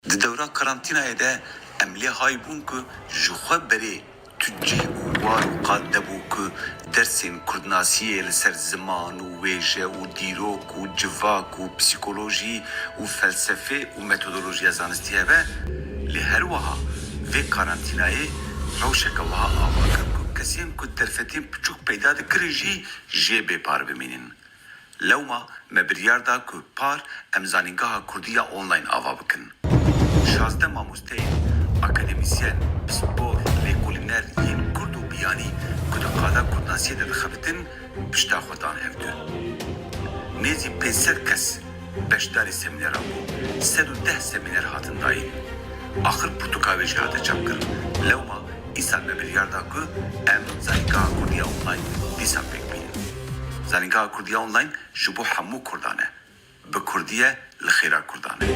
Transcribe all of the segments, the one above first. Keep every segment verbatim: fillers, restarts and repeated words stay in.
Di dewra karantînayê de em lê hay bûn ku ji xwe berê tu cih û war û qad nebû ku dersên kurdnasiyê li ser ziman û wêje û dîrok û civak û psîkolojî û felsefê û metodolojiya zanistî hebe, lê her wiha vê karantînayê rewşeke wiha ava kir ku kesên ku derfetên piçûk peyda dikirin jî jê bê par bimînin. Lewma me biryar da ku par em Zanîngeha Kurdî ya Online ava bikin. Şazdeh mamosteyên, akademîsyen, pispor, lêkolîner yên kurd û biyanî ku di qada kurdnasiyê de dixebitin, pişta xwe dan hevdu. Nêzî pênc sed kes beşdarî semîneran bû, sed û deh semîner hatin dayîn. Axir pirtûka wê jî hate çapkirin. Lewma îsal me biryar da ku em Zanîngeha Kurdî ya Online dîsa pêk bînin. Zanîngeha Kurdî ya Online ji bo hemû kurdan e. Bi kurdî ye, li xêra kurdan e.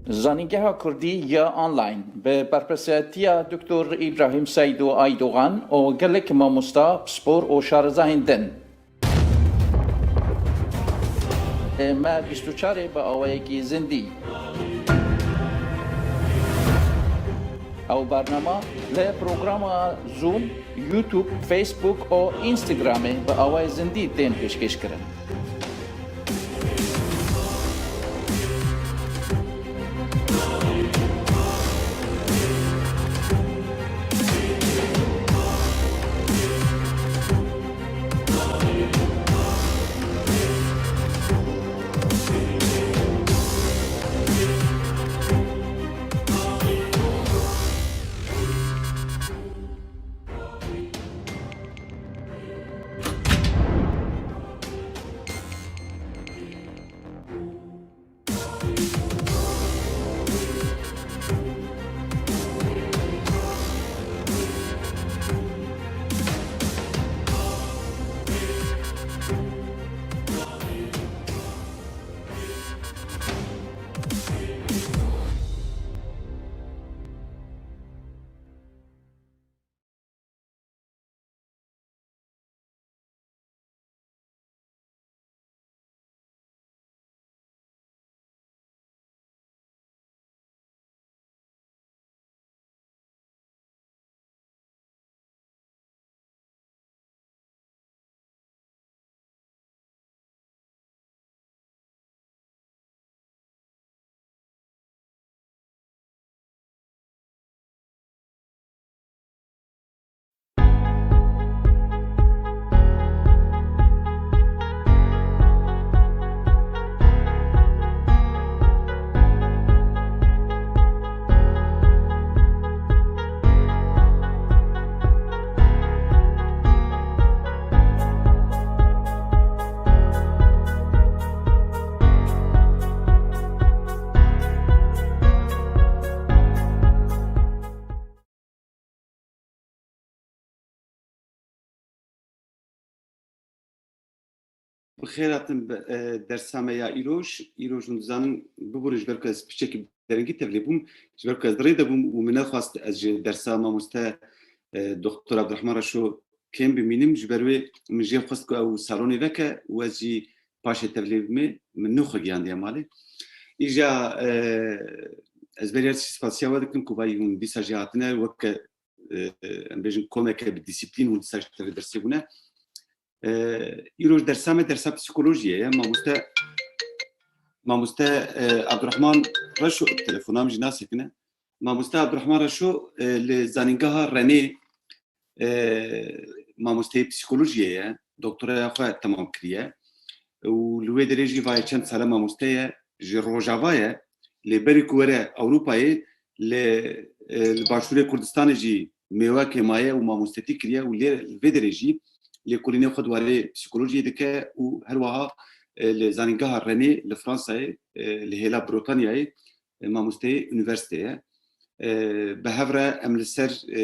Zanîngeha Kurdî ya Online bi berpirsiyatiya Doktor Îbrahîm Seîd û Aydogan û gelek mamosta, pispor û şarezahên din. Me bîst û çarê bi awayekî zindî. Ew bernama li programa Zoom, YouTube, Facebook û Instagramê bi awayê zindî tên pêşkêşkirin. Bi xêr hatin bi, e, dersa me ya îroj. Îroj hûn dizanin, bibûrin ji ber ku ez piçekî derengî tevlê bûm, ji ber ku ez di rê de bûm û min nexwast ez ji dersa mamoste, e, Doktor Abdurrahman Reşo kêm bimînim. Ji ber wê min jê xwest ku ew salonê veke û ez jî paşê tevlê bimê, min nû xwe giyandiye malê. Îja, e, ez beriya spasiya we dikim ku vayî hûn dîsa jî hatine, weke e, em bêjin komeke bi disiplîn hûn ser tevê dersê bûne. E, îroj dersa me dersa psîkolojiyê ye. Mamoste, mamoste, e, Abdurrahman Reşo, telefona min jî nasekine. Mamoste Abdurrahman Reşo, e, li Zanîngeha Renê, e, mamosteyê psîkolojiyê ye. Doktoraya xwe temam kiriye. Û li wê derê jî vayê çend sale mamoste ye, ji Rojava ye. Lê berî ku were Ewropayê, li, e, li Başûrê Kurdistanê jî mêwekê maye û mamostetî kiriye û lê, li vê derê jî lêkolînê xwe di warê psîkolojiyê dike û her wiha, e, li Zanîngeha Renê li Fransayê, e, li hêla Brotanyayê, e, mamosteyê unîversîtê ye. E, bi hev re em li ser, e,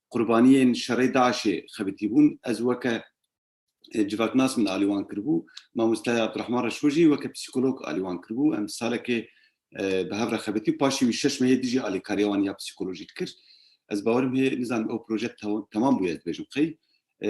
qurbaniyên şerê DAIŞê xebitî bûn. Ez weke, e, civaknas min alî wan kiribû. Mamoste Abdurrahman Reşo jî weke psîkolog alî wan kiribû. Em salekê, e, bi hev re xebitî. Paşê wî şeş mehê dijî alîkariya wan ya psîkolojîk kir. Ez bawerim hê, nizanim ew proje te-, temam bûye, ez dibêjim qey. E,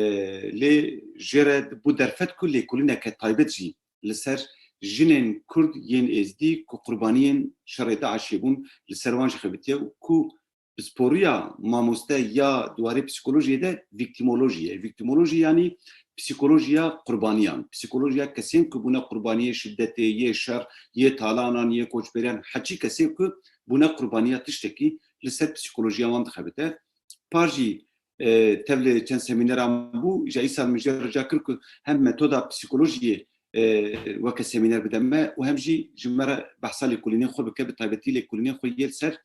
lê jê re bû derfet ku lêkolîneke taybet jî li ser jinên Kurd yên Êzdî ku qurbaniyên şerê DAIŞê bûn, li ser wan jî xebitiye û ku pisporiya mamoste ya di warê psîkolojiyê de vîktîmolojî ye. Vîktîmolojî yanî psîkolojiya qurbaniyan. Psîkolojiya kesên ku bûne qurbaniyê şidetê, yê şer, yê talanan, yê koçberiyan, heçî kesê ku bûne qurbaniya tiştekî li ser psîkolojiya wan dixebite. Par jî, e, tev li çend semîneran bû, ji îsal min jê rica kir ku hem metoda psîkolojiyê, e, weke semîner bide me û hem jî ji me re behsa lêkolînên xwe bike, bi taybetî lêkolînên xwe yê li ser,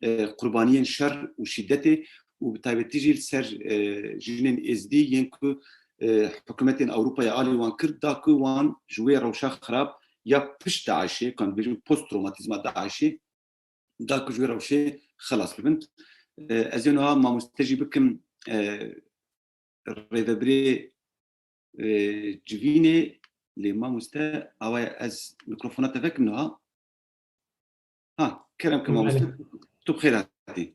e, qurbaniyên şer û şîdetê û bi taybetî jî li ser, e, jinên êzdî yên ku, e, hikûmetên Ewropayê alî wan kir, da ku wan ji wê rewşa xirab ya pişt DAIŞê, kan dibêjin post trawmatîzma DAIŞê, da ku ji wê rewşê xelas bibin. E, ez ê niha mamoste jî bikim, e, rêvebirê, e, civînê, lê mamoste, awaya ez mikrofona te vekim niha. Ha, kerem ke mamoste, tu bi xêr hatî.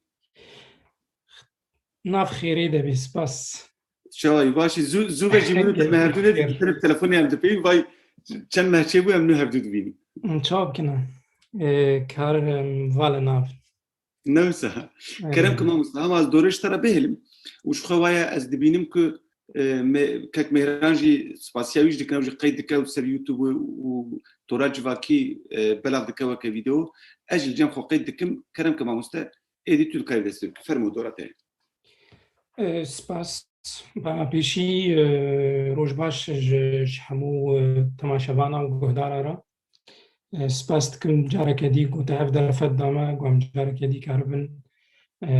Nav xêrê de bî, spas. Çawa yî, baş î, zû, zû ve jî min û te, me hevdû ne dibînin, telefonê em dipeyîn, vay, çend meh çêbû em nû hevdû dibînin. Çawa bikine? E, kar, em, vale nabin. Ne wisa. Kerem ke mamoste, hema ez dorê ji te re bihêlim û ji xwe waye ez dibînim ku, e, me, kek Mêhran jî spasiya wî jî dikin, ew jî qeyd dike û ser YouTube û tora civakî, e, belav dike weke vîdeo. Ez jî li cem xwe qeyd dikim. Kerem ke mamoste, êdî tu dikarî dest pê bikî. Fermo, dora te ye. E, spas. Bana pêşî, e, roj baş ji, ji hemû, e, temaşevana û guhdara re. E, spas dikim careke dî ku te ev derfet da me, ku em careke dî karibin, e,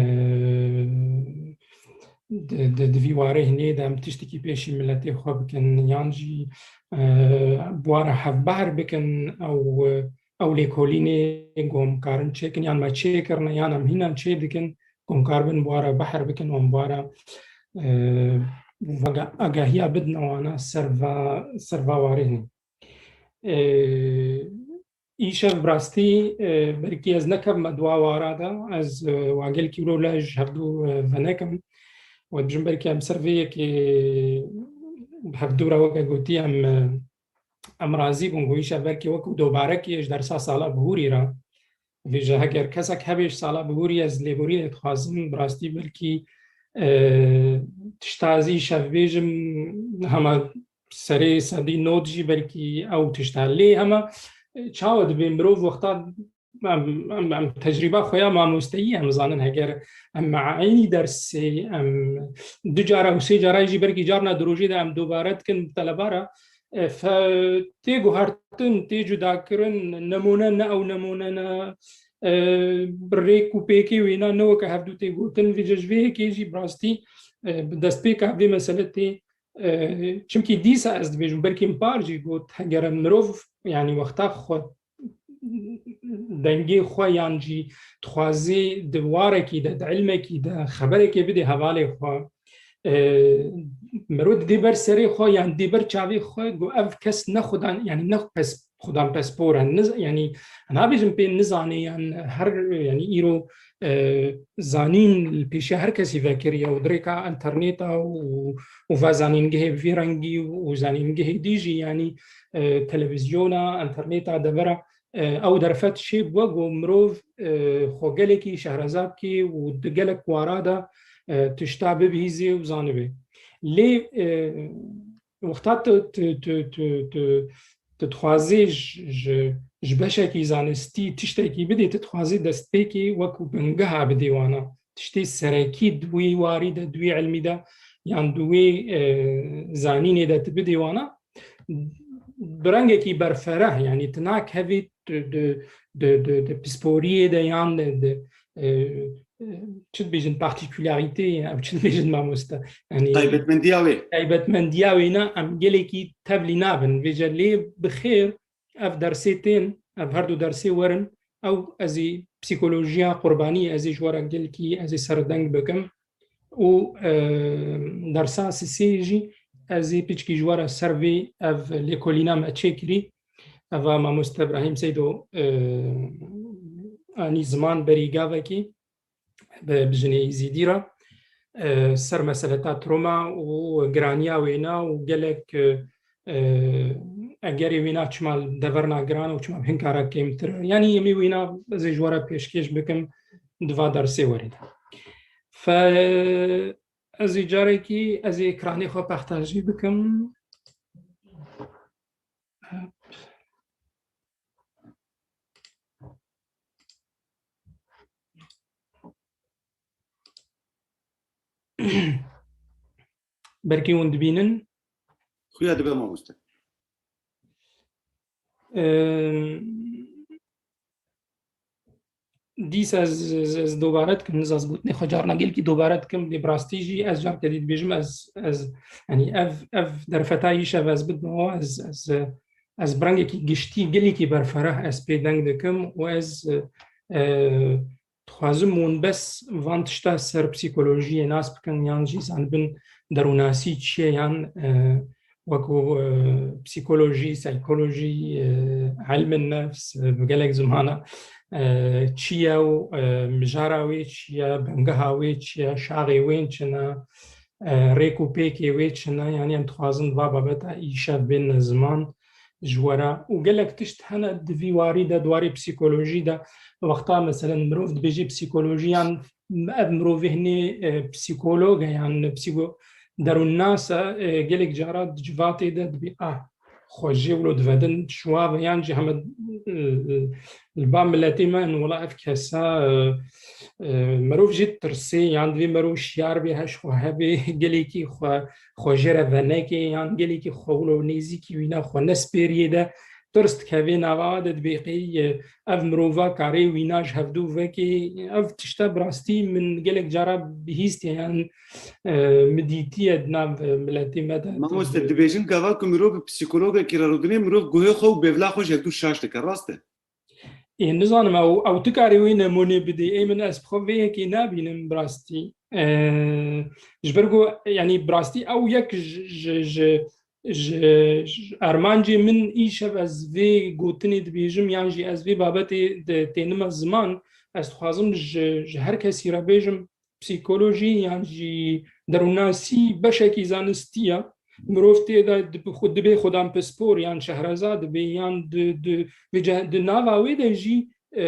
di, di, di vî warê hinê de em tiştekî pêşî miletê xwe bikin, yan jî, e, bi wa re hevbehr bikin, ew, ew lêkolînê ku em karin çêkin, yan me çêkirine, yan em hîna çê dikin, ku em karibin bi wa re behr bikin û em bi wa re, e, aga-, agahiya bidine wana ser va, ser va warê hinê. E, îşev bi rastî, e, belkî ez nekevime di wa wara de, ez, e, wa gelkî wilo le ji hevdû, e, venekim. We dibêjim belkî em ser vê yekê bi hevdû re weke gotî em, e, em razî bûn ku îşev belkî wekî dobarekî ji dersa sala bihûrî re. Vêje heger kesek hebe ji sala bihûrî ez lêborînê dixwazim, bi rastî belkî, e, tişta ez îşev bêjim hema serê sedî nod jî belkî ew tişta. Lê hema, e, çawa dibe mirov wexta em, em, em tecrîba xwe ya mamosteyî em zanin, heger em eynî dersê em du cara û sê cara jî belkî carna di rojê de em dobare dikin bi teleba re, e, fe-, tê guhertin, tê cudakirin, nemûne ne ew nemûne ne, e, rêk û pêkê wêna ne weke hevdû tê gotin, vêce ji vê yekê jî bi rastî, e, bi destpêka vê mesele tê, e, çimkî dîsa ez dibêjim, belkî min par jî got, heger mirov, yanî wexta xwe dengê xwe yan jî dixwazê di warekî de, di ilmekî de, xeberekê bidê hevalê xwe, e, mirov didê ber serê xwe yan didê ber çavê xwe, got ev kes ne xudan, yanî ne pes, xudan pespor e, ne, yanî nabêjim pê nizanê yan her, yanî îro, e, zanîn li pêşiya her kesî vekiriye û di rêka înternêta û, û va zanîngehê bi vî rengî û zanîngehê dî jî, yanî, e, televîzyona, înternêta devera, e, ew derfet çêbû ku mirov, e, xwe gelekî şehreza bikî û di gelek wara de, e, tişta bibihîzê û zanibê. Lê, e, wexta tu, tu, tu, tu, tu, tu dixwazê ji, ji, ji beşekî zanistî tiştekî bidê, tu dixwazê destpêkê wekû bingeha bidê wana. Tiştê serekî di wê warî de, di wê ilmî de, yan di wê, e, zanînê de tu bidê wana, bi rengekî berfereh, yanî tu nakevî di, di, di, di, di pisporiyê de yan di, di, e, e, çi dibêjin, partîkularîtê, ev çi dibêjin mamoste? Yanî Taybetmendiya wê. Taybetmendiya wê ne, em gelekî tevlî nabin. Vêce lê bi xêr ev dersê tên, ev her du dersê werin, ew ez ê psîkolojiya qurbanî, ez ê ji we re gelkî, ez ê serdeng bikim. Û, e, dersa sisê jî ez ê piçkî ji we re ser vê ev lêkolîna me çêkirî. Eva mamoste Ibrahîm Seydo, e, anî ziman berî gavekî bi, bi jinê Êzîdî re, e, ser meseleta Troma û giraniya wêna û gelek, e, e, egerê wêna çima li deverna giran û çima bi hin kara kêmtir. Yanî em ê wêna ez ê ji we re pêşkêş bikim di va dersê werê de. Fe, ez ê carekî, ez ê ekranê xwe pextajî bikim. Belkî hûn dibînin. Xuya dibe mamoste. Em, dîsa ez, ez, ez dobare dikim, niza ez gotinê xwe carna gelkî dobare dikim, lê bi rastî jî ez carke dî dibêjim, ez, ez, yanî ev, ev derfeta îşev ez bidime we, ez, ez, ez bi rengekî giştî, gelekî berfereh ez pê deng dikim û ez, e, dixwazim hûn bes van tişta ser psîkolojiyê nas bikin, yan jî zanibin derûnasî çi ye, yan, e, wekû, e, psîkolojî, saykolojî, e, ilmin nefs, e, bi gelek zimana, e, çi ye û, e, mijara wê çi ye, bingeha wê çi ye, şaxê wê çi ne, e, rêk û pêkê wê çi ne, yanî em dixwazin va babeta îşev bêne ziman ji we re. Û gelek tişt hene di vî warî de, di warê psîkolojî de, wexta meselen mirov dibêje psîkolojî, yan ev mirovê hinê, e, psîkolog e, yan psîko-, derûnnas e, e, gelek cara di civatê de dibê, ah, xwe jê wilo divedin, şiwa ve yan jî heme, e, e, li ba miletê me in, wela ev kesa, e, e, merov jê tirsê, yan divê merov şiyar bê, heş xwe hebe, gelekî xwe, xwe jê re venekê, yan gelekî xwe wilo nêzîkî wîna xwe nespêriyê de, tirs dikevê nava de dibê qey, e, ev mirova karê wîna ji hevdû vekê, ev tişta bi rastî min gelek cara bihîstiye, yan, e, min dîtiye di nav, e, miletê me de. Mamoste, dibêjin gava ku mirov bi psîkologekî re rûdinê, mirov guhê xwe û bêvla xwe ji hevdû şaş dike, rast e? Ê, nizanim ew, ew tu karî wê nemûnê bidê. Ê min ez bi xwe vê yekê nabînim bi rastî. E, ji ber ku, yanî bi rastî ew yek ji, ji, ji, ji, ji armancê min îşev ez vê gotinê dibêjim, yan jî ez vê babetê de tênime ziman, ez dixwazim ji, ji her kesî re bêjim, psîkolojî yan jî derûnnasî beşekî zanistî ye. Mirov tê de dibi-, xwe-, dibê xudan pispor yan şehreza dibê yan di, di, vê ce-, di nava wê de jî, e,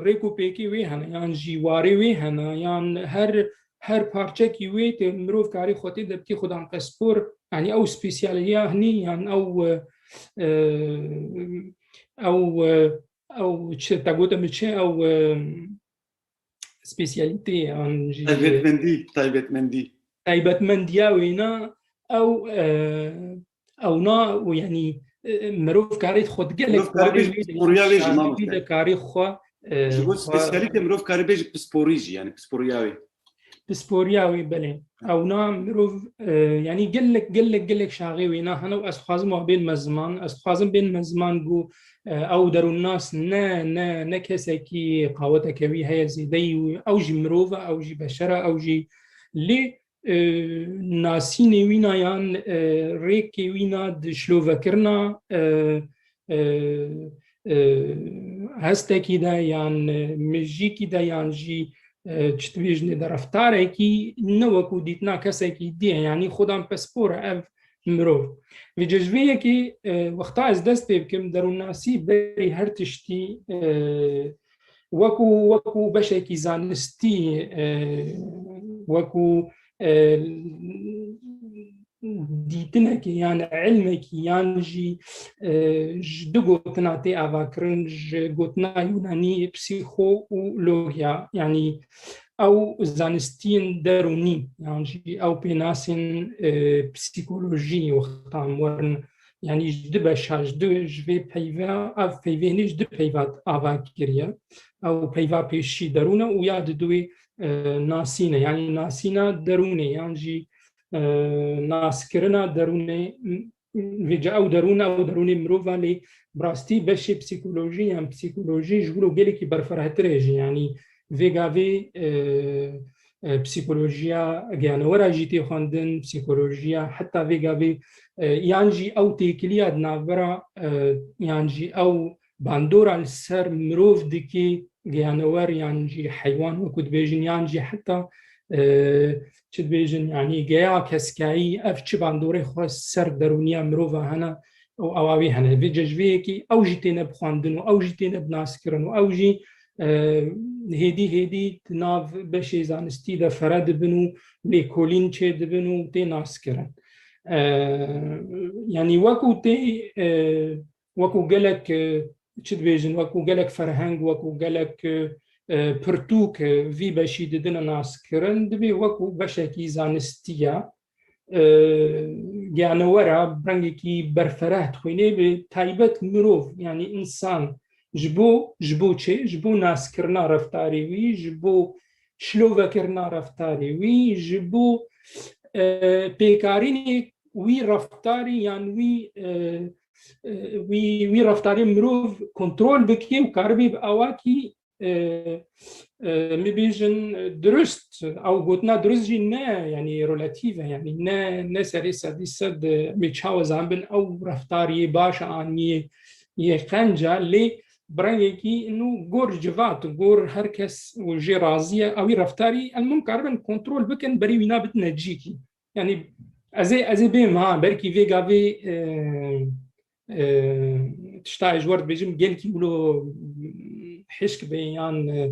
rêk û pêkê wê hene, yan jî warê wê hene, yan her, her parçekî wê tê mirov karê xwe tê de bikê xudan pispor, yanî ew spesiyaliya hinî, yan ew, e, e, ew, e, ew çi, te gote min çi, ew, e, spesiyalîtê yan jî Taybetmendî, taybetmendî. Taybetmendiya wêna ew, e, ew na û yanî, e, mirov karê xwe di gelek Mirov karê warê bêje wê de pisporiya wê jî, şaxê mamoste. De karê xwe, e, Ji bo xwe spesiyalîtê mirov karê bêje pisporî jî, yanî pisporiya wê. Pisporiya wê, belê. Ew na mirov, e, yanî gelek, gelek, gelek şaxê wêna hene û ez dixwazim wa bênime ziman. Ez dixwazim bênime ziman ku, e, ew derûnnas ne, ne, ne kesekî qaweteke wî heye zêdeyî û ew jî mirov e, ew jî beşer e, ew jî lê, e, nasînê wîna yan, e, rêkê wîna di şilovekirina, e, e, e, hestekî de yan, e, mijîkî de yan jî, e, çi dibêjinê de reftarekî ne wekû dîtina kesekî dî ye, yanî xudan pispor e ev mirov. Vêce ji vê yekê, e, wexta ez dest pê bikim, derûnnasî berî her tiştî, e, wekû, wekû beşekî zanistî, e, wekû, e, dîtinekê yan ilmekî yan jî, e, ji du gotina tê avakirin, ji gotina Yûnanî psîxo û logiya, yanî ew zanistiyên derûnî, yan jî ew pênasên, e, psîkolojî wextan werin, yanî ji du beşa, ji du, ji vê peyva, ev peyvê hînî ji du peyva ava kiriye. Ew peyva pêşî derûn e û ya didûyê, e, nasîn e. Yanî nasîna derûnê, yan jî, e, naskirina derûnê, m-, vêca ew derûn, ew derûnê mirov e, lê bi rastî beşê psîkolojî yan psîkolojî ji wilo gelekî berfirehtir e jî. Yanî vê gavê, e, e, psîkolojiya geyanewera jî tê xwendin, psîkolojiya heta vê gavê, e, yan jî ew têkiliya di navbera, e, yan jî ew bandora li ser mirov dike, geyanewer yan jî heywan wekû dibêjin, yan jî heta, e, çi dibêjin, yanî geya keskayî, ev çi bandorê xwe ser derûniya mirova hene û ewa wî hene. Vê cejveyekî ew jî têne bixwendin û ew jî têne binaskirin û ew jî, e, hêdî hêdî di nav beşê zanistî de fere dibin û lêkolîn çê dibin û tê naskirin. E, yanî wekû tê, e, wekû gelek, e, çi dibêjin, wekû gelek ferheng, wekû gelek, e, e, pirtûk, e, vî beşî didine naskirin, divê wekû beşekî zanistiya, e, geyanewera bi rengekî berfereh dixwînê, bi taybet mirov, yanî însan, ji bo, ji bo çi? Ji bo naskirina reftarê wî, ji bo şilovekirina reftarê wî, ji bo, e, pêkarînê wî reftarî yan wî, e, e, wî, wî reftarê mirov kontrol bike û karibê bi awakî, e, e, min bêjin, e, dirust, ew gotina dirust jî ne, yanî relatîf e, yanî ne, ne serê sedî sed, e, em ê çawa zanibin ew reftarê baş e an yê, yê qenc e, lê bi rengekî nû gor civat, gor her kes û jê razî ye, ew wî reftarî elmûm karibin kontrol bikin, berî wîna bidine cîkî. Yanî ez ê, ez ê bêm ha, belkî vê gavê, e, e, tişta ez ji we re dibêjim, gelkî wilo hişk be yan, e,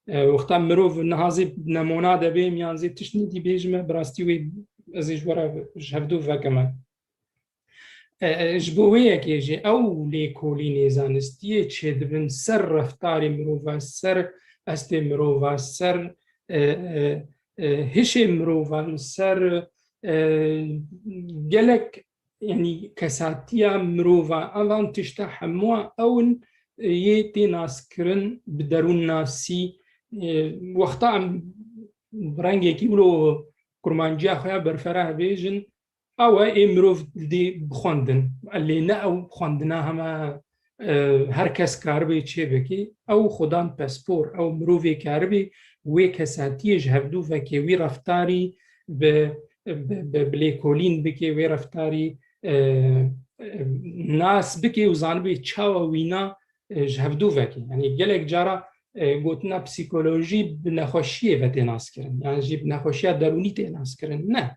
e, wexta mirov niha zê nemona de bêm yan zê tişt nîdî bêjime, bi rastî wê ez ê ji we re ji hevdû vekime. E, e, ji bo wê yekê jî ew lêkolînê zanistiyê çêdibin ser reftarê mirova, ser estê mirova, ser, e, e, e, hişê mirovan, ser, e, gelek, yanî kesatiya mirova, evan tişta hemû ew in, e, yê tê naskirin bi derûnnasî, e, wexta em bi rengekî wilo kurmanciya xwe ya berferah bêjin, ew e ê mirov dê bixwendin. Lê ne ew xwendina heme, e, her kes karibe çê bike. Ew xwedan pespor, ew mirovê karibe wê kesatiyê ji hevdû veke, wî reftarî bi, bi, bi, bi lêkolîn bike, wê reftarî, e, e, nas bike û zanibe çawa wîna, e, ji hevdû veke. Yanî gelek cara, e, gotina psîkolojî bi nexweşiyê ve tê naskirin. Yan jî bi nexweşiya derûnî tê naskirin. Ne.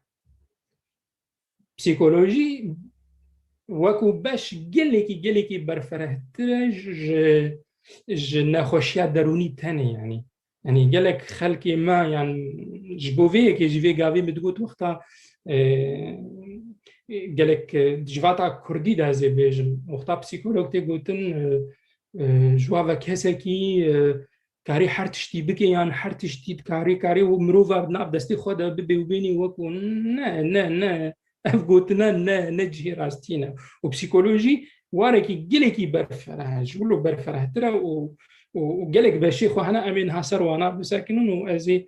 Psîkolojî wekû beş gelekî, gelekî berferehtir e ji, ji nexweşiya derûnî tenê, yanî. Yanî gelek xelkê me, yan ji bo vê yekê jî vê gavê min digot wexta, e, gelek, e, civata kurdî de ez ê bêjim. Wexta psîkolog tê gotin, e, e, ji wa ve kesekî, e, karê her tiştî bike yan her tiştî dikarê, karê û mirova nav destê xwe de bibe û bênî wekû ne, ne, ne. Ev gotina ne, ne cihê rastiyê ne. Û psîkolojî warekî gelekî berfereh e, ji wilo berferehtir e û, û, û gelek beşê xwe hene em ê niha ser wana bisekinin û ez ê,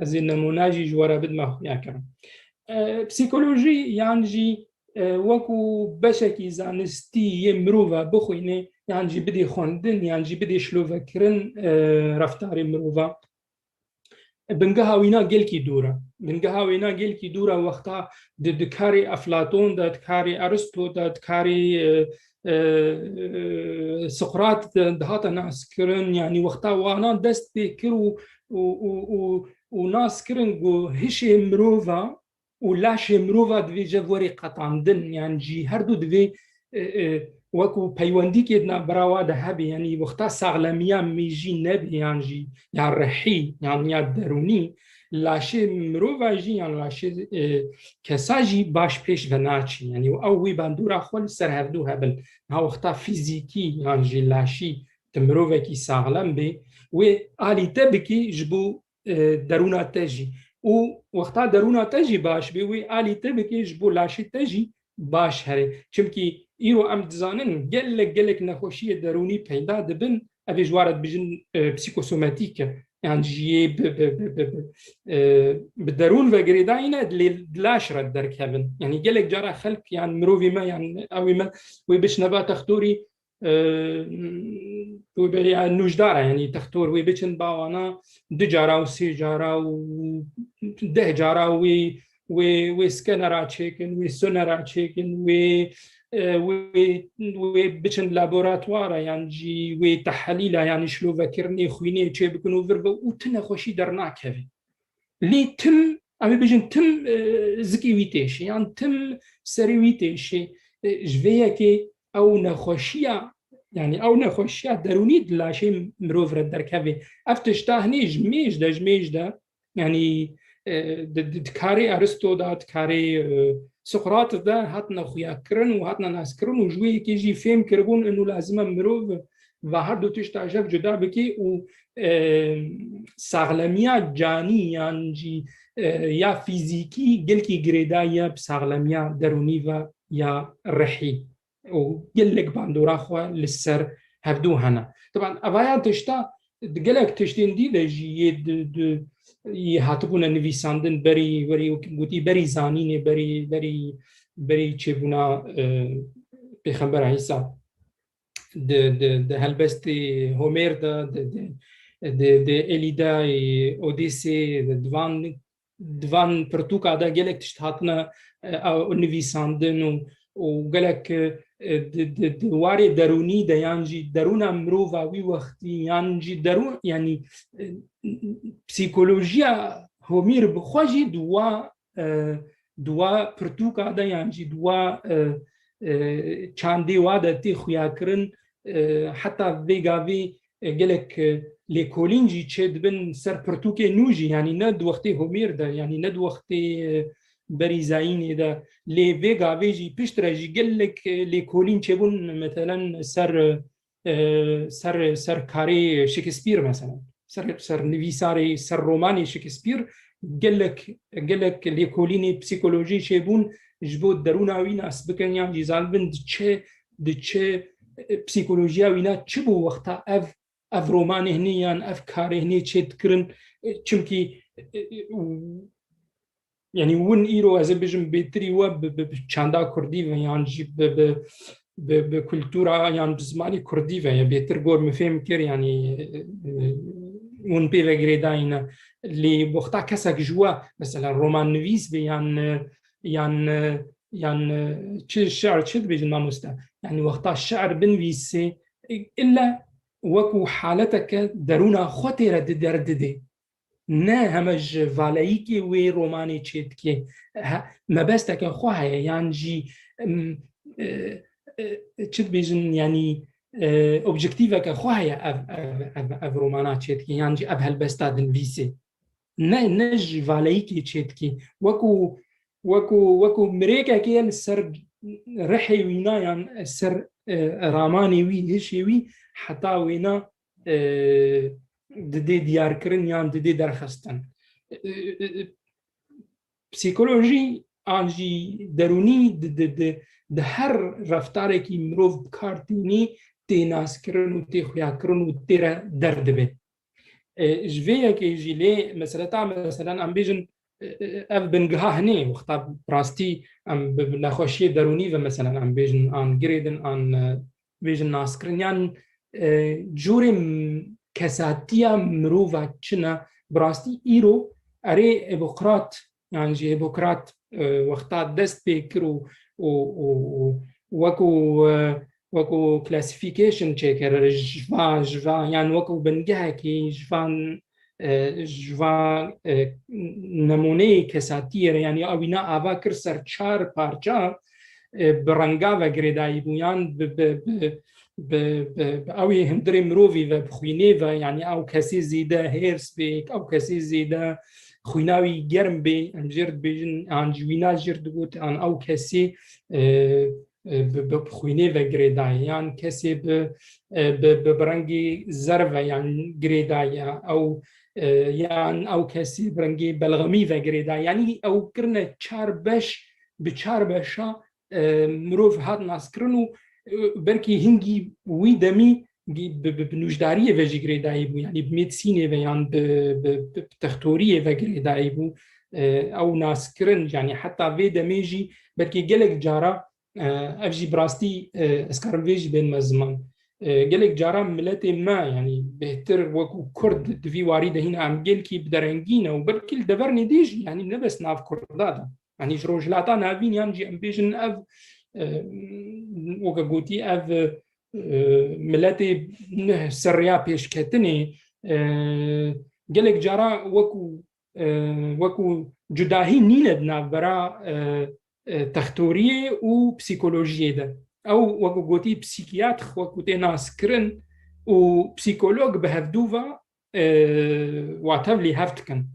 ez ê nemûna jî ji we re bidime xuya kirin. E, psîkolojî yan jî, e, wekû beşekî zanistî yê mirova bixwîne, yan jî bidê xwendin, yan jî bidê şilovekirin, e, reftarê mirova. Bingeha wîna gelkî dûr e. Bingeha wîna gelkî dûr e wexta di, di karê Eflaton de, di karê Aristo de, di karê, e, e, Sokrat de dihate naskirin, yanî wexta wana dest pê kir û, û, û, û, û naskirin ku hişê mirova û laşê mirova divê ji werê qetandin, yan jî her du divê, e, e, wekû peywendîkê di navbera wa de hebe, yanî wexta saxlemiya mêjî nebe yan jî ya rihî yan ya derûnî, laşê mirova jî yan laşê, e, kesa jî baş pêş ve naçî. Yanî ew wê bandora xwe li ser hevdû hebin. Niha wexta fîzîkî yan jî laşî tu mirovekî saxlem bê, wê alî te bikî ji bo, e, derûna te jî. Û wexta derûna te jî baş bê, wê alî te bikî ji bo laşê te jî baş herê. Çimkî îro em dizanin gelek, gelek nexweşiyê derûnî peyda dibin, ev ê ji wa re dibêjin, e, psîkosomatîk e. Yan jî yê bi, bi, bi, bi, bi, e, bi derûn ve girêdayî ne, lê di laş re derkevin. Yanî gelek cara xelk yan mirovî me yan ewî me wê biçine ba textorî, e, wê bê ya nûjdar e, yanî textor wê biçin ba wana du cara û sê cara û deh cara wê, wê, wê skenera çêkin, wê sonera çêkin, wê, e, wê, wê biçin laboratwara yan jî wê tehelîla, yanî şilovekirinê xwînê çêbikin û vir ve û tu nexweşî dernakeve. Lê tim, em ê bêjin tim, e, zikê wî têşê, yan tim serê wî têşê. E, ji vê yekê ew nexweşiya, yanî ew nexweşiya derûnî di laşê mirov re derkeve. Ev tişta hinê ji mêj de, ji mêj de, yanî, e, di, di, di karê Aristo de, di karê, e, Sokrates de hatine xuyakirin û hatine naskirin û ji wê yekê jî fêm kiribûn, inu lazim e mirov va her du tişta ji hev cuda bikî û, e, saxlemiya canî yan jî, e, ya fîzîkî gelkî girêdayî ye bi saxlemiya derûnî ve ya rihî û gelek bandora xwe li ser hevdû hene. Teban, evaya tişta, di gelek tiştên dî de jî yê di, di, yê hatibûne nivîsandin berî, werî wekî gotî, berî zanînê, berî, berî, berî çêbûna, e, Pêxembera Îsa. Di, di, di helbestê Homêr de, di, di, di, di Elîdayê, Odîsê, di van, di van pirtûka de gelek tişt hatine, e, ew nivîsandin û, û gelek, e, di, di, di warê derûnî de yan jî derûna mirova wî wextî yan jî derûn, yanî, e, psîkolojiya Homîr bi xwe jî di wa, e, di wa pirtûka de yan jî di wa, e, e, çandê wa de tê xuyakirin, e, heta vê gavê, e, gelek, e, lêkolîn jî çêdibin ser pirtûkê nû jî, yanî ne di wextê Homêr de, yanî ne di wextê, e, berî zayînê de, lê vê gavê jî piştre jî gelek, e, lêkolîn çêbûn, meselen ser, e, e, ser, ser karê Shakespeare, meselen. Ser, ser nivîsarê, ser romanê Shakespeare gelek, gelek lêkolînê psîkolojî çêbûn ji bo derûna wî nas bikin yan jî zanibin di çi, di çi, e, psîkolojiya wî na çi bû wexta ev, ev romanê hinê yan ev karê hinê çê dikirin, e, çimkî, e, e, yanî win îro ez ê bijim bêtirî we bi, bi, bi çanda kurdî ve yan jî bi, bi, bi, bi kultura yan bi zimanê kurdî ve ye bêtir gor min fêm kir, yanî, e, e, win pê ve girêdayî ne. Lê wexta kesek ji we, mesela romannivîs be yan, e, yan, e, yan, e, çi şi'r çi dibêjin mamoste? Yanî wexta şi'r binivîsê, e, ille wekû haleteke derûna xwe tê re di derdidê. Ne heme ji valeyîkê wê romanê çêdike. He, mebesteke xwe heye, yan jî, em, e, e, çi dibêjin, yanî, e, objektîveke xwe heye ev, ev, ev, ev romana çêdike, yan jî ev helbesta dinivîsê. Ne, ne ji valeyîkê çêdike. Wekû, wekû, wekû mirêkekê li ser rihê wîna yan ser, e, ramanê wî, hişê wî heta wêna, e, didê diyarkirin yan didê derxistin. E, e, e, psîkolojî an jî derûnî di, di, di, di her reftarekî mirov bi kar tînî tê naskirin û tê xuyakirin û tê re derdibe. E, ji vê yekê jî lê meseleta, meselen, em bêjin, e, e, ev bingiha hinê, wexta bi rastî em bi, bi nexweşiyê derûnî ve, meselen, em bêjin an girêdin, an, e, bêjin naskirin, yan, e, curê m-, kesatiya mirova çi ne, bi rastî îro erê Hîpokrat, yan jî Hîpokrat, e, wexta dest pê kir û, û, û, û wekû, e, wekû classification çêkir, ji va, ji va, yan wekû bingehekî ji van, e, ji va, e, nemûneyê kesatiyê re, yanî ewîna ava kir ser çar parça, e, bi renga ve girêdayî bû, yan bi, bi, bi, bi, bi, bi ew ê hundirê mirovî ve, bi xwînê ve, yanî ew kesê zêde hêrs bê, ew kesê zêde xwîna wî germ bê, em jêr dibêjin, an ji wîna jêr digot, an ew kesê, e, e, bi, bi xwînê ve girêdayî, yan kesê bi, e, bi, bi, bi rengê zer ve yan girêdayî, ew, e, yan ew kesê bi rengê belxemî ve girêdayî. Yanî ew kirine çar beş, bi çar beşa, e, mirov hat naskirin û, e, belkî hingî wî demî gi-, bi, bi, bi nûjdariyê ve jî girêdayî bû, yanî bi medîsînê ve yan bi, bi, bi, bi textoriyê ve girêdayî bû. E, ew naskirin, yanî heta vê demê jî belkî gelek cara, e, ev jî bi rastî, e, ez karim vê jî bênime ziman. E, gelek cara miletê me, yanî bêhtir wekû Kurd di vî warî de hîna em gelkî bi derengî ne û belkî li devernê dê jî, yanî ne bes nav Kurda de. Yanî ji Rojhilata Navîn yan jî em bêjin ev, e, weke gotî ev, e, miletê ne ser rêya pêşketinê, e, gelek cara wekû, e, wekû cudahî nîne di navbera, e, e, textoriyê û psîkolojiyê de. Ew wekû gotî psîkiyatr wekû tê naskirin û psîkolog bi hevdû ve, e, wa tevlî hev dikin.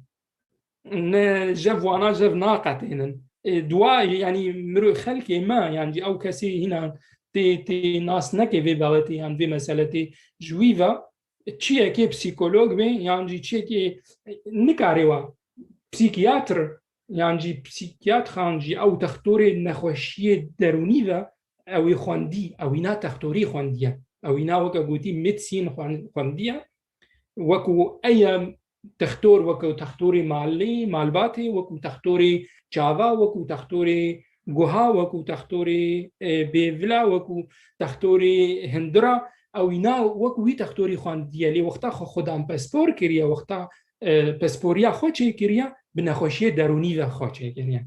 Ne jev wana jev naqetênin. E, dua, yanî miro xelkê me, yan jî ew kesê hîna tê, tê nas neke vê bawetê yan vê meseletê ji wî ve çiyekê psîkolog be, yan jî çiyekê nikare wa psîkiyatr, yan jî psîkiyatr, yan jî ew textorê nexweşiyê derûnî ve, ew ê xwendî, ew îna textorî xwendiye. Ew îna weke gotî medîsîn xwen-, xwendiye. Wekû eye textor, wekû textorê malê, malbatê, wekû textorê çava, wekû textorê guha, wekû textorê, e, bêvila, wekû textorê hindira, ew îna wekû wî textorî xwendiye. Lê wexta xwe xwedan pespor kiriye, wexta, e, pesporiya xwe çêkiriye, bi nexweşiyê derûnî ve xwe çêkiriye.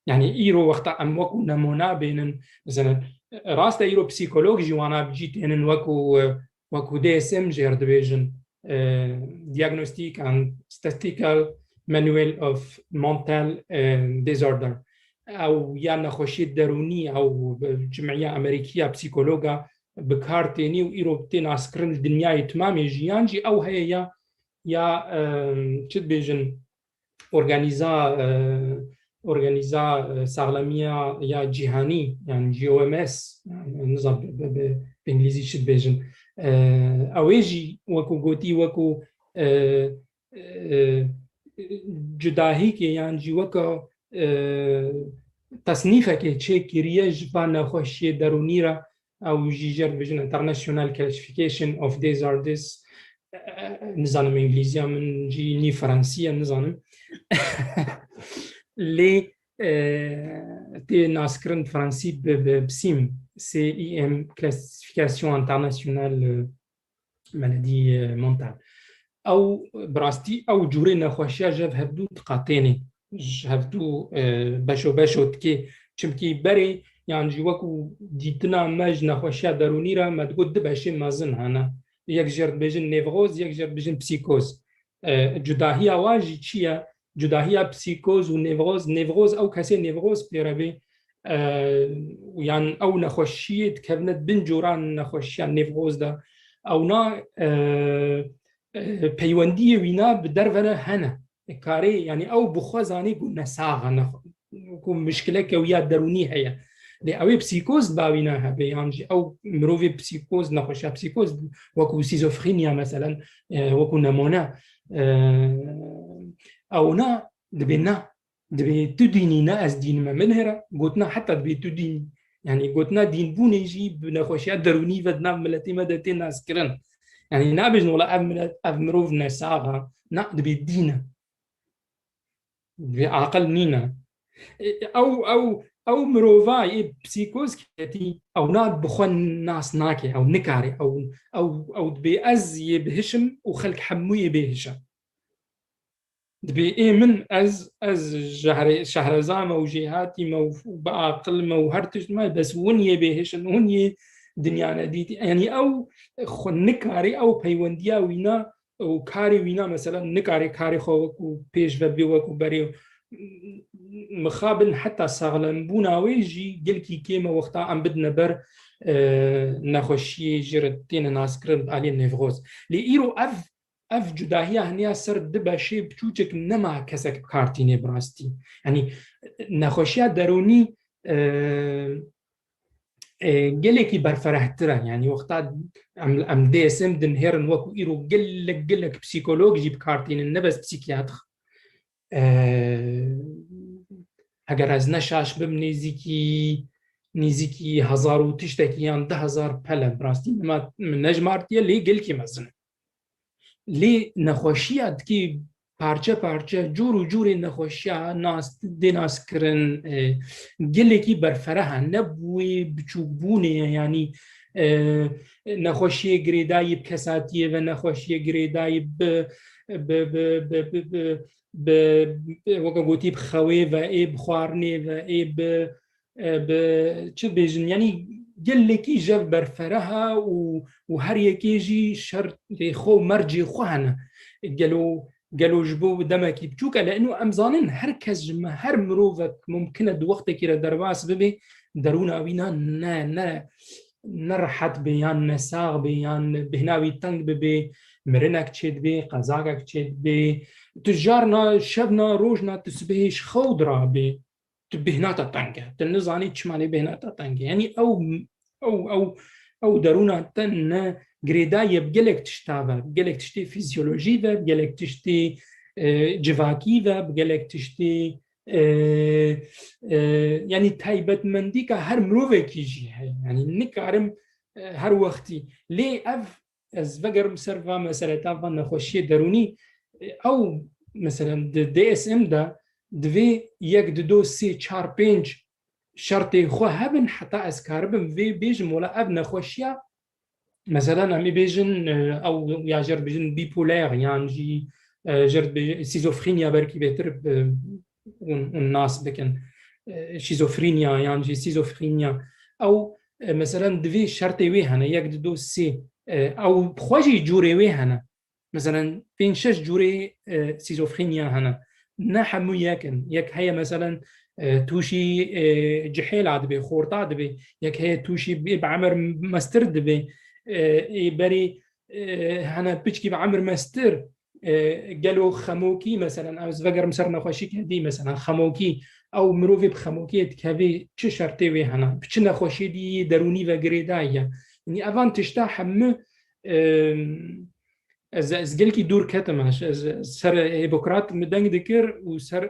Yanî îro wexta em wekû nemûna bênin, mesela, rast e îro psîkolog jî wana bi cî tênin wekû, e, wekû D S M jêr dibêjin, e, Diagnostic and Statistical Manual of Mental, e, Disorder. Ew ya nexweşiyê derûnî, ew bi cimiya Amerîkî ya psîkologa bi kar tênî û îro tê naskirin li dinyayê timamê jî, yan jî ew heye ya, ya, e, çi dibêjin, organîza, e, organîza, e, saxlemiya ya cîhanî, yani G O M S, yani nizam bi, bi, bi, bi îngilîzî çi dibêjin. E, ew ê jî wekû gotî, wekû, e, e, cudahîkê yan jî weke, e, tesnîfekê çêkiriye ji van nexweşiyê derûnî re, ew jî jêr dibêjin International Classification of Disorders. E, nizanim îngilîziya min jî nî fransî ye, nizanim. Lê, e, tê naskirin fransî bi, bi, bi sîm, C I M, Classification Internationale, e, Maladie, e, Mentale. Ew, bi rastî, ew cûrê nexweşiya ji hev hevdû diqatênê. Ji hevdû, e, beşo beşo dikê. Çimkî berê, yan jî wekû dîtina me ji nexweşiya derûnî re, me digot du beşê mezin hene. Yek jêr dibêjin nêvroz, yek jêr dibêjin psîkoz. E, cudahiya wa jî çi ye? Cudahiya psîkoz û nêvroz, nêvroz ew kesê nêvroz pê re bê, e, yan ew nexweşiyê dikevine di bin coran nexweşiya nêvroz de. Ewna, e, e, peywendiyê wîna bi derve re hene. Karê, yanî ew bi xwe zanî ku nesax e, nexwe-, ku mişkileke wî ya derûnî heye. Lê ew ê psîkoz bawîna hebe, yan jî ew mirovê psîkoz, nexweşiya psîkoz, wekû sîzofrîniya, meselen, e, wekû nemûne, e, ewna dibê na, dibê tu dînî, na ez dîn me. Min hera gotina heta dibê tu dînî. Yanî gotina dînbûnê jî bi nexweşiya derûnî ve di nav miletê me de tê naskirin. Yanî nabêjin wela ev milet, ev mirov nesax e. Na, dibê dîn e. Vê aqil nîne. E, ew, ew, ew mirova ê psîkoz ketî, ew na bi xwe nas nake, ew nikare, ew, ew, ew dibê ez yê bihişim û xelk hemû yê bêhişe. Dibê ê min, ez, ez jehre-, şehreza me û jêhatî me û, û bi aqil me û her tişt me, bes hûn yê bêhişin, hûn yê dinya nedîtî. Yanî ew xwe nikare, ew peywendiya wîna û karê wîna, mesela, nikare karê xwe wekû pêş ve bê, wekû berê. mixabin heta saxlembûna wê jî gelkî kêm e wexta em bidine ber, e, nexweşiyê jê re têne naskirin bi aliyê Newroz. Lê îro ev, ev cudahiya heniya ser du beşê biçûçik nema kesek bi kar tînê bi rastî. Yanî nexweşiya derûnî, e, e, gelekî berferehtir e. Yanî wexta em, em D S M dinihêrin wekû îro gelek, gelek psîkolog jî bi kar tînin, ne bes psîkiyatr. E, heger ez ne şaş bim, nêzîkî, nêzîkî hezar û tiştekî yan du hezar pel e. Bi rastî min, min nejmartiye, lê gelkî mezin e. Lê nexweşiya dikî parçe parçe, cûr û cûrê nexweşiya nas, dê naskirin, e, gelekî berfereh e, ne bi wê biçûkbûnê ye, yanî, e, nexweşiyê girêdayî bi kesatiyê ve, nexweşiyê girêdayî bi, bi, bi, weke gotî bi xewê ve, ê bi xwarinê ve, ê bi, e, bi, çi bêjin, yanî gelekî jev berfereh e û, û her yekê jî şertê xwe û mercê xwe hene. Gelo, gelo ji bo demekî biçûk e, lê ino em zanin her kes ji me, her mirovek mumkin e di wextekî re derbas bibe, derûna wî na ne, ne, ne rehet be yan ne sax be yan bêhna wî teng bibe, mirinek çêdibe, qezakek çêdibe. Tu carna şevna rojna tu sibehê ji xew dirabê. Tu bêhna te teng e. Tu nizanî çima lê bêhna te teng e. Yanî ew, ew, ew, ew derûna te ne girêdayî ye bi gelek tişta ve, bi gelek tiştê fîzyolojî ve, bi gelek tiştê, e, civakî ve, bi gelek tiştê, e, e, yanî taybetmendîka her mirovekî jî heye. Yanî nikarim, e, her wextî. Lê ev ez vegerim ser va meseleta va nexweşiyê derûnî, ew, meselen, di D S M de divê yek, dido, sê, çar, pênc şertê xwe hebin, heta ez karibim vê bêjim, wela ev nexweşiya, meselen, em ê bêjin, e, ew ya jê re bêjin bipoler, yan jî, e, jê re bêjin şîzofrenya, belkî bêtir, e, hûn, hûn nas bikin. E, şîzofrenya, yan jî şîzofrenya. Ew, e, meselen, divê şertê wê hene, yek, dido, sê. E, ew bi xwe jî cûrê wê hene. Meselen, pênc şeş cûrê, e, şîzofrenya hene. Ne hemû yek in. Yek heye, meselen, e, tûşî, e, cihêla dibe, xorta dibe. Yek heye tûşî bê bi emir mestir dibe. E, ê berê, e, hene piçkî bi emir mestir. E, gelo xemokî, meselen, ez vegerim ser nexweşîkê dî, meselen, xemokî, ew mirovê bi xemokiyê dikeve, çi şertê wê hene? Bi çi nexweşiyê dî yê derûnî ve girêdayî ye? Yanî evan tişta hemû, e, ez, ez gelkî dûr ketim, ez, ez ser Hîpokrat min deng dikir û ser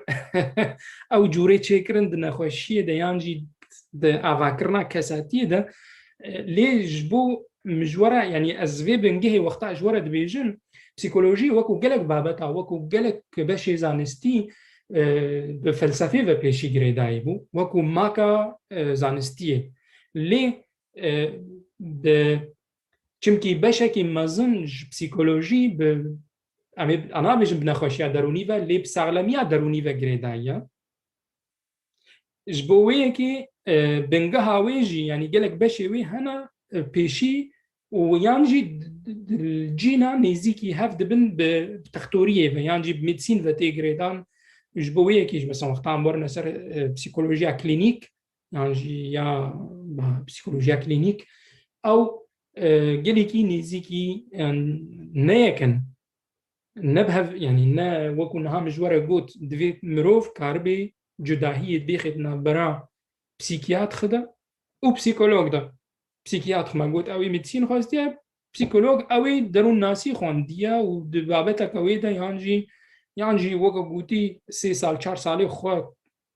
ew cûrê çêkirin di nexweşiyê de yan jî di avakirina kesatiyê de, e, lê ji bo min ji we re, yanî ez vê bingehê wexta ji we re dibêjim, psîkolojî wekû gelek babeta, wekû gelek beşê zanistî, e, bi felsefê ve pêşî girêdayî bû, wekû maka, e, zanistiyê. Lê, e, bi, çimkî beşekî mezin ji psîkolojî bi, em ê, em nabêjin bi nexweşiya derûnî ve, lê bi saxlemiya derûnî ve girêdayî ye. Ji bo wê yekê, e, bingeha wê jî, yanî gelek beşê wê hene, e, pêşî û yan jî d-, d-, d-, cîna nêzîkî hev dibin bi, bi textoriyê ve, yan jî bi medîsîn ve tê girêdan. Ji bo wê yekê jî, mesela, wexta em werine ser, e, psîkolojiya klînîk, yan jî ya, ba, psîkolojiya klînîk, ew, e, gelekî nêzîkî, e, ne yek in. Ne bi hev, yanî ne wekû niha min ji we re got, divê mirov karibê cudahiyê bêxê di navbera psîkiyatr de û psîkolog de. Psîkiyatr me got, ew ê medîsîn xwestiye, psîkolog ew ê derûnnasî xwendiye û di babeteke wê de yan jî, yan jî weke gotî sê sal, çar salê xwe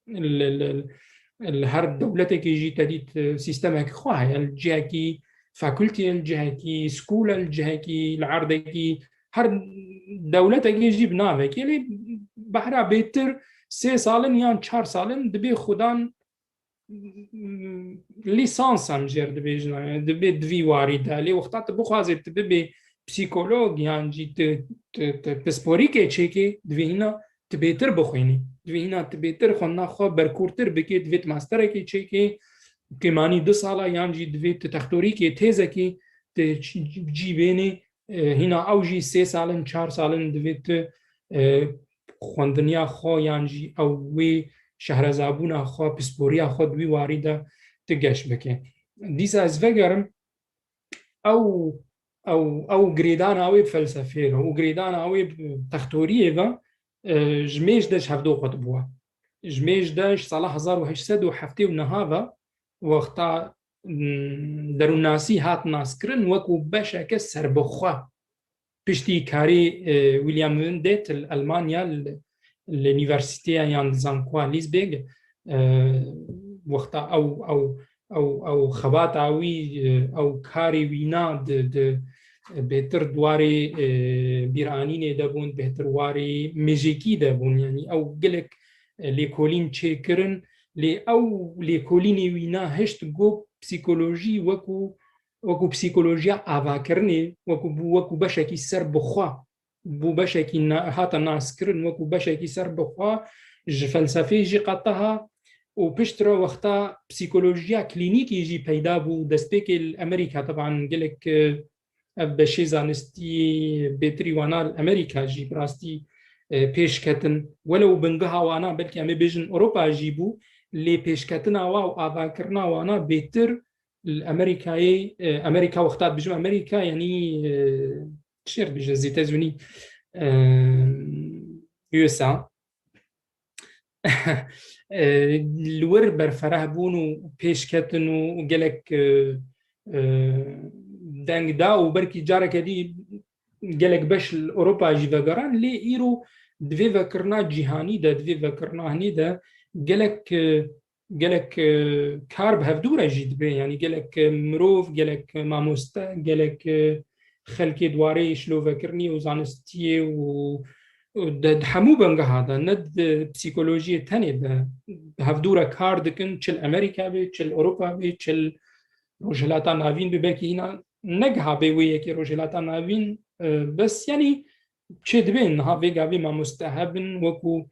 li, li, li her dewletekî jî te dît, e, sîstemekî xwe heye. Li cihekî fakultî ye, li cihekî skûl e, li cihekî li erdekî her dewletekê jî bi navekê. Lê behra bêtir sê sal in yan çar sal in dibê xudan, m, lîsans em jê re dibêjin, e, dibê di vî warî de. Lê wexta tu bixwazê tu bibê psîkolog yan jî tu, tu, tu pisporîkê çêkê, divê hîna tu bêtir bixwînî. Divê hîna tu bêtir xwendina xwe berkûrtir bikê, divê tu masterekê çêkê, kêmanî du sala yan jî divê tu textorîkê, têzekê tu ç-, cî bênê, e, hîna ew jî sê sal in, çar sal in divê tu, e, xwendiniya xwe yan jî ew wê şehrezabûna xwe, pisporiya xwe di wî warî de tu geş bike. Dîsa ez vegerim, ew, ew, ew girêdana wê felsefê re û girêdana wê textoriyê ve, e, ji mêj de ji hevdo qut bûye. Ji mêj de ji sala hezar û heşt sed û heftê û neh ve, wexta, mm, derûnnasî hat naskirin wekû beşeke serbixwe. Piştî karê, e, William Windet li Elmanya, li, li Unîversîteya yan li Zankoa Lîzbêg, e, wexta ew, ew, ew, ew xebata wî, e, ew karê wîna di, di, bêtir di warê, e, bîranînê de bûn, bêtir warê mêjekî de bûn. Yanî ew gelek, e, lêkolîn çêkirin, lê ew lêkolînê wîna hişt ku psîkolojî wekû, wekû psîkolojiya avakirinê, wekû bû, wekû beşekî serbixwe, bû beşekî na-, hate naskirin, wekû beşekî serbixwe ji felsefê jî qeteha û piştre wexta psîkolojiya klînîkî jî peyda bû, destpêkê li Amerîka, teban gelek, e, ev beşê zanistî bêtirî wana li Amerîka jî bi rastî, e, pêş ketin. Welew bingeha wana belkî em ê bêjin Ewropa jî bû, lê pêşketina wa û avakirina wana bêtir li Amerîkayê, e, Amerîka wexta dibêjim Amerîka, yanî, e, çi dibêje, Zetezûnî, e, U S A. E, li wir berfereh bûn û pêş ketin û gelek, e, e, deng da û belkî careke dî gelek beş li Ewropa jî vegeran, lê îro di vê vekirina cîhanî de, di vê vekirina hinê de gelek, e, gelek, e, kar bi hevdû re jî dibe. Yanî gelek, e, mirov, gelek, e, mamoste, gelek, e, xelkê di warê şilovekirinê û zanistiyê û, û de, di hemû bengeha de, ne di psîkolojiyê tenê de, bi hevdû re kar dikin, çi li Amerîka be, çi li Ewropa be, çi li Rojhilata Navîn be, belkî hîna negiha bê wê yekê Rojhilata Navîn, e, bes yanî çê dibên niha vê gavê mamoste hebin wekû,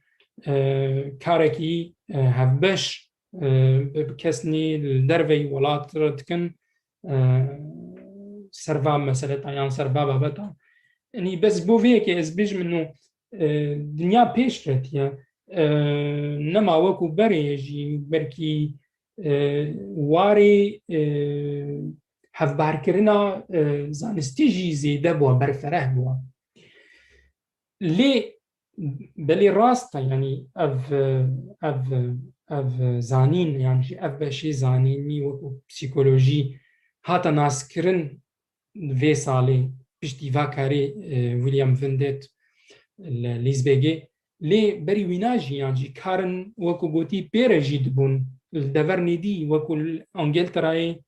e, karekî, e, hevbeş, e, bi, bi kesnî li derveyî welat re dikin, e, ser va meseleta yan ser va babeta. Yanî bes bo vê yekê ez bêjim ino, e, dinya pêş ketiye. E, nema wekû berê jî belkî, e, warê, e, hevbarkirina, e, zanistî jî zêde bû, berfereh bû. Lê belê rast e, yanî ev, ev, ev zanîn, yan jî ev beşê zanînî wekû psîkolojî hate naskirin vê salê piştî va karê, e, William Windet li Lîzbêgê. Lê berî wîna jî, yan jî karin wekû gotî pê re jî dibûn. Li devernê dî wekû li Angilterayê,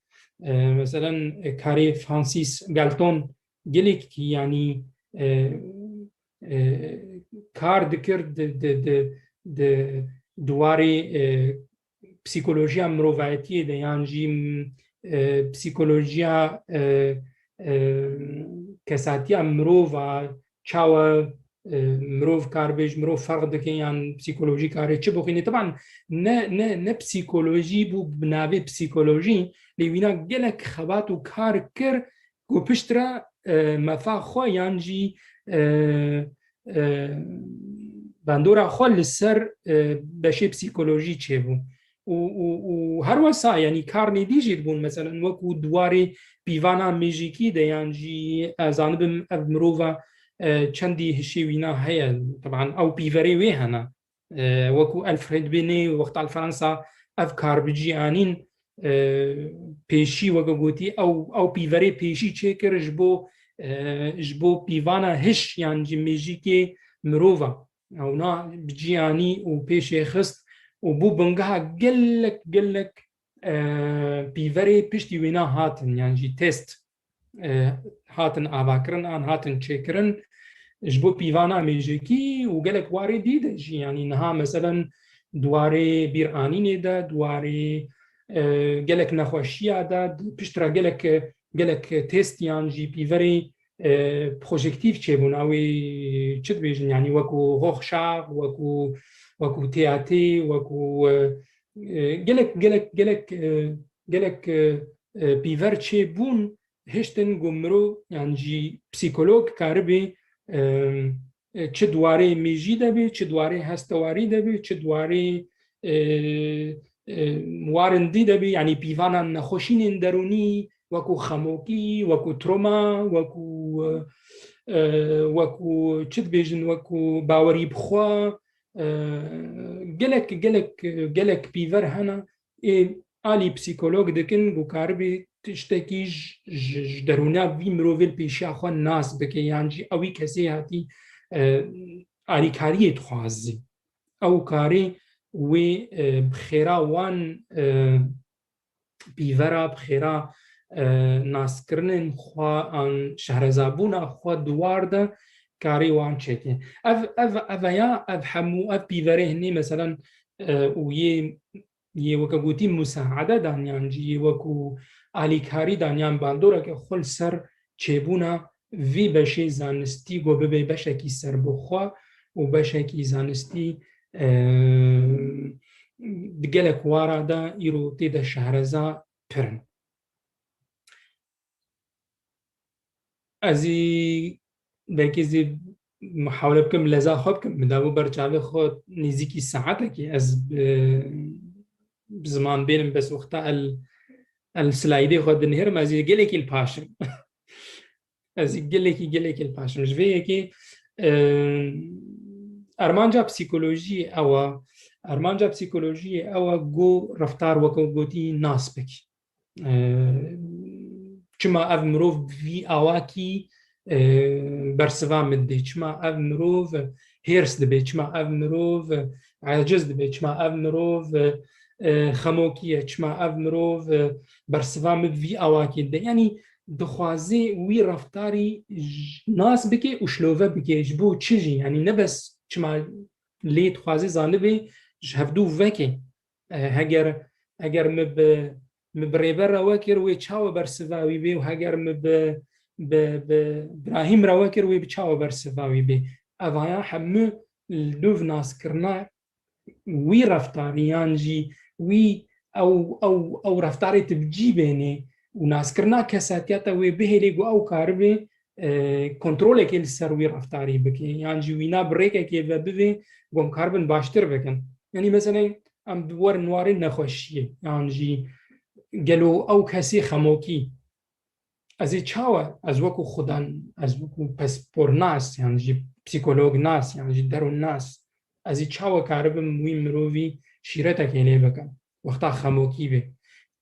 e, meselen, e, karê Francis Galton gelekî, yanî, e, e, kar dikir di, di, di, di, di warê, e, psîkolojiya mirovayetiyê de yan jî, e, psîkolojiya, e, e, kesatiya mirova, çawa, e, mirov kar bê ji mirov ferq dike yan psîkolojî karê çi bixwîne. Teban ne, ne, ne psîkolojî bû bi navê psîkolojî, lê wîna gelek xebat û kar kir ku piştre, e, mefa xwe yan jî, e, e, bandora xwe li ser, e, beşê psîkolojî çêbû. Û, û, û her wesa, yanî karnê dî jî dibûn, meselen, wekû di warê pîvana mêjîkî de, yan jî, ez zanibim, ev mirova, e, çendî hişê wîna heye. Teban ew pîverê wê hene. E, wekû Alfred Binet wexta li Fransa ev kar bi cî anîn, e, pêşî, weke gotî, ew, ew pîverê pêşî çêkir ji bo, e, ji bo pîvana hiş yan jî mêjîkê mirova. Ewna bi cî anî û pêşê xist û bû bingeha gelek, gelek, e, pîverê piştî wêna hatin, yan jî test, e, hatin avakirin an hatin çêkirin ji bo pîvana mêjekî û gelek warê dî de jî, yanî niha meselen di warê bîranînê de, di warê, e, gelek nexweşiya de, di piştre gelek, gelek test yan jî pîverê, e, projektîf çêbûn. Ew ê çi dibêjin, yanî wekû Rorschach, wekû, wekû T A T, wekû, e, e, gelek, gelek, gelek, e, gelek, e, e, pîver çêbûn, hiştin ku mirov yan jî psîkolog karibê, e, e, çi di warê mêjî de bê, çi di warê hestewarî de bê, çi di warê, e, e, warên dî de bî, yanî pîvana nexweşînên derûnî, wekû xemokî, wekû troma, wekû, e, e, wekû çi dibêjin, wekû bawerî bi xwe, e, gelek, gelek, gelek pîver hene. Ê alî psîkolog dikin ku karibî tiştekî ji, ji, ji derûna vî mirovê li pêşiya xwe nas bike, yan jî ewî kesê hatî, e, alîkariyê dixwazî. Ew karê wê, e, bi xêra wan, e, pîvera, bi xêra, e, naskirinên xwe an şehrezabûna xwe di war de karê wan çêke. Ev, ev, ev ya, ev hemû, ev pîverê hinê, meselen, e, û yê, yê weke gotî musaade dan, yan jî yê wekû alîkarî dan, yan bandoreke xwe li ser çêbûna vî beşê zanistî ku bibe beşekî serbixwe û beşekî zanistî, e, di gelek wara de îro tê de şehreza pir in. Ez ê belkî zî muhawele bikim, leza xwe bikim, min dabû ber çavê xwe nêzîkî saetekê ez bi, bi ziman bênim, bes wexta el, el slaydê xwe dinihêrim, ez ê gelekî li paş im. Ez ê gelekî, gelekî li paş im. Ji vê yekê, e, armanca psîkolojiyê ew e. Armanca psîkolojiyê ew e ku reftar weke gotî nas bikî. E, çima ev mirov vî awakî, e, bersiva min dê? Çima ev mirov hêrs dibe? Çima ev mirov aciz dibe? Çima ev mirov, e, xemokî ye? Çima ev mirov, e, bersiva min vî awakî dide? Yanî dixwaze wî reftarî j-, nas bike û şilove bike. Ji bo çi jî? Yanî ne bes çima lê dixwaze zanibê ji hevdû veke. E, heger, heger min bi, min bi Rêber re wekir, wê çawa bersiva wî bê û heger min bi, bi, bi Brahîm re wekir, wê bi çawa bersiva wî bê? Evaya hemû li dûv naskirina wî reftarî yan jî wî ew, ew, ew reftarê tu bi cî bênê û naskirina kesatiya te wê bihêlê ku ew karibê, e, kontrolekê li ser wî reftarî bike, yan jî wîna bi rêkekê ve bivê ku em karibin baştir bikin. Yanî mesela em bi werin warê nexweşiyê, yan jî gelo ew kesê xemokî, ez ê çawa, ez wekû xudan, ez wekû pispornas, yan jî psîkolognas, yan jî derûnnas, ez ê çawa karibim wî mirovî şîretekê lê bikim? Wexta xemokî bê.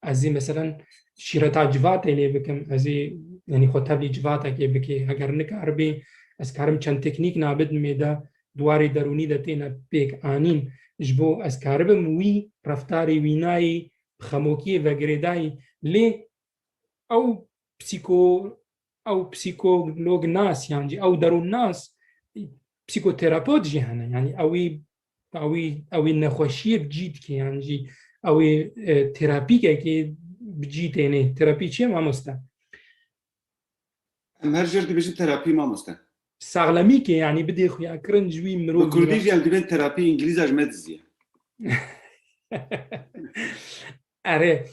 Ez ê, meselen, şîreta civatê lê bikim, ez ê, yanî xwe tevlî civatekê bikê. Heger nikaribê, ez karim çend teknîk nabidimê de, di warê derûnî de têne pêk anîn, ji bo ez karibim wî reftarê wînayî bi xemokiyê vegirêdayî. Lê ew psîko-, ew psîkolognas yan jî ew derûnnas, psîkoterapot jî hene. Yanî ew ê, ew ê, ew ê nexweşiyê bi cî dike yan jî ew ê, e, terapîkekê bi cî tênê. Terapî çi ye, mamoste? Em her jêr dibêjin terapî, mamoste. Saxlemîkê, yanî bidê xuyakirin ji wî mirovî. Bi kurdî jî em dibên terapî, îngilîza ji me diziye. Erê,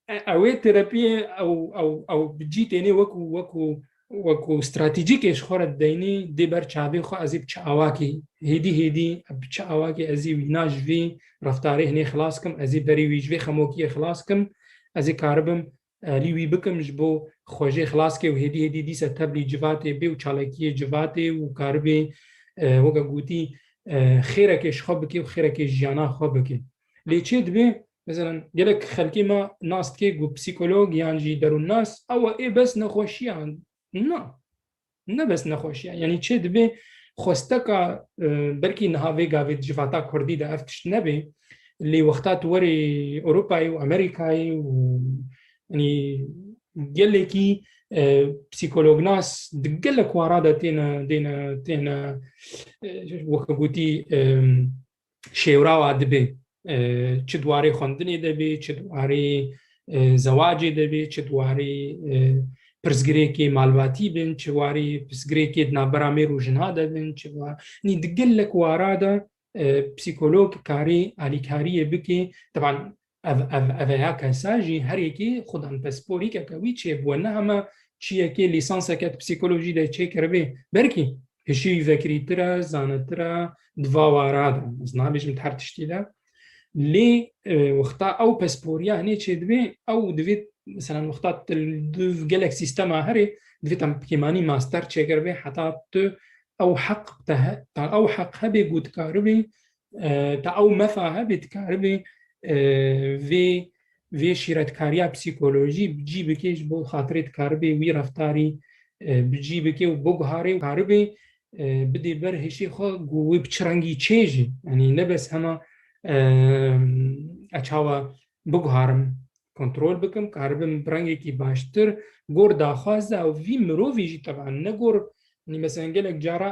e, ew ê terapiyê ew, ew, ew bi cî tênê wekû, wekû, wekû stratejîkê ji xwe re dideynê, dê ber çavê xwe, ez ê bi çi awakî, hêdî hêdî bi çi awakî ez ê wîna ji vê reftarê hinê xilas kim, ez ê berê wî ji vê xemokiyê xilas kim, ez ê karibim, e, lî wî bikim ji bo xwe jê xilas ke û hêdî hêdî dîsa tevlî civatê bê û çalakiyê civatê û karibê, e, weke gotî, e, xêrekê ji xwe bike û xêrekê jiyana xwe bike. Lê çê dibe, mesela, gelek xelkê me nas dike ku psîkolog yan jî derûnnas, ew e, ê bes nexweşiya. Na. Ne bes nexweşiya. Yanî çê dibe xwesteka, e, belkî niha vê gavê di civata kurdî de ev tişt nebe, lê wexta tu werê Ewropayê û Amerîkayê û, yanî, gelekî, e, psîkolognas di gelek wara de têne, têne, têne, e, weke gotî, e, şêwrawa dibe. E, çi di warê xwendinê de be, çi di warê, e, zewacê de be, çi di warê, e, pirsgirêkê malbatî bin, çi warê pirsgirêkê di navbera mêr û jina de bin, çi wa-, nî di gelek wara de, e, psîkolog karê alîkariyê bike. Teban ev, ev, ev ya kesa jî her yekê xudan pisporîkeke wî çêbûye. Ne hema çiyekê lîsanseke di psîkolojî de çêkiribê. Belkî hişî vekirîtir e, zanetir e, di va wara de. Ez nabêjim di her tiştî de. Lê, e, wexta ew pisporiya hinê çêdibe, ew divê, mesela, wexta tu li gelek sîstema herê, divê te pêmanî master çêkiribê, heta tu ew heq te he-, te ew heq hebê ku dikaribê, e, te ew mefa hebê dikaribê, e, vê, vê şîretkariya psîkolojî bi cî bikê, ji bo xatirê dikaribê wî reftarî, e, bi cî bikê û biguharê û karibê, e, bidê ber hêşê xwe ku wê bi çi rengî çê jî. Yanî ne bes hema, e, ez çawa biguharim, kontrol bikim, karibim bi rengekî baştir gor daxwaza û vî mirovî jî, teban ne gor, yanî mesela gelek cara,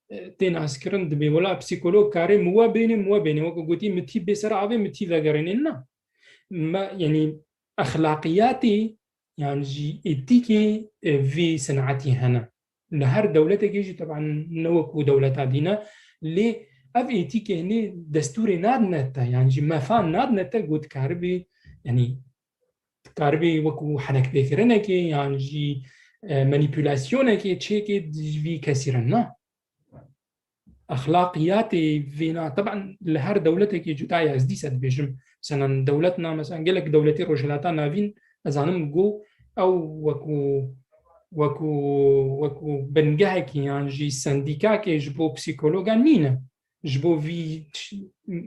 e, tê naskirin dibê, wela psîkolog karê min we bênê, min we bênê. Weke gotî, min tî bê ser avê, min tî vegerênê. Na. Me, yanî exlaqiyatê yan jî êtîkê, e, vî senetî hene. Li her dewletekê jî, teban ne wekû dewleta dî ne, lê ev êtîkê hinê destûrê nadine te, yan jî mefa nadine te ku dikaribî, yanî dikaribî wekû henekpêkirinekê yan jî, e, manîpulasyonekê çêkê ji vî kesî re ne. Exlaqiyatê vêna, teban li her dewletekê cuda ye. Ez dîsa dibêjim, mesela dewletna, mesela gelek dewletê Rojhilata Navîn, ez zanim ku ew wekû, wekû, wekû bingehekî yan jî sendîkakê ji bo psîkologa nîne. Ji bo vî ş-,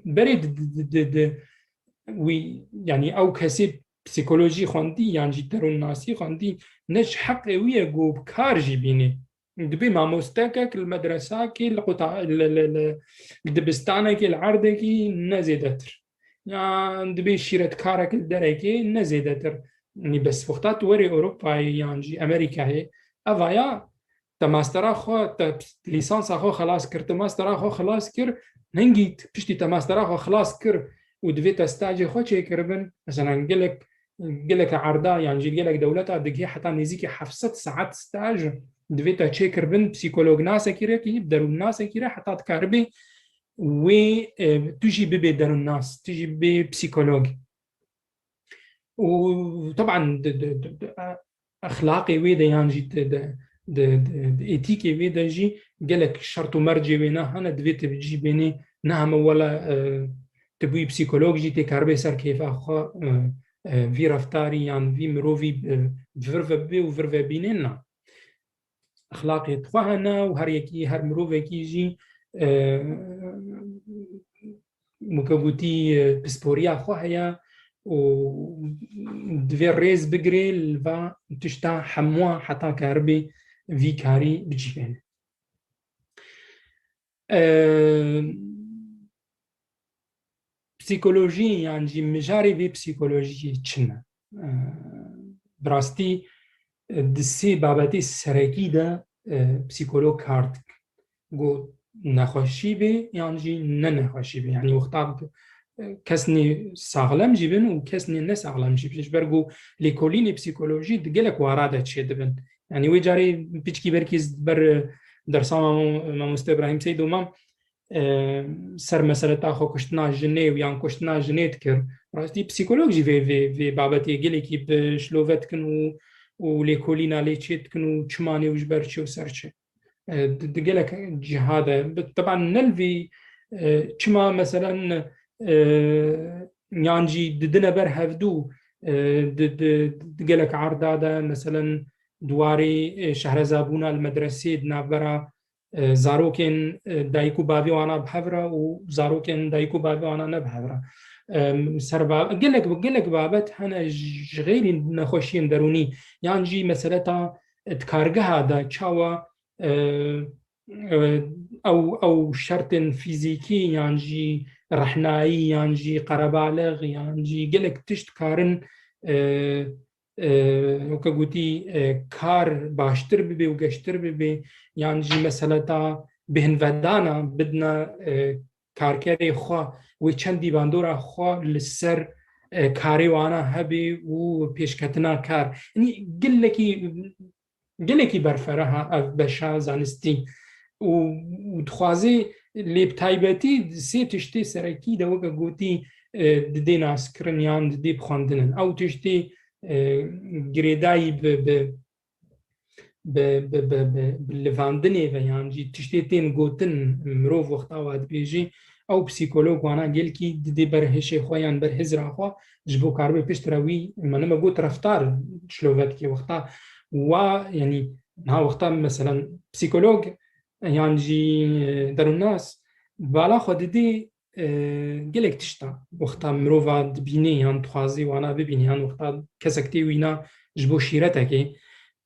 berê di, di, di, di, di, wî, yanî ew kesê psîkolojî xwendî yan jî derûnnasî xwendî, ne ji heqê wî ye ku bi kar jî bînê. Dibê mamostekek li medresakê, li quta-, li, li, li, li dibistanekê, li erdekî ne zêdetir. Yan dibê şîretkarek li derekê ne zêdetir. Yanî bes wexta tu werê Ewropayê yan jî Amerîkayê, eva ya te mastera xwe, te lîsansa xwe xelas kir, te mastera xwe xelas kir, hingî t-, piştî te mastera xwe xelas kir û divê te stajê xwe çêkiribin, mesela gelek gelek erda yan jî gelek dewleta digihê heta nêzîkî heft sed saet staj divê te çêkiribin, psîkolognasekî re, ki derûnnasekî re, heta dikaribê wê, e, tu jî bibê derûnnas, tu jî bibê psîkolog. Û teban di, di, di, di, e, exlaqê wê de yan jî di, di, di, di, di êtîkê wê de jî gelek şert û mercê wê ne hene, divê tu bi cî bênê, ne heme wela, e, tu bûyî psîkolog jî tê karibê ser kêfa xwe, e, e, vî reftarî yan vî mirovî, e, bi vir ve bibê û vir ve bînê, na. Exlaqê xwe hene û her yekî, her mirovekî jî, e, weke gotî, e, pisporiya xwe heye û divê rêz bigirê li va tişta hemû heta karibê vî karî bi cî bêne. E, psîkolojî yan jî mijarê vê psîkolojiyê çi ne? E, bi rastî, e, di sê babetê serekî de, e, psîkolog kar dike. Ku nexweşî bê yan jî ne nexweşî bê. Yanî wexta, e, kesnê saxlem jî bin û kesnê ne saxlem jî bin. Ji ber ku lêkolînê psîkolojî di gelek wara de çêdibin. Yanî wê carê piçkî belkî ez ber, e, dersa mamo-, mamoste Îbrahîm Seydo mam, e, ser meseleta xwe kuştina jinê û yan kuştina jinê dikir. Rastî psîkolog jî vê, vê, vê babetê gelekî bi şilove dikin û, û lêkolîna lê çê dikin û çima nê û ji ber çi û ser çi. E, di, di gelek ciha de. Bi, teban ne li vî, e, çima meselen, e, yan jî didine ber hevdû, e, di, di, di gelek erda de meselen di warê, e, şehrezabûna li medresê di navbera, e, zarokên, e, dayik û bavê wana bi hev re û zarokên dayik û bavê wana ne bi hev re. E, ser ba-, gelek, gelek babet hene ji, ji xêrî nexweşiyên derûnî, yan jî meseleta, e, di kargeha de çawa, e, e, ew, ew şertên fîzîkî yan jî rehnayî yan jî qerebalex yan jî gelek tişt karin, e, e, weke gotî, e, kar baştir bibe û geştir bibe, yan jî meseleta bêhnvedana bidina, e, karkerê xwe, wê çendî bandora xwe li ser, e, karê wana hebe û pêşketina kar. Yanî gelekî, gelekî berfireh e ev beşa zanistî. Û, û dixwaze lê bi taybetî sê tiştê serekî de weke gotî, e, didê naskirin yan didê bixwendinin. Ew tiştê, e, girêdayî bi, bi, bi, bi, bi, bi, bi livandinê ve yan jî tiştê tên gotin mirov wexta wa dibêjê, ew psîkolog wana gelkî didê ber hişê xwe yan ber hizra xwe ji bo karibê piştre wî, me nime got reftar şilove dike. Wexta wa, yanî niha wexta meselan psîkolog yan jî, e, derûnnas bala xwe didê, e, gelek tişta. Wexta mirova dibînê yan dixwazê wana bibînê yan wexta kesek tê wîna ji bo şîretekê,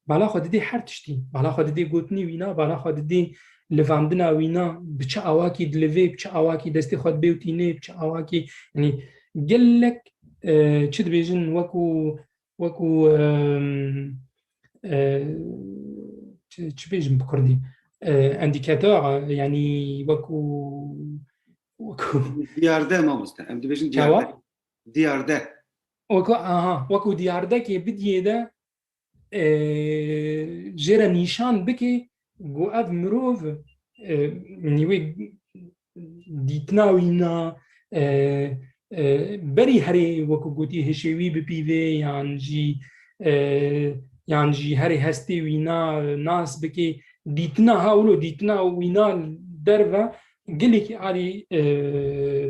bala xwe didê her tiştî. Bala xwe didê gotinê wîna, bala xwe didê livandina wîna, bi çi awakî dilivê, bi çi awakî destê xwe dibê û tînê, bi çi awakî, yanî gelek, e, çi dibêjin, wekû, wekû, e, e, çi, çi bêjim bi kurdî? E, indicateur, yanî wekû, wekû Diyarde mamoste. Em dibêjin Çawa? Diyarde. Diyarde. Wekû, aha, wekû diyardekê bidiyê de, e, jê re nîşan bike ku ev mirov, e, yanî wê dîtina wîna, e, e, berî herê wekû gotî hişê wî bipîvê yan jî, e, yan jî herê hestê wîna, e, nas bike. Dîtina ha wilo, dîtina wîna derve gelekî alî, e,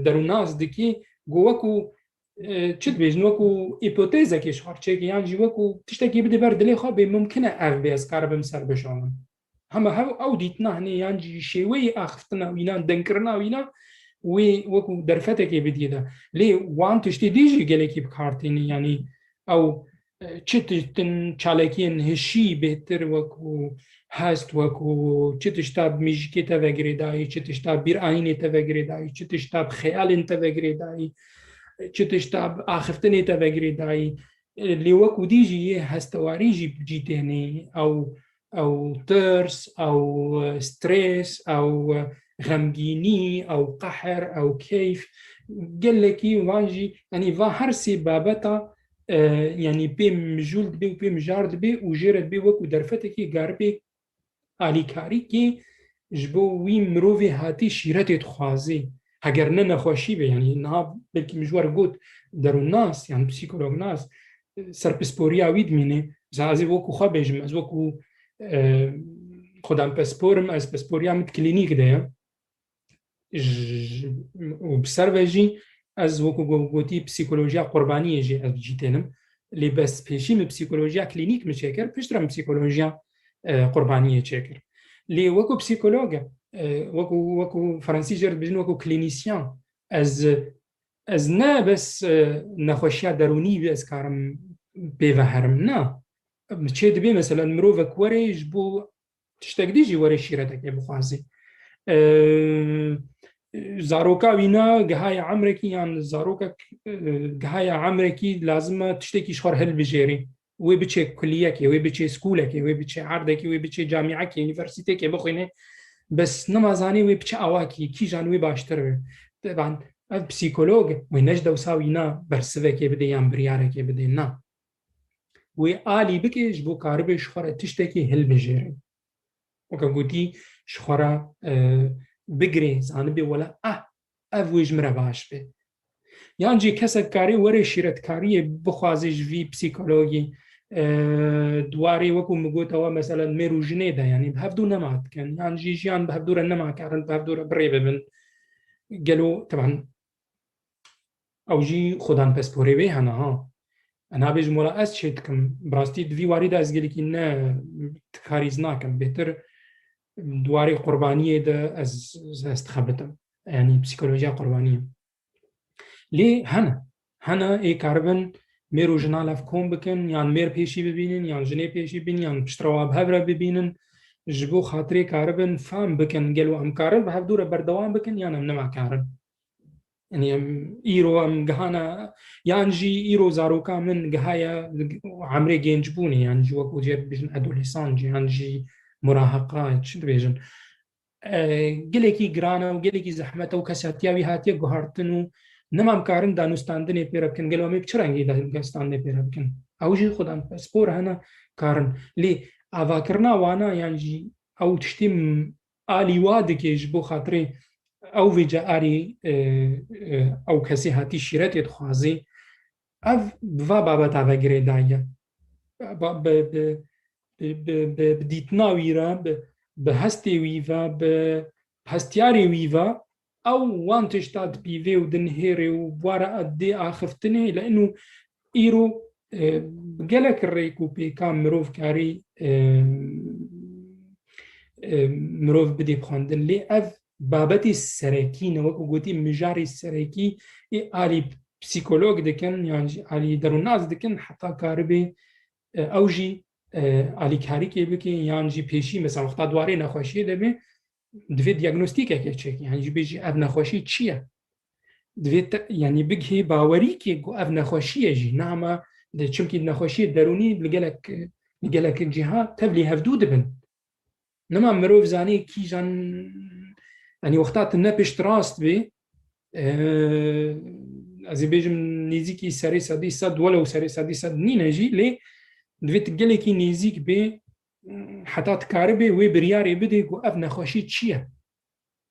derûnas dike ku wekû, e, çi dibêjin, wekû hîpotezekê ji xwe çêke yan jî wekû tiştekî bide ber dilê xwe bê mumkin e ev bê ez karibim ser bişanim. Hema hev ew dîtina hinê yan jî şêweyê axiftina wîna, denkirina wîna wê wekû derfetekê bidiyê de. Lê wan tiştê dî jî gelekî bi kar tînin, yanî ew, e, çi tiştin çalakiyên hişî bêhtir wekû hest, wekû çi tişta bi mîjikê te ve girêdayî, çi tişta bîrayînê te ve girêdayî, çi tişta bi xeyalên te ve girêdayî, çi tişta bi axiftinê te ve girêdayî. E, lê wekû dî jî yê hestewarî jî bi cî tênê. Ew ew tirs, ew stres, ew xemgînî, ew qehr, ew keyf, gelekî van jî, yanî va her sê babeta, e, yanî pê mijûl dibê û pê mijar dibê û jê re dibê wekû derfetekî garibê alîkarîkê ji bo wî mirovê hatî şîretê dixwazê. Heger ne nexweşî be, yanî niha belkî min ji we re got derûnnas yan psîkolognas, ser pisporiya wî dimîne. Mesela ez ê wekû xwe bêjim, ez wekû, e, xwedan pispor im, ez pisporiya min di klînîk de ye. J-, û bi ser ve jî ez wekû go-, gotî psîkolojiya qurbaniyê jî ez bi cî tênim. Lê bes pêşî min psîkolojiya klînîk min çêkir, piştre min psîkolojiya, e, qurbaniyê çêkir. Lê wekû psîkolog, e, wekû, wekû Fransî jê re dibêjin wekû klînîsyen, ez, ez ne bes, e, nexweşiya derûnî ez karim pê ve herim, na. Çê dibê mesela mirovek were ji bo tiştek dî jî were şîretekê bixwazê. E, zaroka wîna gihaye emrekî yan zarokek, e, gihaye emrekî lazim e tiştekî ji xwe re hilbijêrê. Wê biçe kuliyekê, wê biçe skolekê, wê biçe erdekê, wê biçe camiyekê, unîversîtekê bixwîne. Bes nema zanê wê biçe awakî, kîjan wê baştir be. Teban, ev psîkolog wê ne ji dewsa wîna bersivekê bidê yan biryarekê bidê, na. Wê alî bike ji bo karibe ji xwe re tiştekî hilbijêre. Weke gotî, ji xwe re, e, bigirê, zanibê wela, ah, ev wê ji min re baş be. Yan jî kesek karê were şîretkariyê bixwaze ji vî psîkologî, e, di warê wekû min gotewa, mesela mêr û jinê de, yanî bi hevdû nema dikin, yan jî jiyan bi hevdû re nema karin bi hevdû re birê bibin. Gelo, teban, ew jî xwedan pisporê wê hene, ha. Ez nabêjim wela ez çê dikim. Bi rastî di vî warî de ez gelekî ne karîz nakim. Bêtir di warê qurbaniyê de ez, ez dixebitim. Yanî psîkolojiya qurbaniyê. Lê hene. Hene ê karibin mêr û jina lev kom bikin, yan mêr pêşî bibînin, yan jinê pêşî bibînin, yan piştre wa bi hev re bibînin. Ji bo xatirê karibin fam bikin, gelo em karin bi hevdû re berdewam bikin, yan em nema karin. Yanî em îro em gihana, yan jî îro zaroka min gihaye emrê gençbûnê, yan jî wekû jê dibêjin adolescence, yan jî muraheqa, çi dibêjin. E, gelekî giran e û gelekî zehmet e û kesatiya wî hatiye guhartin û nema em karin danûstandinê pê re bikin. Gelo em ê bi çi rengî danûstandinê pê re bikin? Ew jî xwedan pispor hene karin. Lê avakirina wana yan jî ew tiştê m-, alî wa dike ji bo xatirê ew vêce arî, e, e, ew kesê hatî şîretê dixwazê. Ev bi va babeta ve girêdayî ye. Ba-, bi, bi, bi, bi, bi, bi dîtina wî re, bi, bi hestê wî ve, bi hestiyarê wî ve, ew wan tişta dipîvê û dinihêrê û bi wa re dê axiftinê, li ino îro, e, bi gelek rêk û pêkan mirov karî, e, e, mirov bidê bi xwendin. Lê ev babetê serekî ne, wekî gotî mijarê serekî ê alî psîkolog dikin, yan jî alî derûnnas dikin, heta karibê, e, ew jî, e, alîkarîkê bike, yan jî pêşî, mesela, wexta di warê nexweşiyê de be, divê diagnostîkekê çêke, yan jî bêjî ev nexweşî çi ye? Divê te, yanî bigihê bawerîkê ku ev nexweşî ye jî, ne hema de, çimkî nexweşiyê derûnî li gelek, li gelek ciha tevlî hevdû dibin. Nema mirov zanî kîjan, yanî wexta tu ne piştrast bê, e, ez ê bêjim nêzîkî serê sedî sed, welew serê sedî sed nîne jî, lê divê tu gelekî nêzîk bê, heta tu karibê wê biryarê bidê ku ev nexweşî çi ye.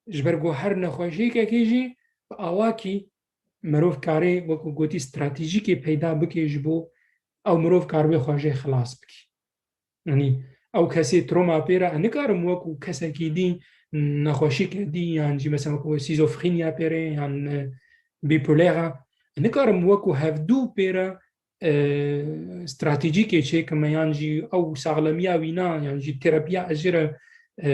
Ji ber ku her nexweşiyekekê jî bi awakî mirov karê, wekî gotî, stratejîkê peyda bike ji bo ew mirov karibê xwe jê xilas bike. Yanî ew kesê troma pê re, ez nikarim wekî kesekî dî, nexweşîke dî, yan jî mesela wekî şîzofreniya pê re, yan, e, bîpolera, ez nikarim wekî hevdû pê re, e, stratejîkê çêkime, yan jî ew saxlemiya wîna, yan jî terapiya ez jê re, e,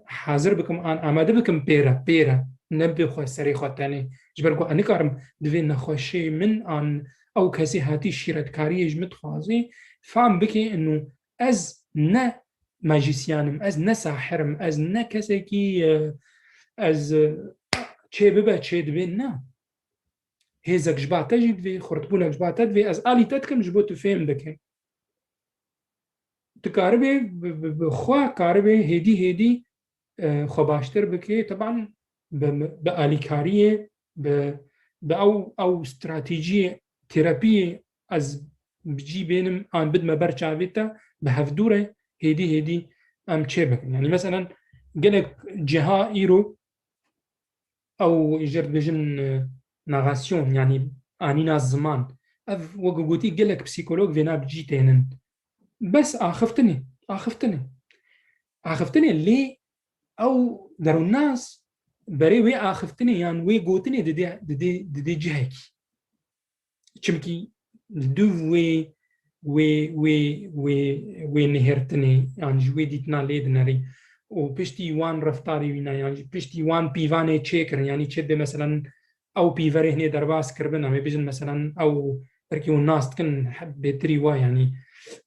hazir bikim, an amade bikim pê re, pê re, ne bi xwe, serê xwe tenê. Ji ber ku ez nikarim divê nexweşê min an ew kesê hatî şîretkariyê ji min dixwazî, fam bike ino ez ne majîsyan im, ez ne sahir im, ez ne kesekî, e, ez, e, çê bibe, çê dibe, ne. Hêzek ji ba te jî divê, xurtbûnek ji ba te divê, ez alî te dikim ji bo tu fêm bike. Tu karibê bi, bi, bi xwe karibê hêdî hêdî, e, xwe baştir bike. Teban bi, bi alîkariyê, bi, bi ew, ew stratejiyê terapiyê ez bi cî bênim an bidime ber çavê te, bi hevdû re hêdî hêdî em çê bikin. Yanî meselen gelek ciha îro ew jê re dibêjin, e, narration, yanî anîna ziman. Ev wek gotî gelek psîkolog vêna bi cî tênin. Bes axiftinê, axiftinê. Axiftinê lê ew derûnnas berê wê axiftinê yan wê gotinê didê, didê, didê cihekî. Çimkî li dûv wê, wê, wê, wê, wê nihêrtinê yan jî wê dîtina lê dinerî û piştî wan reftarê wîna yan jî piştî wan pîvanê çêkirin, yanî çê dibê meselen ew pîverê hinê derbas kiribin, em ê bêjin meselen ew belkî hûn nas dikin, he-, bêtirî wa, yanî,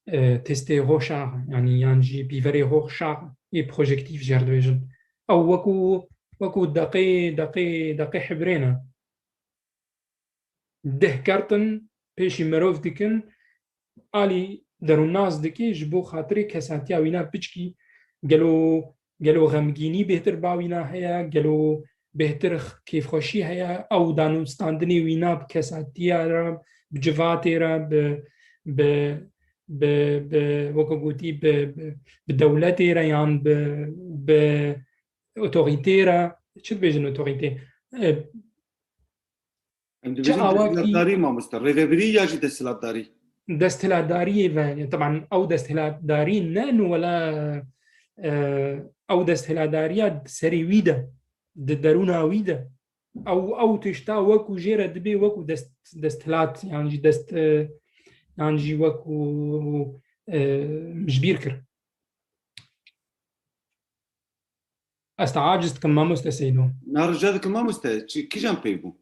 e, testê Rorschach, yanî yan jî pîverê Rorschach yê projektîf jê re dibêjin. Ew wekû, wekû deqê, deqê, deqê hibrê ne. Deh kertin pêşî mirov dikin, alî derûnnas dike ji bo xatirê kesatiya wîna piçkî, gelo, gelo xemgînî bêhtir ba wîna heye, gelo bêhtir x-, kêfxweşî heye, ew danûstandinê wîna bi kesatiya re, bi civatê re, bi, bi, bi, bi, weke gotî, bi, bi, bi dewletê re yan bi, bi otorîtê re, çi dibêjin otorîtê? E, Em dibêjin çi awakî desthilatdarî, mamoste, rêvebirî ya jî desthilatdarî? Desthilatdariyê ve, teban ew desthilatdarî ne, nu wela, e, ew desthilatdariya serê wî de, di derûna wî de. Ew, ew tişta wekû jê re dibê wekû dest, desthilat, yan jî dest, e, yan jî wekû, e, mijbîr kir. Ez te aciz dikim, mamoste Seydo. Na rica dikim, mamoste, çi, kîjan pey bû?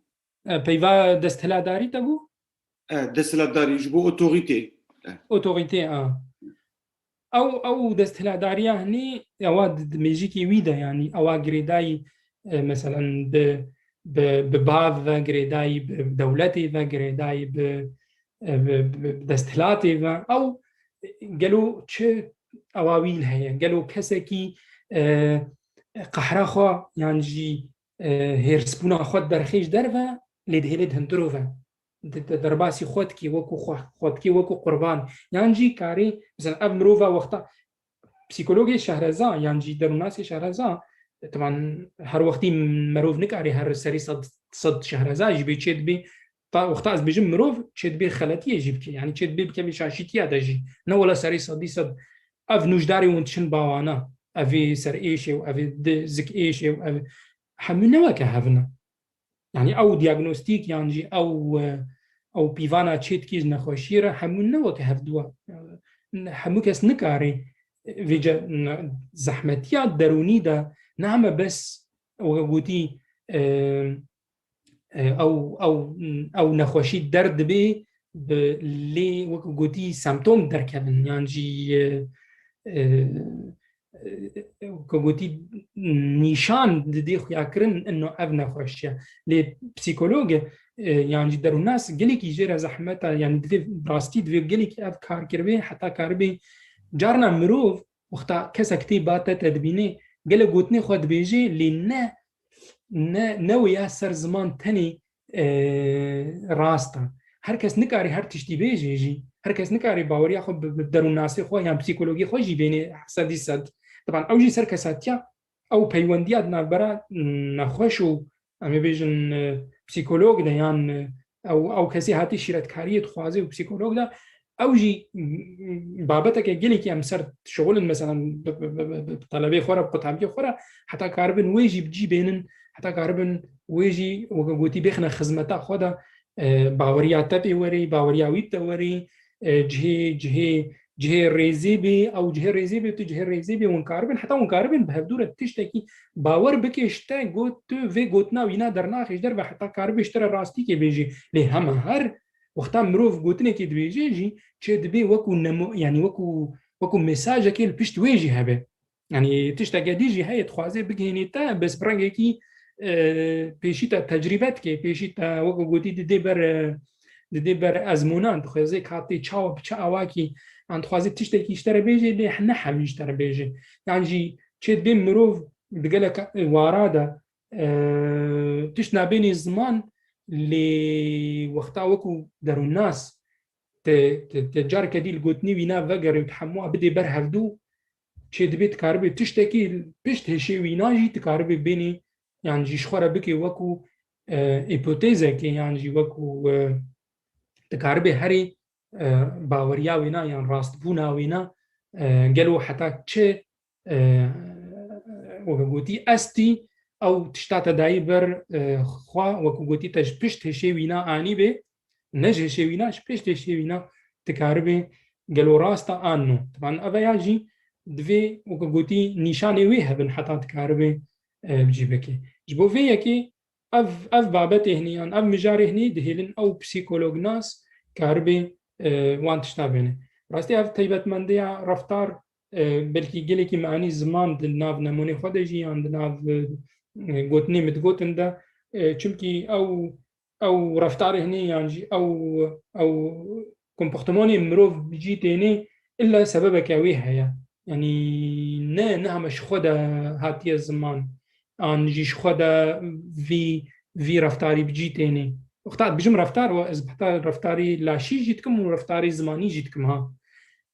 E, peyva desthilatdarî te bû? E, desthilatdarî ji bo otorîtê. E. Otorîtê, a. Ew, ew desthilatdariya hinî, ewa di, di mêjikê wî de, yanî ewa girêdayî, e, meselen bi, bi, bi bav ve girêdayî, bi dewletê ve girêdayî, bi, e, bi, bi, bi desthilatê ve. Ew gelo çi ewa wî heye? Gelo kesekî, e, qehra xwe yan jî, e, hêrsbûna xwe derxê ji derve lê dihêlê di hundirê ve, di, di derbasî xwe dikê, wekû xwe, xwe dikê wekû qurban. Yan jî karê, mesela ev mirova wexta psîkologê şehreza yan jî derûnasê şehreza, teban her wextî merov nikarê her serî sed, sed şehreza jî bê çê dibê, ta wexta ez bêjim mirov çê dibê xeletiyê jî bike, yanî çê dibê bikevê şaşîtiya de jî. Ne wela serî sedî sed ev nûjdarê hûn diçin bawana, ev ê ser êşê û ev ê di zik êşê û ev hemû ne weke hev in. Yani ew diagnostîk yan jî ew, e, ew pîvana çê dikî ji nexweşiyê re hemû ne weke hev dû. Hemû kes nikarê vêce n-, zehmetiya derûnî de name bes weke gotî, e, e, ew, ew, ew nexweşî derdibê, bi lê weke gotî semptom derkevin, yan jî, e, e, e, weke gotî nîşan didê xuyakirin ino ev nexweşiye. Lê psîkolog, e, yan jî derûnnas gelekî jê re zehmet e, yani divê rastî divê gelekî ev kar kiribê, heta karibê carna mirov wexta kesek tê ba te, te dibînê, gelek gotinê xwe dibêjê, lê ne, ne, ne wê ya ser ziman tenê, e, rast e. Her kes nikarê her tiştî bêjê jî. Her kes nikarê baweriya xwe bi, bi derûnnasê xwe yan psîkologê xwe jî bênê sedî sed. Teban ew jî ser kesatiya ew peywendiya di navbera nexweş û, em ê bêjin, e, psîkolog de yan, e, ew, ew kesê hatî şîretkariyê dixwazê û psîkolog de, ew jî, m, babeteke gelekî em ser şixulin, mesela bi, bi, bi, bi, bi telebê xwe re, bi qutabiyê xwe re, heta karibin wê jî bi cî bênin, heta karibin wê jî weke gotî bêxine xizmeta xwe de, e, baweriya te pê werê, baweriya wî bi te werê, e, cihê, cihê, cihê rêzê bê, ew cihê rêzê bê, tu cihê rêzê bê, hûn karibin, heta hûn karibin bi hevdû re tiştekî bawer bike ji te, got tu vê gotina wîna dernaxê ji derve, heta karibê ji te re rastîkê bêjî. Lê hema her wexta mirov gotinekê dibêje jî, çê dibê wekû nemo-, yani wekû, wekû mesajekê li pişt wê jî hebe. Yani tişteke dî jî heye dixwaze bigihênê te, bes bi rengekî, e, pêşî te tecrîbe dike, pêşî te wekû gotî didê ber, e, didê ber ezmûnan, dixwaze katê çawa bi çi awakî, an dixwaze tiştekî ji te re bêje, lê ne hemî ji te re bêje. Yan jî çê dibê mirov di gelek wara de, e, tişt nabênê ziman, lê wexta wekû derûnnas te, te, te careke dî li gotinê wîna vegerê û te hemûa bidê ber hevdû, çê dibê dikaribê tiştekî pişt hêşê wîna jî dikaribê bênê, yan jî ji xwe re bikê wekû, e, hîpotezekê, yan jî wekû, e, dikaribê herê, e, baweriya wêna yan rastbûna wêna, e, gelo heta çi, e, weke gotî estî, ew tişta te dayî ber, e, xwe, wekû gotî te ji pişt hêşê wîna anî bê, ne ji hêşê wîna, ji pişt hêşê wîna dikaribê gelo rast e an no. Teban ev ya jî divê weke gotî nîşanê wê hebin heta dikaribê, e, bi cî bikê. Ji bo vê yekê ev, ev babetê hinî yan ev mijarê hinî dihêlin ew psîkolognas karibê, e, wan tişta bêne. Rastî ev taybetmendiya reftar, e, belkî gelekî me anî ziman di nav nemûnê xwe de jî yan di nav, e, gotinê min digotin de, e, çimkî ew, ew reftarê hinî yan jî ew, ew komportemanê mirov bi cî tênê illa sebebeke wê heye. Yanî ne, ne heme ji xwe de hatiye ziman, an jî ji xwe de vî, vî reftarî bi cî tênê. Wexta dibêjim reftar, we ez heta reftarî laşî jî dikim û reftarî zimanî jî dikim ha.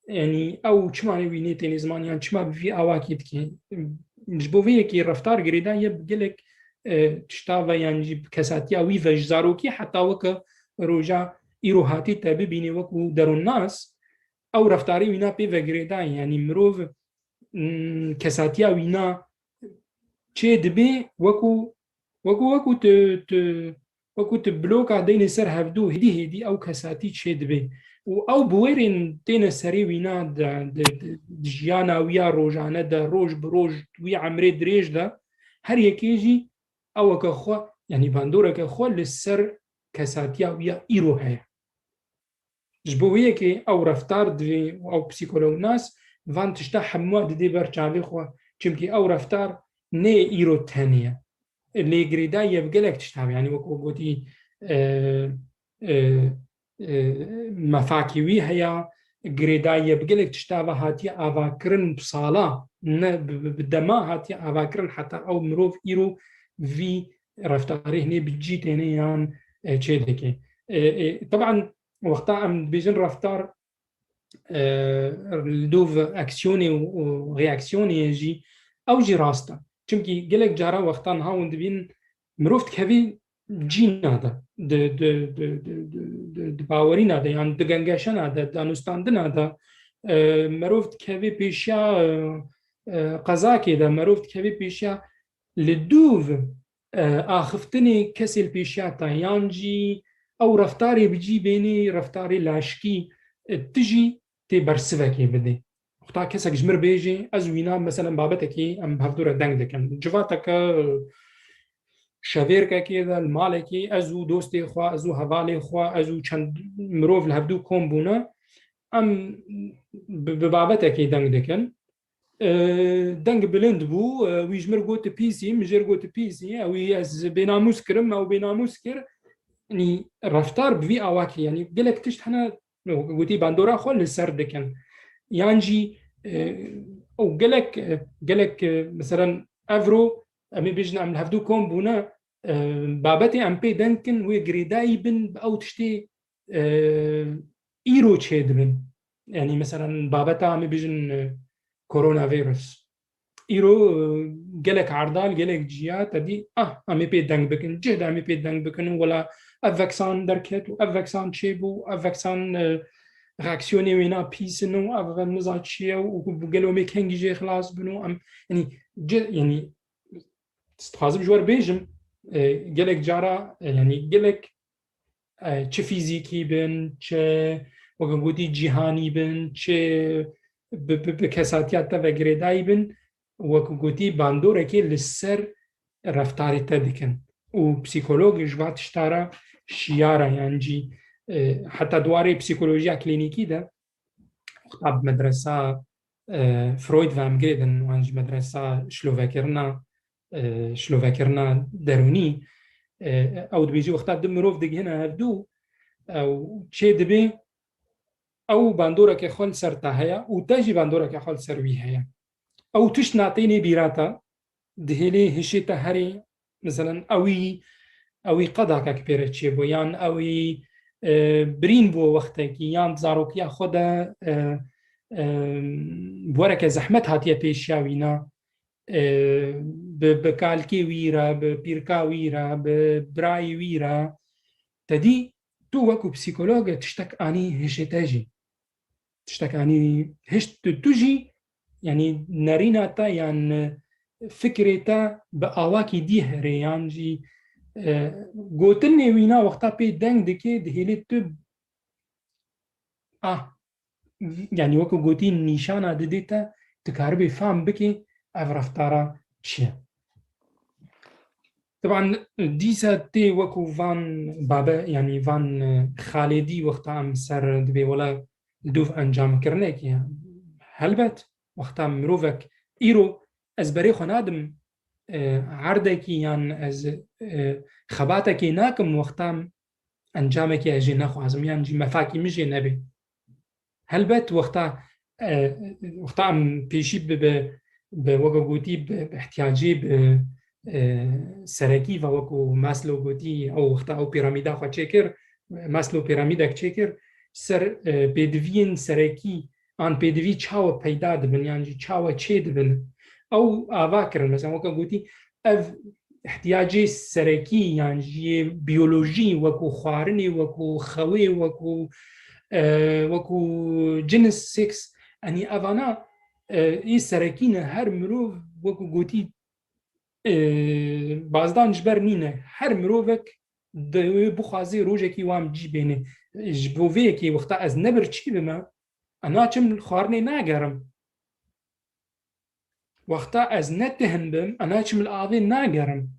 Yanî ew çima ne wî nêtênê ziman yan çima bi vî awakî dike? Ji bo vê yekê reftar girêdayî ye bi gelek, e, tişta ve yan jî bi kesatiya wî ve ji zarokî heta weke roja îro hatî te bibînê wekû derûnnas, ew reftarê wîna pê ve girêdayî. Yanî mirov, mm, kesatiya wîna çê dibê wekû, wekû, wekû tu, tu, wekû tu bloka deynê ser hevdû, hêdî hêdî ew kesatî çê dibê. Û ew biwêrên têne serê wîna di, di, di, di jiyana wî ya rojane de, roj bi roj wî emrê dirêj de, her yekê jî eweke xwe, yanî bandoreke xwe li ser kesatiya wî ya îro heye. Ji bo wê yekê ew reftar divê û ew psîkolognas van tişta hemûa didê ber çavê xwe, çimkî ew reftar ne îro tenê ye. Lê girêdayî ye bi gelek tişta ve, yanî wekû gotî, e, e, e, mefakê wî heye, girêdayî ye bi gelek tişta ve hatiye avakirin bi sala, ne bi, bi, bi dema hatiye avakirin heta ew mirov îro vî reftarê hinê bi cî têne yan, e, çê dike. E, e, teban wexta em dibêjin reftar, e, li dûv aksiyonê û, û reaksiyonê ye jî, ew jî rast e. Çimkî gelek cara wexta niha hûn dibînin mirov dikevî cîna de, di, di, di bawerîna de, yan di gengeşena de, danûstandina de, e, merov dikeve pêşiya, e, e, qezakê de, merov dikeve pêşiya li dûv, e, axiftinê kesê li pêşiya te, yan jî ew reftarê bi cî bênê, reftarê laşkî, e, tu jî tê bersivekê bidê. Wexta kesek ji mir bêjê, ez wîna, meselen, babetekê em bi hevdû re deng dikin. Civateke, e, şevêrkekê de, li malekê, ez û dostê xwe, ez û hevalê xwe, ez û çend mirov li hevdû kom bûne, em bi, bi babetekê deng dikin. E, deng bilind bû, e, wî ji mir got pîsî, min jê re got pîsî, e, wî ez bênamûs kirim, ew bênamûs kir. Yanî reftar bi vî awakî, yanî gelek tişt hene, no, gotî bandora xwe li ser dikin. Yan jî, e, ew gelek, e, gelek, e, meselen, evro, em ê bêjin, em li hevdû kom bûne, e, babetê em pê deng kin, wê girêdayî bin bi ew tiştê, e, îro çêdibin. Yanî, meselen, babeta em ê bêjin, e, koronavîrus. Îro, e, gelek erdal, gelek ciya te dî, ah, em ê pê deng bikin, cih de em ê pê deng bikin û wela ev veksan derket û ev veksan çêbû, ev veksan, e, reaksiyonê wêna pîs in û ev, ev niza çi ye û gelo em ê kengî jê xilas bin û em, yanî, ci-, yanî, dixwazim ji we re bêjim, e, gelek cara, e, yanî gelek, e, çi fîzîkî bin, çi weke gotî cîhanî bin, çi bi, bi, bi kesatiya te ve girêdayî bin, weke gotî bandorekê li ser reftarê te dikin. Û psîkolog ji va tişta re şiyar e, yan jî, e, heta di warê psîkolojiya klînîkî de, wexta bi medresa, e, Freud ve em girêdin, wan ji medresa şilovekirina, e, şilovekirina derûnî, e, ew dibêjî, wexta du mirov digihine hevdû, ew çê dibê, ew bandoreke xwe li ser te heye û te jî bandoreke xwe li ser wî heye. Ew tişt natênê bîra te, dihêlê hişê te herê, meselen, ewî, ewî qedakek pê re çêbû, yan ewî, e, birîn bû wextekî, yan di zarokiya xwe de, e, e, bi wereke zehmet hatiye pêşiya wîna, e, bi, bi kalkê wî re, bi pîrka wî re, bi birayê wî re. Te dî, tu wekû psîkolog tiştek anî hişê te jî. Tiştek anî hişt tu, tu jî, yanî nerîna te yan fikrê te bi awakî dî herê, yan jî, e, gotinê wîna wexta pê deng dike, dihêlê tu, ah, yanî wekû gotî nîşana didê te, tu karibê fam bikê ev reftara çi ye. Teban dîsa tê wekû van babe, yanî van, e, xalê dî wexta em ser dibê wela dûv encamkirinekê ye. Helbet, wexta mirovek îro ez berê xwe nadim, e, erdekî yan ez, e, xebatekê nakim wexta encamekê ez jê nexwazim, yan jî mefakî min jê nebê. Helbet wexta, e, wexta em pêşî bi, bi, bi weke gotî bi, bi ihtiyacê bi, e, serekî ve wekû Maslow gotî, ew wexta ew pîramîda xwe çêkir, Maslow pîramîdek çêkir, ser, e, pêdiviyên serekî an pêdivî çawa peyda dibin, yan jî çawa çê dibin. Ew ava kirin. Mesela weke gotî, ev ihtiyacê serekî yan jî yê biyolojî, wekû xwarinê, wekû xewê, wekû, e, wekû cins, seks, enî evana, e, ê serekî ne. Her mirov, wekû gotî, e, bazdan ji ber nîne. Her mirovek dê wê bixwazê rojekî wan cî bêne. Ji bo vê yekê wexta ez ne birçî bime, ez naçim li xwarinê nagerim. Wexta ez ne tihn bim, ez naçim li avê nagerim.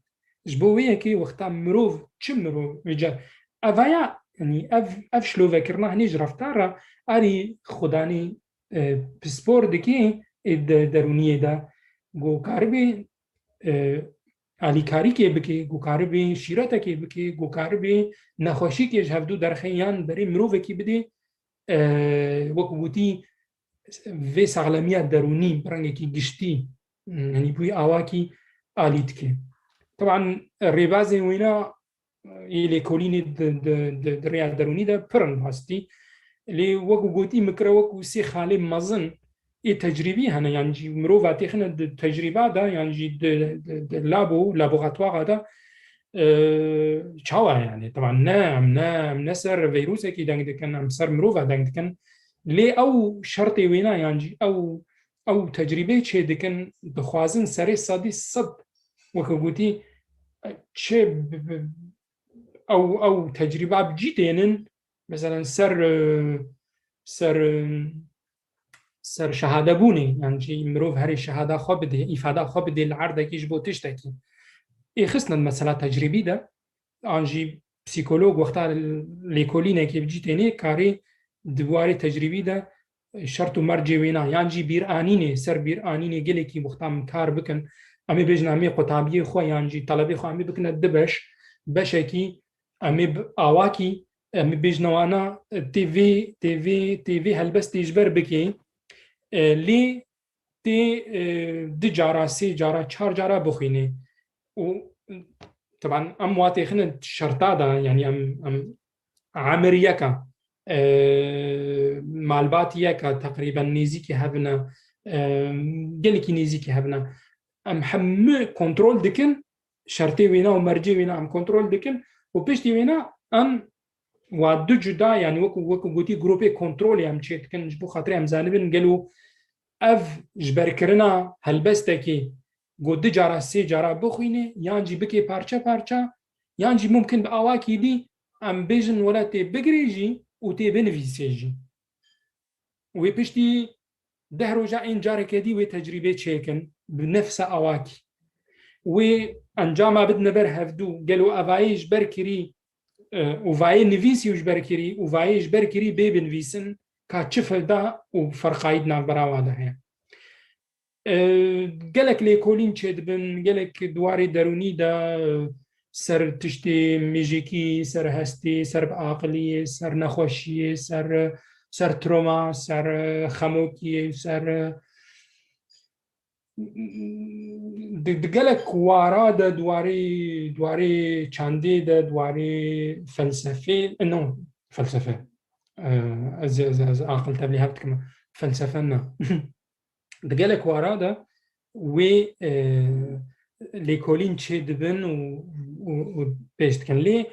Ji bo wê yekê wexta mirov, çi mirov, vêca, evaya, yanî ev, ev şilovekirina hinî ji reftar re, arî xudanî, e, pispor dikê ê de, derûniyê de, ku karibê, e, alîkarîkê bikê, ku karibê şîretekê bikê, ku karibê nexweşîkê ji hevdû derxê yan berê mirovekî bidê, e, wekû gotî, vê saxlemiya derûnî bi rengekî giştî, yanî bi wî awakî alî dike. Teban rêbazên wêna ê lêkolînê di, di, di, di rêya derûnî de pir in rastî. Lê wekû gotî, min kire wekû sê xalê mezin ê tecrîbî hene, yan jî mirova têxine di tecrîba de, yan jî di, di, di labo, laboratwara de, e, çawa yani? Teban ne, em ne, em ne ser veyrusekî deng dikin, em ser mirova deng dikin. Lê ew şertê wêna yan jî ew, ew tecrîbê çê dikin, dixwazin serê sedî sed, weke gotî, çi bi, bi, ew, ew tecrîba bi cî tênin, meselen ser, e, ser, e, ser şehadebûnê, yan jî mirov herê şehada xwe bidê, îfada xwe bidê li erdekî ji bo tiştekî. Ê xistin mesela tecrîbî de, an jî psîkolog wexta lêkolînekê bi cî tênê karê di warê tecrîbî de şert û mercê wêna, yan jî bîranînê, ser bîranînê gelekî wexta em kar bikin, em ê bêjin em ê qutabiyê xwe yan jî telebê xwe em ê bikine du beş, beşekî em ê bi awakî, em ê bêjine wana, e, tê vê, tê vê, tê vê helbestê ji ber bikê, e, lê tê, e, du cara, sê cara, çar cara bixwînê. Û, teban, em watê xine şerta de, yanî em, em emir yeka, e, malbat yeka, teqrîben nêzîkî hev ne, e, gelekî nêzîkî hev ne. Em hemû kontrol dikin, şertê wêna û mercê wêna em kontrol dikin û piştî wêna em wa du cuda, yanî wekû, wekû gotî, grûpê kontrolê em çê dikin, ji bo xatirê em zanibin gelo ev ji berkirina helbestekê ku du cara, sê cara bixwînê, yan jî bikê parçe parçe, yan jî mumkin bi awakî dî em bêjin wela tê bigirê jî û tê binivîsê jî. Wê piştî deh roja ên careke dî wê tecrîbê çêkin bi nefsa awakî. Wê encama bidine ber hevdû, gelo evayê ji ber kirî, e, û vayê nivîsî û ji ber kirî û vayê ji ber kirî bê binivîsin, ka çi feda û ferqayî di navbera wa de heye. E, gelek lêkolîn çêdibin, gelek di warê derûnî de, e, ser tiştê mîjîkî, ser hestê, ser bi aqiliyê, ser nexweşiyê, ser, ser troma, ser, e, xemokiyê, ser, e, di, di gelek wara de, di warê, di warê çandê de, di warê felsefê, no, felsefe. E, ez, ez, ez aqil tevlî hev dikim. Felsefe ne. Di gelek wara de wê, e, lêkolîn çê dibin û, û, û pêş dikin. Lê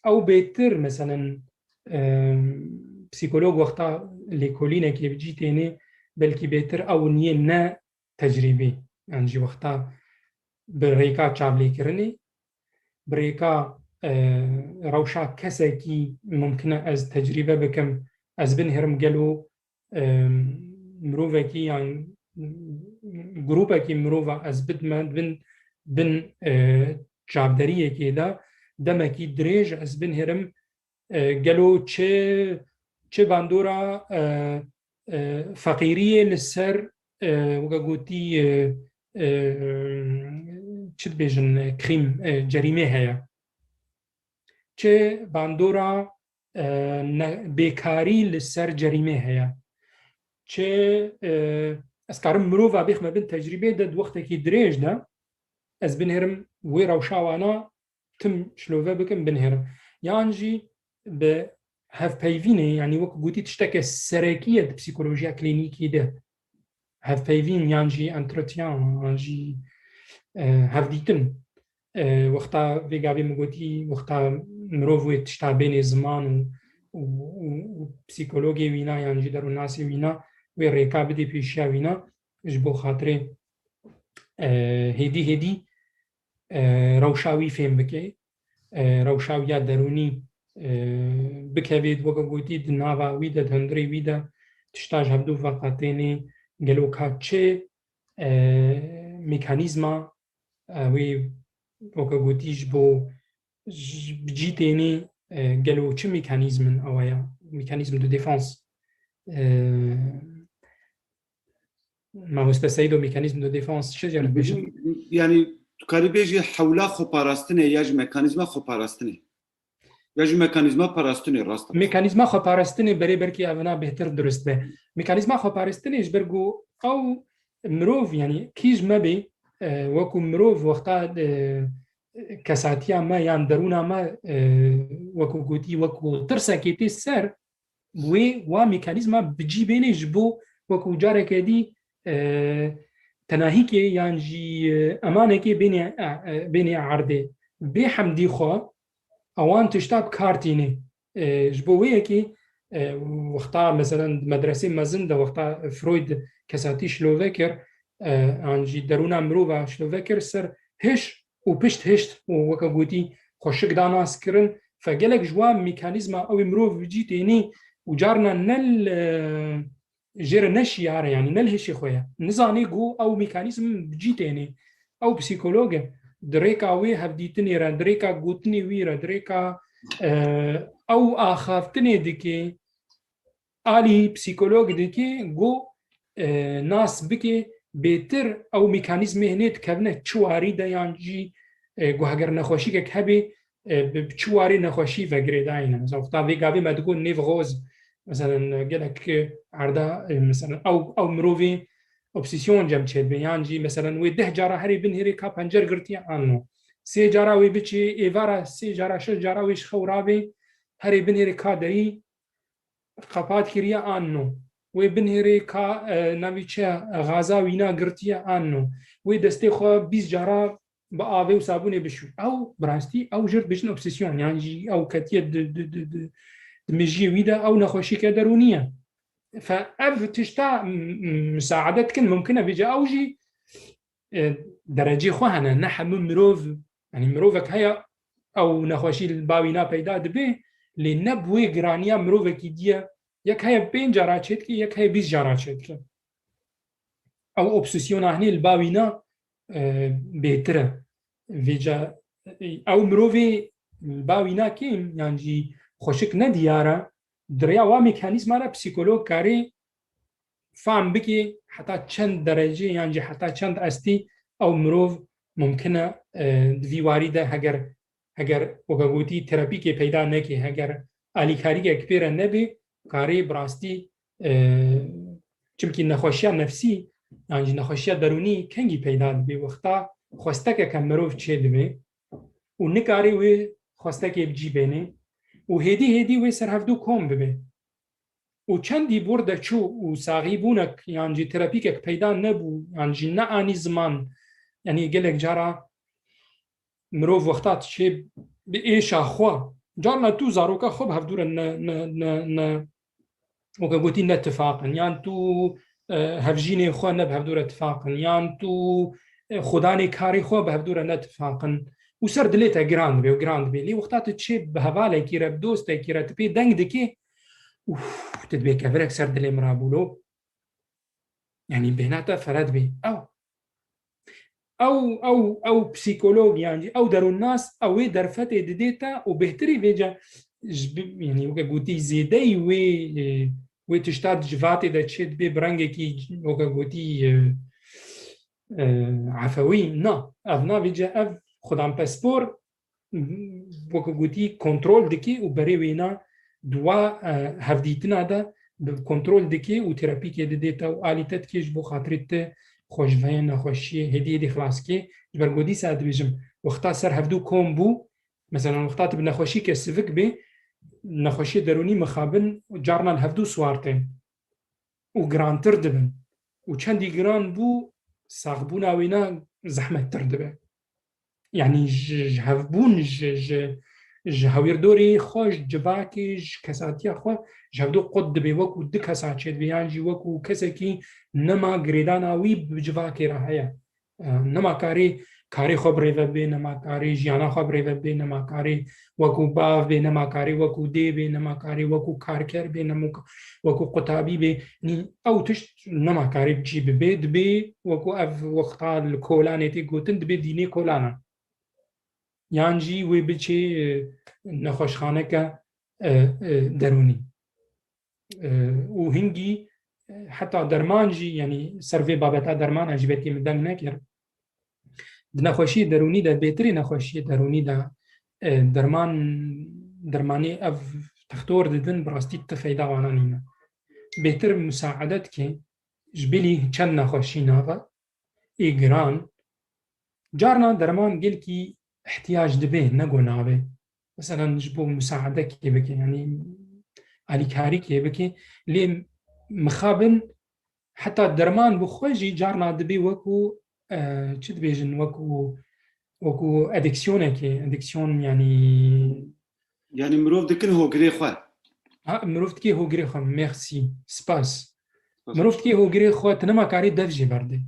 ew bêtir, meselen, e, psîkolog wexta lêkolînekê bi cî tênê, belkî bêtir ew niyê ne tecrîbî. Yan jî wexta bi rêka çavlêkirinê, bi rêka, e, rewşa kesekî mumkin e ez tecrîbe bikim, ez binêrim gelo, e, mirovekî yan grûpekî mirova ez bidme bin, bin, e, çavderiyekê de demekî dirêj ez binêrim, e, gelo çi, çi bandora, e, e, feqîriyê li ser, e, weke gotî, e, e, çi dibêjin, e, krîm, e, cerîmê heye. Çi bandora, e, ne, bêkarî li ser cerîmê heye. Çi, e, ez karim mirova bêxme bin tecrîbê de di wextekî dirêj de ez binêrim wê rewşa wana tim şilove bikim, binêrim. Yan jî bi hevpeyvînê, yanî wek gotî tişteke serekî ye di psîkolojiya klînîkî de. Hevpeyvîn yan jî entretien, yan jî, e, hevdîtin. E, wexta vê gavê min gotî, wexta mirov wê tişta bênê ziman û, û, û, û psîkologê wîna yan jî derûnnasê wîna wê rêka bidê pêşiya wîna ji bo xatirê, e, hêdî hêdî, e, rewşa wî fêm bike, e, rewşa wî ya derûnî, e, bikevê, weke gotî, di nava wî de, di hundirê wî de tişta ji hevdû veqetênê, gelo ka çi, e, mekanîzma, e, wê, weke gotî, ji bo, ji, bi cî tênê, e, gelo çi mekanîzm in ewa ya? Mekanîzm de defans. E, Mamoste Seydo, mekanîzm de defans çi jere dibêjin? Yanî tu karî bêjî hewla xweparastinê ya ji mekanîzma xweparastinê. Ya ji mekanîzma parastinê, rast e. Mekanîzma xweparastinê berê belkî evina bêhtir dirust be. Mekanîzma xweparastinê ji ber ku ew mirov, yanî kî ji me bê, e, wekû mirov wexta, e, kesatiya me yan derûna me, e, wekû gotî, wekû tirsekê tê ser, wê wa mekanîzma bi cî bênê ji bo wekû careke dî, e, tenahîkê yan jî, e, emanekê bênê, e, e, bênê erdê. Bê hemdî xwe ewan tişta bi kar tînê. E, ji bo wê yekê E, wexta, meselen, di medresê mezin de wexta Freud kesatî şilove kir, e, an jî derûna mirova şilove kir ser hiş û pişt hişt û weke gotî xweşik da nas kirin. Fe gelek ji wan mekanîzma ew ê mirov bi cî tênê û carna ne li, e, jê re ne şiyar e, yanî ne li hişê xwe ye. Nizanê ku ew mekanîzm bi cî tênê. Ew psîkolog e. Di rêka wê hevdîtinê re, di rêka gotinê wî re, di rêka, e, ew axaftinê dike, alî psîkolog dike, ku, e, nas bike bêtir ew mekanîzmê hinê dikevine çi warî de yan jî, e, ku heger nexweşîkek hebe, e, bi, bi çi warê nexweşî ve girêdayî ne. Mesela, wexta vê gavê me digot nêvxoz, mesela, gelek, e, erda, e, mesela, ew, ew mirovê obsesyon cem çêdibe. Yan jî, mesela, wê deh cara herê binêrê ka pencer girtiye an no. Sê cara wê biçê êvara, sê cara, şeş cara wê ji xew rabê, herê binêrê ka derî qepat kiriye an no. Wê binêrê ka, e, navî çi, xaza wîna girtiye an no. Wê destê xwe bîst cara bi avê û sabûnê bişû. Ew, bi rastî, ew jê re dibêjin obsesyon, yan jî ew ketiye di, di, di, di, di mijiyê wî de, ew nexweşîke derûnî ye. Fe ev tişta m-, m-, misaade dikin, mumkin e vêca ew jî, e, derecê xwe hene, ne hemû mirov, yanî mirovek heye ew nexweşî li ba wîna peyda dibe, lê ne bi wê giraniya mirovekî diye, yek heye pênc cara çêdike, yek heye bîst cara çêdike. Ew obsesyona hinê li ba wîna, e, bêtir e. Vêca, e, ew mirovê li ba wîna kêm, yan jî xweşik ne diyar e, di rêya wa mekanîzma re psîkolog karê fam bike heta çend derecê yan jî heta çend estî ew mirov mumkin e, e, di vî warî de heger, heger weke gotî terapîkê peyda neke, heger alîkarîkek pê re nebe, karê bi rastî, e, çimkî nexweşiya nefsî yan jî nexweşiya derûnî kengî peyda dibe, wexta xwestekeke mirov çêdibe û nikare wê xwestekê bi cî bêne û hêdî hêdî wê ser hevdû kom bibe. Û çendî bûr de çû û saxîbûnek yan jî terapîkek peyda nebû yan jî neanî ziman, yanî gelek cara mirov wexta diçe bi êşa xwe, carna tu zaroka xwe bi hevdû re ne, ne, ne, ne, weke gotî ne tifaq in, yan tu, e, hevjînê xwe ne bi hevdû re tifaq in, yan tu, e, xudanê karê xwe bi hevdû re ne tifaq in û ser dilê te giran dibe û giran dibe. Lê wexta tu çê bi hevalekî re, bi dostekî re, tu pê deng dikê, ûf, tu dibê kevirek ser dilê min re bûlo. Yanî bêhna te fere dibê. Ew, ew, ew, ew psîkolog yan jî ew derûnnas, ew wê derfetê didê te û bêhtirî vêca ji bi-, yanî weke gotî zêdeyî wê, e, wê tişta di civatê de çê dibe bi rengekî weke gotî, e, e, efewî. Na, ev navêce ev xudanpespor weke gotî kontrol dike û berê wêna di wa, e, hevdîtina de bi kontrol dike û terapîkê didê te û alî te dike ji bo xatirê te xwe ji vê nexweşiyê hêdî hêdî xilas ke. Ji ber ku dîsa dibêjim, wexta ser hevdû kom bû, mesela wexta tu bi nexweşîke sivik bê, nexweşiyê derûnî mixabin carna li hevdû siwar tên û girantir dibin. Û çendî giran bû, saxbûna wêna zehmettir dibe. Yanî ji, ji hevbûn, ji, ji, ji hewîrdorê xwe, ji civakê, ji kesatiya xwe, ji hevdû qut dibe, wekû du kesa çêdibe, yan jî wekû kesekî nema girêdana wî bi civakê re heye. E, nema karê karê xwe bi rêve bê, nema karê jiyana xwe bi rêve bê, nema karê wekû bav bê, nema karê wekû dê bê, nema karê wekû karker bê, nema wekû qutabî bê. Nî ew tişt nema karê cî bibê, dibê wekû ev wexta li kolanê tê gotin, dibê dînê kolanan. Yan jî wê biçê, e, nexweşxaneke, e, e, derûnî. E, û hingî, e, heta derman jî, yanî ser vê babeta dermana jî belkî min deng nekir. Di nexweşiyê derûnî de, bêtirê nexweşiyê derûnî de, e, derman, dermanê ev textor didin, bi rastî ti feyda wana nîne. Bêtir musaede dike ji bilî çend nexweşî nava, ê giran, carna derman gelkî ihtiyac dibe, ne ku nabe. Meselen, ji bo musaedekê bike, yanî alîkarîkê bike, lê mixabin heta derman bi xwe jî carna dibe wekû, e, çi dibêjin, wekû, wekû adîksiyonekê, adîksiyon, yanî Yanî mirov dikin hogirê xwe. Ha, mirov dikê hogirê xwe, merci, spas. Spas. Mirov dikê hogirê xwe, tu nema karî dev jê berdê.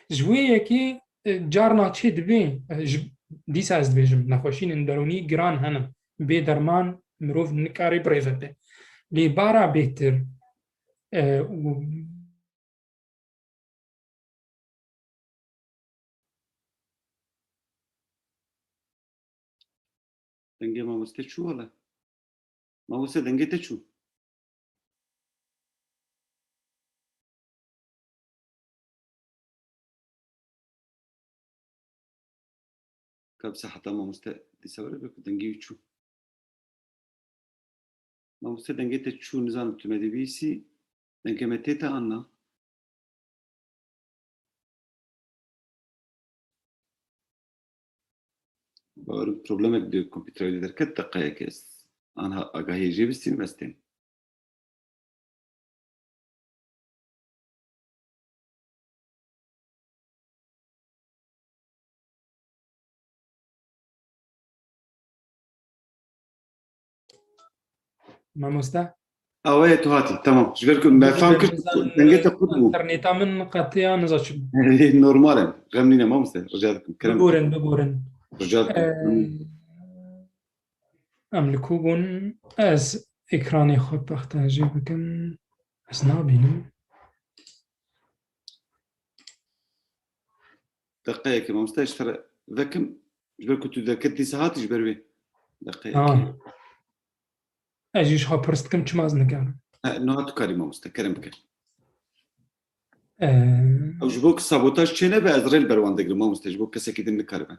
Ji wê yekê, e, carna çê dibê, e, ji, dîsa ez dibêjim, nexweşînên derûnî giran hene. Bê derman mirov nikare birêve te. Lê bara bêtir, e, û Dengê mamoste çû wele? Mamoste, dengê te çû? Ka bisa heta mamoste dîsa were be ku dengê wî çû. Mamoste, dengê te çû, nizanim tu me dibîsî. Dengê me tê te an na? Bawerim problemek di kompîterê de derket, deqeyek ez anha agahiyê jê bistînim, ez têm. Mamoste? Awayê tu hatî, tamam. Ji ber ku me fam kir, dengê te qut bû. Înterneta min qetiya, niza çi bû. Normal e. Xem nîne mamoste. Rica dikim. Kerem. Bigorin, bigorin. Rica dikim. Ee, em li ku bûn? Ez ekranê xwe partajê bikim. Ez nabînim. Deqeyekê mamoste, ji te re vekim, ji ber ku tu derket dîsa hatî ji ber wê. Deqeyekê. Ha. Ez jî ji xwe pirs dikim, çima ez nikarim? He, niha tu karî mamoste, kerem bike. Ee. Ew ji bo ku sabotaj çê nebe, ez rê li ber wan digirim mamoste, ji bo kesekî din nikaribe.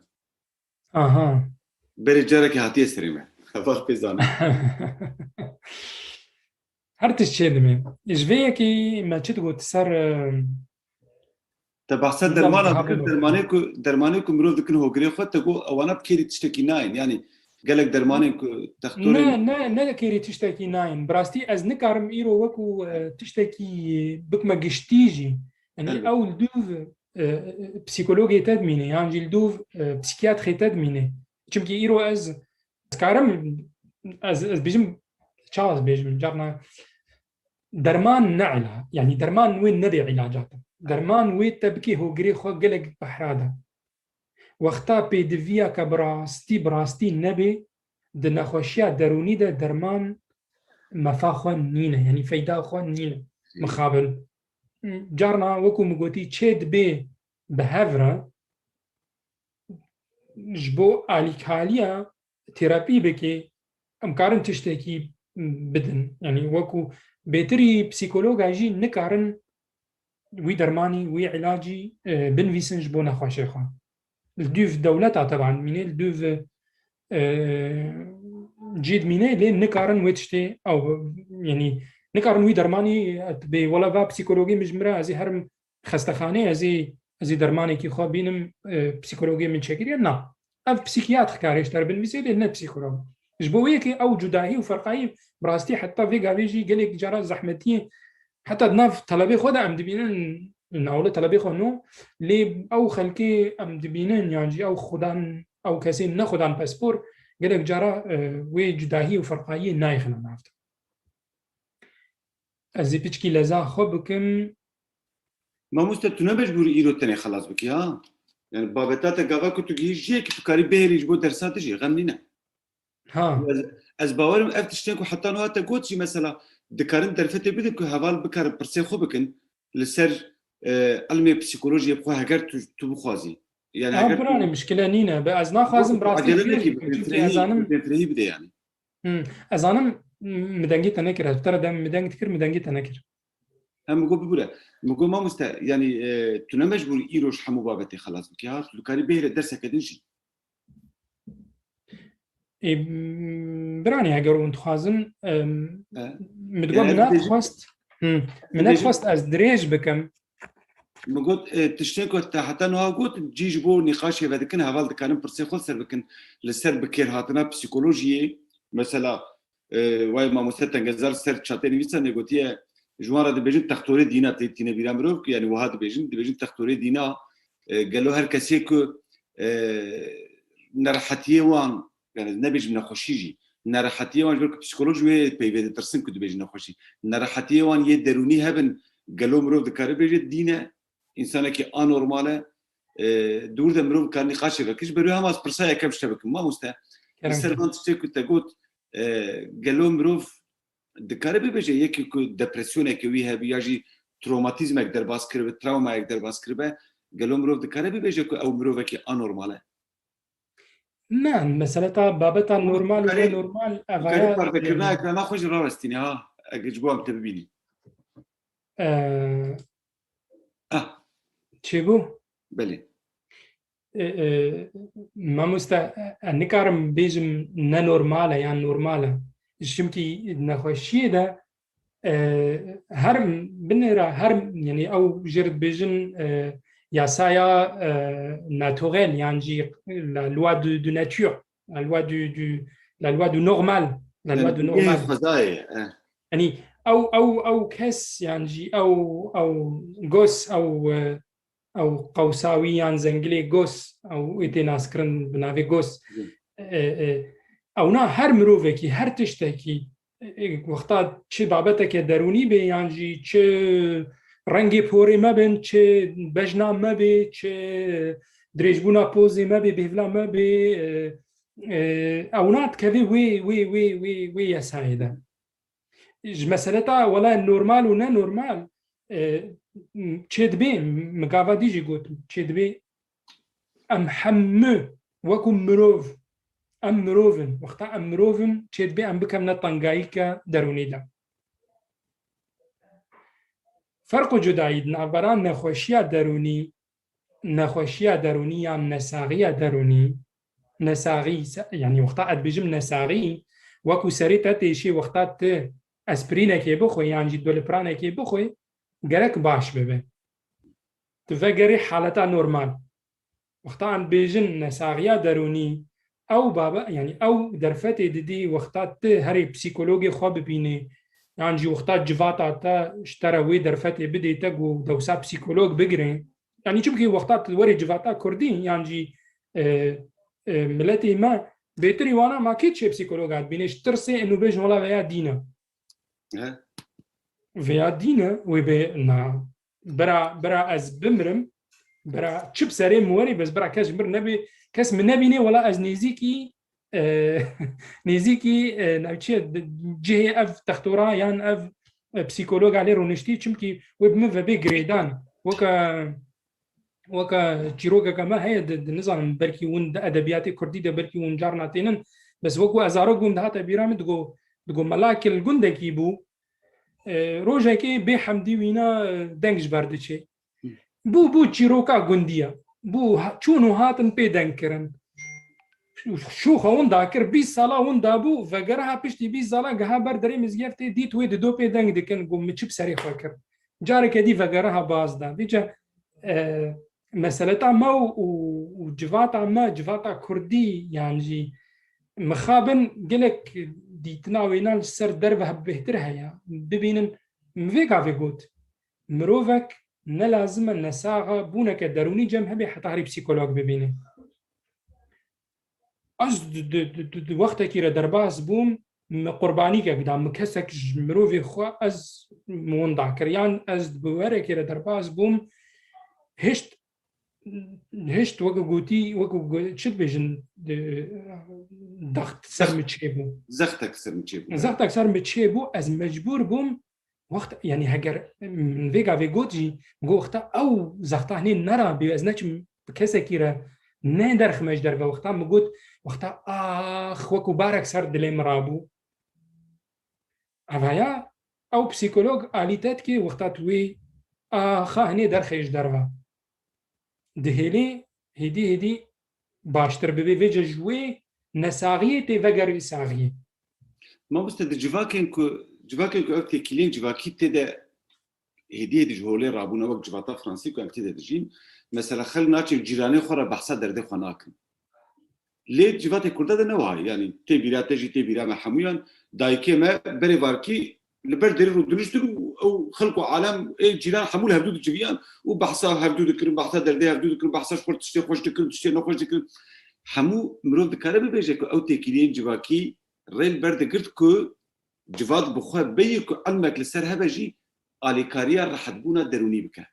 Aha. Berê carekê hatiye serê me. Heval pê zane. Her tişt çê dimê. Ji vê yekê me çi digot ser, e, Te behsa dermana dikir, dermanê ku, dermanê ku mirov dikin hogirê xwe, te got ewana bi kêrî tiştekî nayên. Yanî gelek dermanên ku textorên Ne, ne, ne kêrî tiştekî nayên. Bi rastî ez nikarim îro wekû, e, tiştekî bikme giştî jî. Yanî Elbet. ew li dûv, e, psîkologê te dimîne, yan jî li dûv, e, psîkiyatrê te dimîne. Çimkî îro ez, ez karim, ez, ez bêjim, çawa ez bêjim, carna derman ne îla-, yanî derman wê nebe îlaca te. Derman wê te bikê hogirê xwe gelek behra de. Wexta pêdiviya ke bi rastî, bi rastî nebe, di nexweşiya derûnî de derman mefa xwe nîne, yanî feyda xwe nîne. Mixabin. Carna wekû min gotî, çê dibê bi hev re, ji bo alîkariya terapî bike, em karin tiştekî bidin. Yanî wekû bêtirî psîkologa jî nikarin wî dermanî, wî îlacî, e, binivîsin ji bo nexweşê xwe. Li dûv dewleta teban dimîne, li dûv, e, cî dimîne, lê nikarin wê tiştê ew, yanî nikarin wî dermanî, e, bê wela va psîkologê min ji min re, ez ê herim xestexanê, ez ê, ez ê dermanekî xwe bînim, e, psîkologê min çêkiriye? Na. Ev psîkiyatr kare ji te re binivîse, lê ne psîkolog. Ji bo wê yekê ew cudahî û ferqayî bi rastî heta vê gavê jî gelek cara zehmetiyê, heta di nav telebê xwe de em dibînin, navle telebê xwe no, lê ew xelkê em dibînin, yan jî ew xudan, ew kesên ne xudan pespor, gelek cara, e, wê cudahî û ferqayiyê nayêxine nav de. Ez ê piçkî leza xwe bikim. Mamoste, tu ne mecbûr î îro tenê xelas bikî, ha? Yani babeta te gava ku tu gihî jiyê ki tu karî bihêlî ji bo dersa te jî, xem nîne. Ha. Ez, ez bawerim ev tiştên ku heta niha te got jî mesela dikarin derfetê bidin ku heval bikarin pirsê xwe bikin li ser, e, ilmê psîkolojiyê bi xwe heger tu, tu bixwazî. Yani Ha, heger tu biranê, mişkile nîne. Be ez naxwazim bi rastî acele nekî, bi çünkü ez zanim bidê yani. Hmm. Ez zanim, m-, mi dengê te nekir. Ez bi te re dem mi deng dikir, mi dengê te nekir. Hem mi got bibûre. Mi got mamoste, yani, e, tu ne mecbûr îro ji hemû babetê xelas bikî. Ha, tu dikarî bihêle derseke din jî. Ê, m-, biranê, eger hûn dixwazin, em, E? mi digot Yani min ez dibêjim, naxwest, hmm, min ez dibêjim, naxwest ez dirêj bikim. Mi got, e, tiştên ku te heta niha got, cî ji bo nîqaşê vedikin, heval dikarin pirsê xwe ser bikin, li ser bikêrhatina psîkolojiyê, mesela, e, wayê mamoste Tengezar ser çatê nivîsa nêgotiye, ji wan re dibêjin textorê dîna tê tîne bîra mirov, ku yani wiha dibêjin, dibêjin textorê dîna, e, gelo her kesê ku, e, nerehetiyê wan, yani nebêjim nexweşî jî, Nerehetiyê wan ji ber ku psîkolog ji wê peyvê ditirsin ku dibêjin nexweşî. Nerehetiyê wan yê derûnî hebin, gelo mirov dikare bêje dîn e, însanekî anormal e, e, di wir de mirov kar nîqaşê vekir. Ji ber wê hema ez pirsa yekem ji te bikim. Mamoste, li Kerem ser kir. van tiştê ku te got, e, gelo mirov dikare bibêje yekî ku depresyoneke wî hebî ya jî trawmatîzmek derbas kiribe, trawmayek derbas kiribe, gelo mirov dikare bibêje ku ew mirovekî anormal e? Ne, mesele ta babeta normal û Karî- nenormal, ev Karî aya, parvekirina yani, ekrana xwe jî rawestîne ha, eger ji bo em te bibînî. Ee, Ah, çêbû? Belê. E, e, mamoste, e, nikarim bêjim nenormal e yan normal e. Çimkî nexweşiyê de, e, her binêra, her, yani ew jê re dibêjin, e, yasaya, e, naturel, yan jî la loi du, du nature, la loi du, du, la loi du normal, la loi du Dengê normal. Xwezayê, e. Yani ew, ew, ew kes, yan jî ew, ew gos, ew, e, ew qewsa wî yan zengilê gos, ew ê tê naskirin bi navê gos. Hı. E, e, ewna her mirovekî, her tiştekî, e, e, wexta çi babeteke derûnî bê, yan jî çi rengê porê me bin, çi bejna me bê, çi dirêjbûna pozê me bê, bêhvila me bê, e, e, ewna dikeve wê, wê, wê, wê, wê yasayê de. Ji meseleta wela normal û ne normal, e, çêdibê, min gava dî jî gotim, çêdibê em hemû wekû mirov, em mirov in. Wexta em mirov in, çêdibê em bikevine tengayîke derûnî de. Ferq û cudayî di navbera nexweşiya derûnî, nexweşiya derûnî yan nesaxiya derûnî, nesaxî, se-, yanî wexta ez dibêjim nesaxî, wekû serê te têşê wexta tu espirînekê bixwe yan jî dolipranekê bixwe, gerek baş bibe. Tu vegerî haleta normal. Wexta em dibêjin nesaxiya derûnî, ew babe, yanî ew derfetê didî wexta tu herê psîkologê xwe bibînê, yan jî wexta civata te ji te re wê derfetê bidê te ku dewsa psîkolog bigirê. Yanî çimkî wexta tu werê civata kurdî yan jî, e, e, miletê me bêtirî wana ma kê çê psîkologa dibînê ji tirsê û bêjin wela veya dîn e. He. Veya dîn e, wê bê na. Bira, bira ez bimrim, bira çi bi serê min werî, bes bira kes ji min nebê, kes min nebînê, wela ez nêzîkî, e, nêzîkî, e, navçe, cihê ev textora yan ev, e, psîkologa lê rûniştî, çimkî wê bi min ve bê girêdan. Weke, weke çîrokeke me heye, di, di, nizanim, belkî hûn di edebiyatê kurdî de belkî hûn carna tênin, bes wekû ez zarok bûm, dihate bîra min, digo, digo mela ki li gundekî bû, e, rojekê bê hemdî wîna, e, deng ji ber diçê. Bû, bû çîroka gundiya. Bû ha-, çûn û hatin pê deng kirin. Şûxa winda kir, bîst sala winda bû, vegeriha piştî bîst sala giha ber derê mizgeftê, dît wê dido pê deng dikin, got, min çi bi serê xwe kir. Careke dî vegeriha baz da. Vêca, e, meseleta me û, û, û civata me, civata kurdî, yan jî mixabin gelek dîtina wêna li ser derve hebe bêhtir heye. Bibînin, min vê gavê got, mirovek ne lazim e nesaxa bûneke derûnî cem hebe heta herî psîkolog bibîne. Ez di, di, di, di, di wextekî re derbas bûm, min qurbanîkek da, min kesek ji mirovê xwe ez min winda kir. Yan ez bi werekê re derbas bûm, hişt, hişt weke gotî, weke go-, çi dibêjin, di, zext ser min çêbû. Zextek ser min çêbû. Zextek ser min çêbû, ez mecbûr bûm, wext, yanî heger min vê gavê got jî, got wexta ew zexta hinê nerabî, ez neçim bi kesekî re, nederxime ji derve wexta, min got, wexta ax, wekû barek ser dilê min rabû. Evaya ew psîkolog alî te dike, wexta tu wê axa hinê derxê ji derve. Dihêlê hêdî hêdî baştir bibê, vêce ji wê nesaxiyê tê vegerî saxiyê. Mamoste, di civakên ku, civakên ku ev têkiliyên civakî tê de hêdî hêdî ji holê rabûne, wek civata Fransî ku em tê de dijîn, mesela xelk naçe cîranê xwe re behsa derdê xwe nakin. Lê civatê Kurda de ne wiha ye. Yanî tê bîra te jî, tê bîra me hemûyan. Dayikê me berê varkî li ber derî rûdiniştin û ew xelk û alem ê cîran hemû li hevdû diciviyan û behsa hevdû dikirin, behsa derdê hevdû dikirin, behsa ji xwe tiştê xweş dikirin, tiştê nexweş dikirin. Hemû mirov dikare bibêje ku ew têkiliyên civakî rê li ber digirt ku civat bi xwe bêyî ku ilmek li ser hebe jî alîkariya rehetbûna derûnî bike.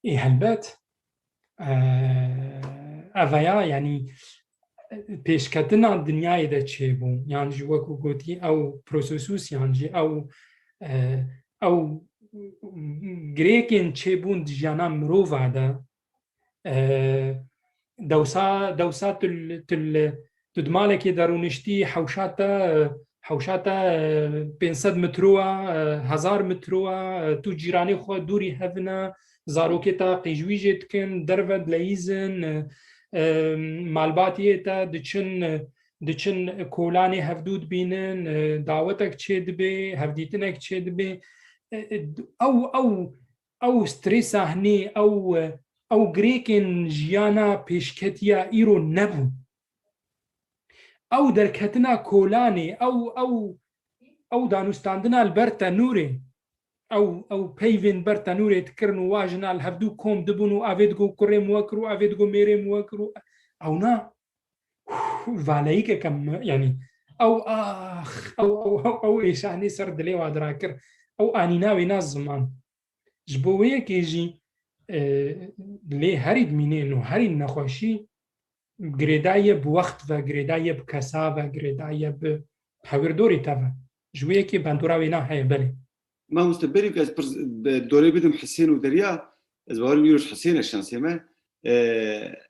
Ê helbet, e, ev ya, yanî pêşketina dinyayê de çêbû, yan jî wekû gotî ew prosesus, yan jî ew, e, ew girêkên çêbûn di jiyana mirova de, e, dewsa, dewsa tu li, tu li, tu di malekê de rûniştî, hewşa te, hewşa te, e, pênc sed metroa, e, hezar metroa, e, tu cîranê xwe dûrî hevine, zarokê te qîjwîjê dikin, derve dileyîzin, e, e, malbatiyê te diçin, e, diçin kolanê hevdû dibînin, e, dawetek çê dibe, hevdîtinek çê dibe. E, e, ew, ew, ew stresa hinê, ew, ew girêkên jiyana pêşketiya îro nebû. Ew derketina kolanê, ew, ew, ew danûstandina li ber tenûrê, ew, ew peyvên ber tenûrê dikirin û wa jina li hevdû kom dibûn û avê digo kurê min wekir û avê digo mêrê min wekir û ewna valeyîkeke mi-, yanî ew ax, ew, ew, ew, ew êşanî ser dilê wa dirakir, ew anîna wêna ziman. Ji bo wê yekê jî, e, lê herî dimînê û herî nexweşî girêdaye bi wext ve, girêdaye bi kesa ve, girêdaye bi hewîrdorê te ve. Ji wê yekê bandora wêna heye, belê. Mamoste, berî ku ez pirs, bi dorê bidim Hisên û Derya, ez bawerim îro ji Hisên e şansê me. E,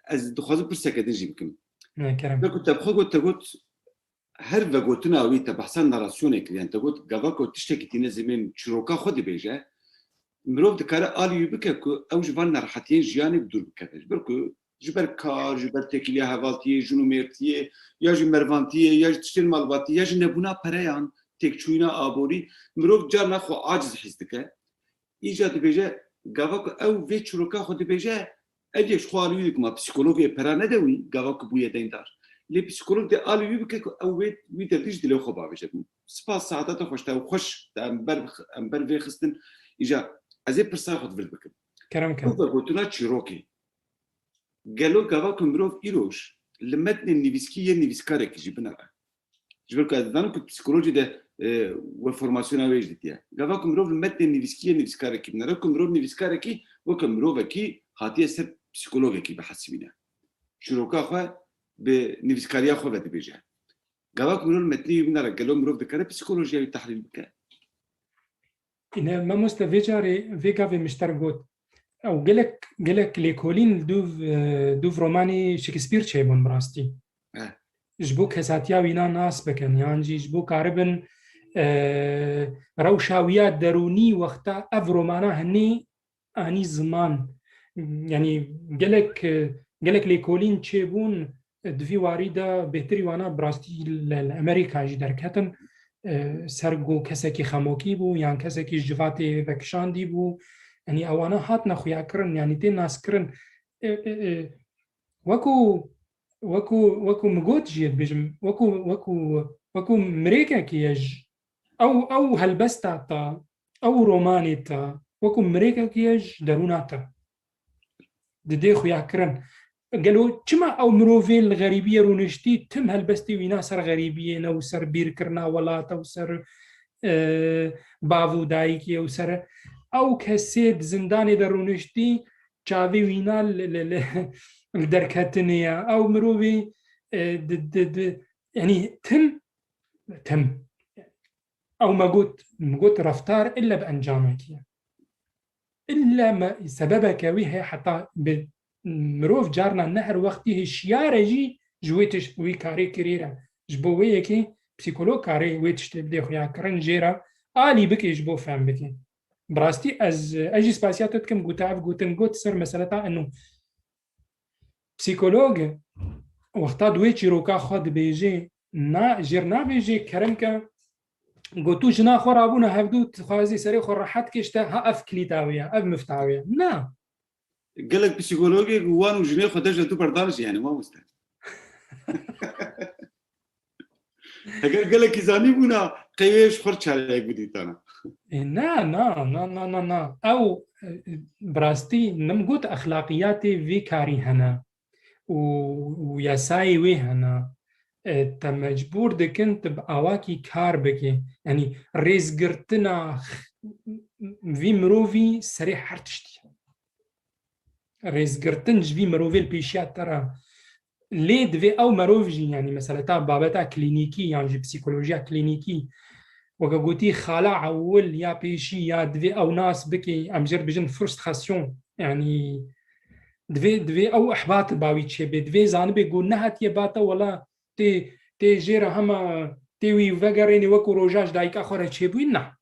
ez dixwazim pirseke din jî bikim. Ne, kerem. Wekî te bi xwe got, te got, her vegotina wî, te behsa narasyonê kiriye, te got, gava ku tiştekî tîne zimên çîroka xwe dibêje, mirov dikare alî wî bike ku ew ji van nerehetiyên jiyanê bi dûr bikeve. Ji ber ku, ji ber kar, ji ber têkiliya hevaltiyê, jin û mêrtiyê, ya jî mervantiyê, ya jî tiştên malbatî, ya jî nebûna pereyan, têkçûyîna aborî, mirov carna xwe aciz hîs dike. Îca dibêje, gava ku ew vê çîroka xwe dibêje, ev yek ji xwe alî wî dikim, psîkologê pera nede wî, gava ku bûye deyndar. Lê psîkolog dê alî wî bike ku ew wê, wî derdî ji dilê xwe bavêje. Spas, saeta te xweş, te xweş, te em ber, em ber vê xistin. Îca ez ê pirsa xwe di vir bikim. Kerem ke. Ew vegotina çîrokê. Gelo gava ku mirov îroj li metnê nivîskî yê nivîskarekî jî binere? Ji ber ku ez dizanim ku psîkolojî de, e, we formasyona wê jî ditiye. Gava ku mirov li metnê nivîskî yê nivîskarekî binere, ku mirov nivîskarekî weke mirovekî hatiye ser psîkologekî bihesibîne. Çîroka xwe bi nivîskariya xwe ve dibêje. Gava ku mirov li metnê wî binere, gelo mirov dikare psîkolojiya wî tehlîl bike? Îne mamoste vê carê, vê gavê min ji te re got, ew gelek, gelek lêkolîn li dûv, e, dûv romanê Shakespeare çêbûn bi rastî. Eh. Ji bo kesatiya wîna nas bikin, yan jî ji bo karibin, e, rewşa wî ya derûnî wexta ev romana hinî anî ziman. Yanî gelek, e, gelek lêkolîn çêbûn, e, di vî warî de bêhtirî wana bi rastî li, li Amerîka jî derketin, e, ser ku kesekî xemokî bû yan kesekî ji civatê vekişandî bû. Yanî ewana hatine xuyakirin, yanî tê naskirin. E, e, e, wekû, wekû, wekû min got jî, dibêjim, wekû, wekû, wekû mirêkekî ye ji, ew, ew helbesta te, ew romanê te, wekû mirêkekî ye ji derûna te. Didê xuyakirin. Gelo çima ew mirovê li xerîbiyê rûniştî, tim helbestê wîna ser xerîbiyê ne û ser bîrkirina welata û ser, e, bav û dayikê û ser ew kesê di zindanê de rûniştî, çavê wîna li, li, li, li derketinê ye. Ew mirovê, e, di, di, di, yanî tim, tim. Ew me got, me got reftar ille bi encamekî ye. Ille me, sebebeke wî heye heta bi mirov carna ne her wextî hişyar e jî ji wê tişt, wî karê kirî re. Ji bo wê yekê psîkolog karê wê tiştê bidê xuyakirin jê re alî bike ji bo fehm bike. Bi rastî ez, ez jî spasiya te dikim, ku te ev gotin got ser meseleta eno. Psîkolog wexta di wê çîroka xwe dibêje, na, jêr navêje, kerem ke, got, tu jina xwe rabûne hevdû, dixwazî serê xwe rehet kê, ji te ha ev kilîta wê ye, ev mifta wê ye. Na. Gelek psîkologê wan û jinê xwe dejne tu berdan jî, yani, mamoste. Heger gelekî zanîbûna, qey wê ji xwe re çareyek bidîtana. E, na, na, na, na, na, na. Ew, e, bi rastî, min got exlaqiyatê vê karî hene û, û yasayê wê hene. e, te mecbûr dikin tu bi awakî kar bikî. Yanî rêzgirtina x-, vî mirovî serê her tiştî. Rêzgirtin ji vî mirovê li pêşiya te re. Lê divê ew mirov jî, yanî mesela ta babeta klînîkî yan jî psîkolojiya klînîkî, weke gotî xala ewil ya pêşî ya divê ew nas bikê, em jê re bijin frustration. Yanî divê, divê ew ihbat ba wî çêbê. Divê zanibê ku nehatiye ba te, wela tê, tê jê re hema tê wî vegerênê wekû roja ji dayika xwe re çêbûyî, na.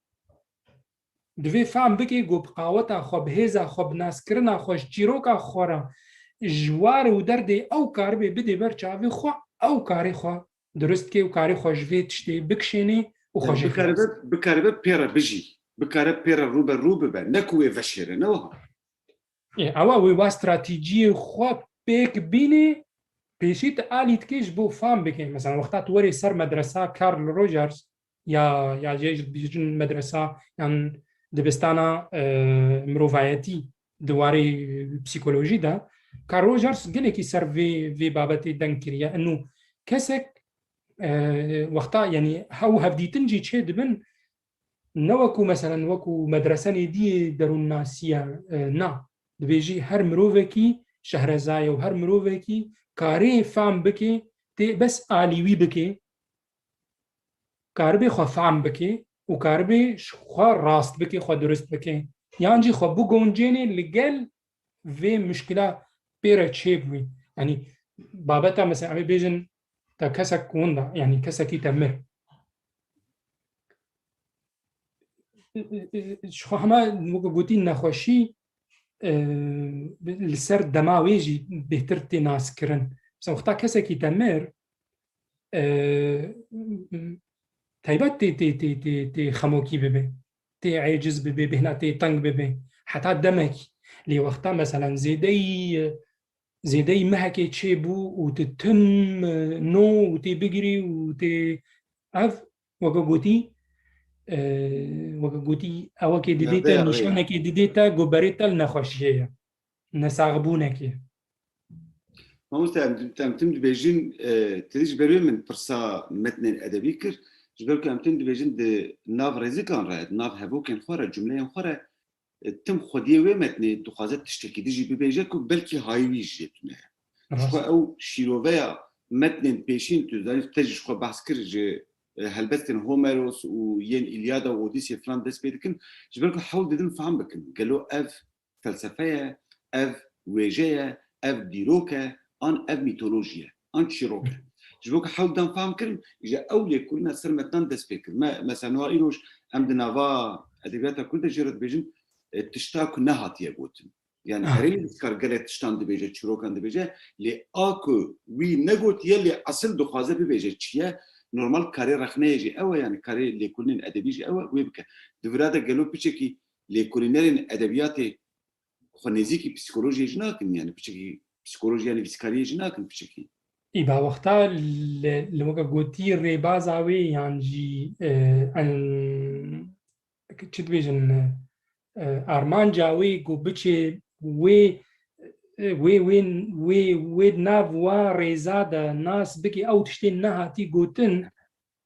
Divê fehm bike ku bi qaweta xwe, bi hêza xwe, bi naskirina xwe, ji çîroka xwe re, ji war û derdê ew karibê bidê ber çavê xwe, ew karê xwe durust ke û karê xwe ji vê tiştê bikişênê û xwe jê bikaribe, bikaribe pê re bijî, bikare pê re rû be rû bibe, ne ku wê veşêre, ne wiha. Ê, ewa wê wa stratejiyê xwe pêk bînê, pêşî tu alî dikê ji bo fam bike. Mesela wexta tu werê ser medresa Carl Rogers ya, ya jê ji dibêjin medresa yan dibistana, e, mirovayetî di warê psîkolojî de, Carl Rogers gelekî ser vê, vê babetê deng kiriye. Eno kesek, e, wexta, yanî hew hevdîtin jî çê dibin, ne wekû, meselen, wekû medresenê diyê derûnnasiya, e, na. Dibêjî her mirovekî şehreza ye û her mirovekî karê fam bike, tê bes alî wî bike, karibê xwe fam bike û karibê ji xwe rast bike, xwe durist bike. Yan jî xwe bigoncênê li gel vê muşkila pê re çêbûyî. Yanî babeta, mesela, em ê bêjin te kesek winda, yanî kesekî te mir. Ji xwe hema weke gotî nexweşî, e, li ser dema wê jî bêhtir tê naskirin. Mesela wexta kesekî te mir, e, taybet tê, tê, tê, tê, tê xemokî bibe, tê eciz bibe, bêhna tê teng bibe. Heta demekî. Lê wexta, meselen, zêdeyî, zêdeyî mehekê çêbû û tu tim, e, no û tê bigirî û tê ev, weke gotî, e, weke gotî, ewekê didê te, nîşanekê didê te, goberê te li nexweşiyê ye. Nesaxbûnekê. Mamoste, em, em tim dibêjin, e, tedî ji ber wê min pirsa metnên edebî kir, ji ber ku em tim dibêjin di nav rêzikan re, di nav hevokên xwe re, cumleyên xwe re, e, tim xwediyê wê metnê dixwaze tiştekî dijî bibêje ku belkî hayî wî jê tune ye. Ji xwe ew şîroveya metnên pêşîn tu zanî, te jî ji xwe behs kir ji, e, helbestên Homeros û yên Îlyada û Odîsê filan dest pê dikin, ji ber ku hewl didin fam bikin. Gelo ev felsefe ye, ev wêje ye, ev dîrok e, an ev mîtolojî ye, an çîrok e. Ji bo ku hewl dan fam kirin, ji ew lêkolîna ser metnan dest pê kir. Me, mesela niha îroj em di nava edebiyata Kurd de jê re dibêjin, e, tişta ku nehatiye gotin. Yani Ah. Erê nivîskar gelek tiştan dibêje, çîrokan dibêje, lê a ku wî negotiye, lê esil dixwaze bibêje çi ye, normal karê rexneyê jî ew e, yani karê lêkolînên edebî jî ew e, wê bike. Di vira de gelo piçekî lêkolînerên edebiyatê xwe nêzîkî psîkolojiyê jî nakin, yani piçekî psîkolojiya nivîskariyê jî nakin piçekî. Î ba wexta li, li weke gotî rêbaza wê yan jî, e, en, çi dibêjin, e, armanca wê ku biçê wê, e, wê, wê, wê, wê nav wa rêza de nas bike ew tiştê nehatî gotin,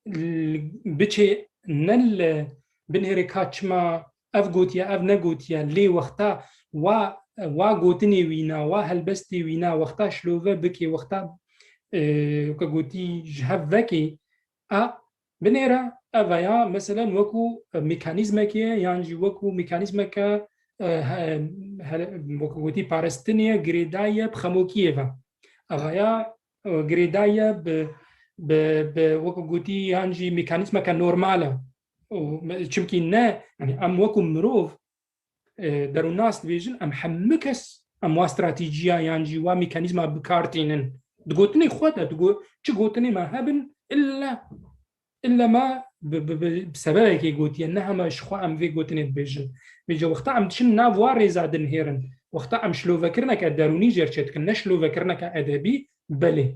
l-, biçê ne li binêrê ka çima ev gotiye, ev negotiye, lê wexta wa, wa gotinê wîna, wa helbestê wîna, wexta şilove bike, wexta, e, weke gotî ji hev veke, a binêre, ev ya, meselen, wekû, e, mekanîzmekê ye, yan jî wekû mekanîzmeke, e, he-, hele-, weke gotî parastinê ye, girêdayî ye bi xemokiyê ve. Ev ya, e, girêdayî ye bi, bi, bi, weke gotî, yan jî mekanîzmeke normal e. Û me-, çimkî ne, yani em wekû mirov, e, derûnnas dibêjin, em hemû kes em wa stratejiya yan jî wa mekanîzma bi kar tînin. Di gotinê xwe de, di go-, çi gotinê me hebin, illa, illa me bi, bi, bi, bi sebebekê gotiye, ne hema ji xwe em vê gotinê dibêjin. Vêca wexta em diçin nav wa rêza dinihêrin, wexta em şilovekirineke derûnî jê re çêdikin, ne şilovekirineke edebî, belê.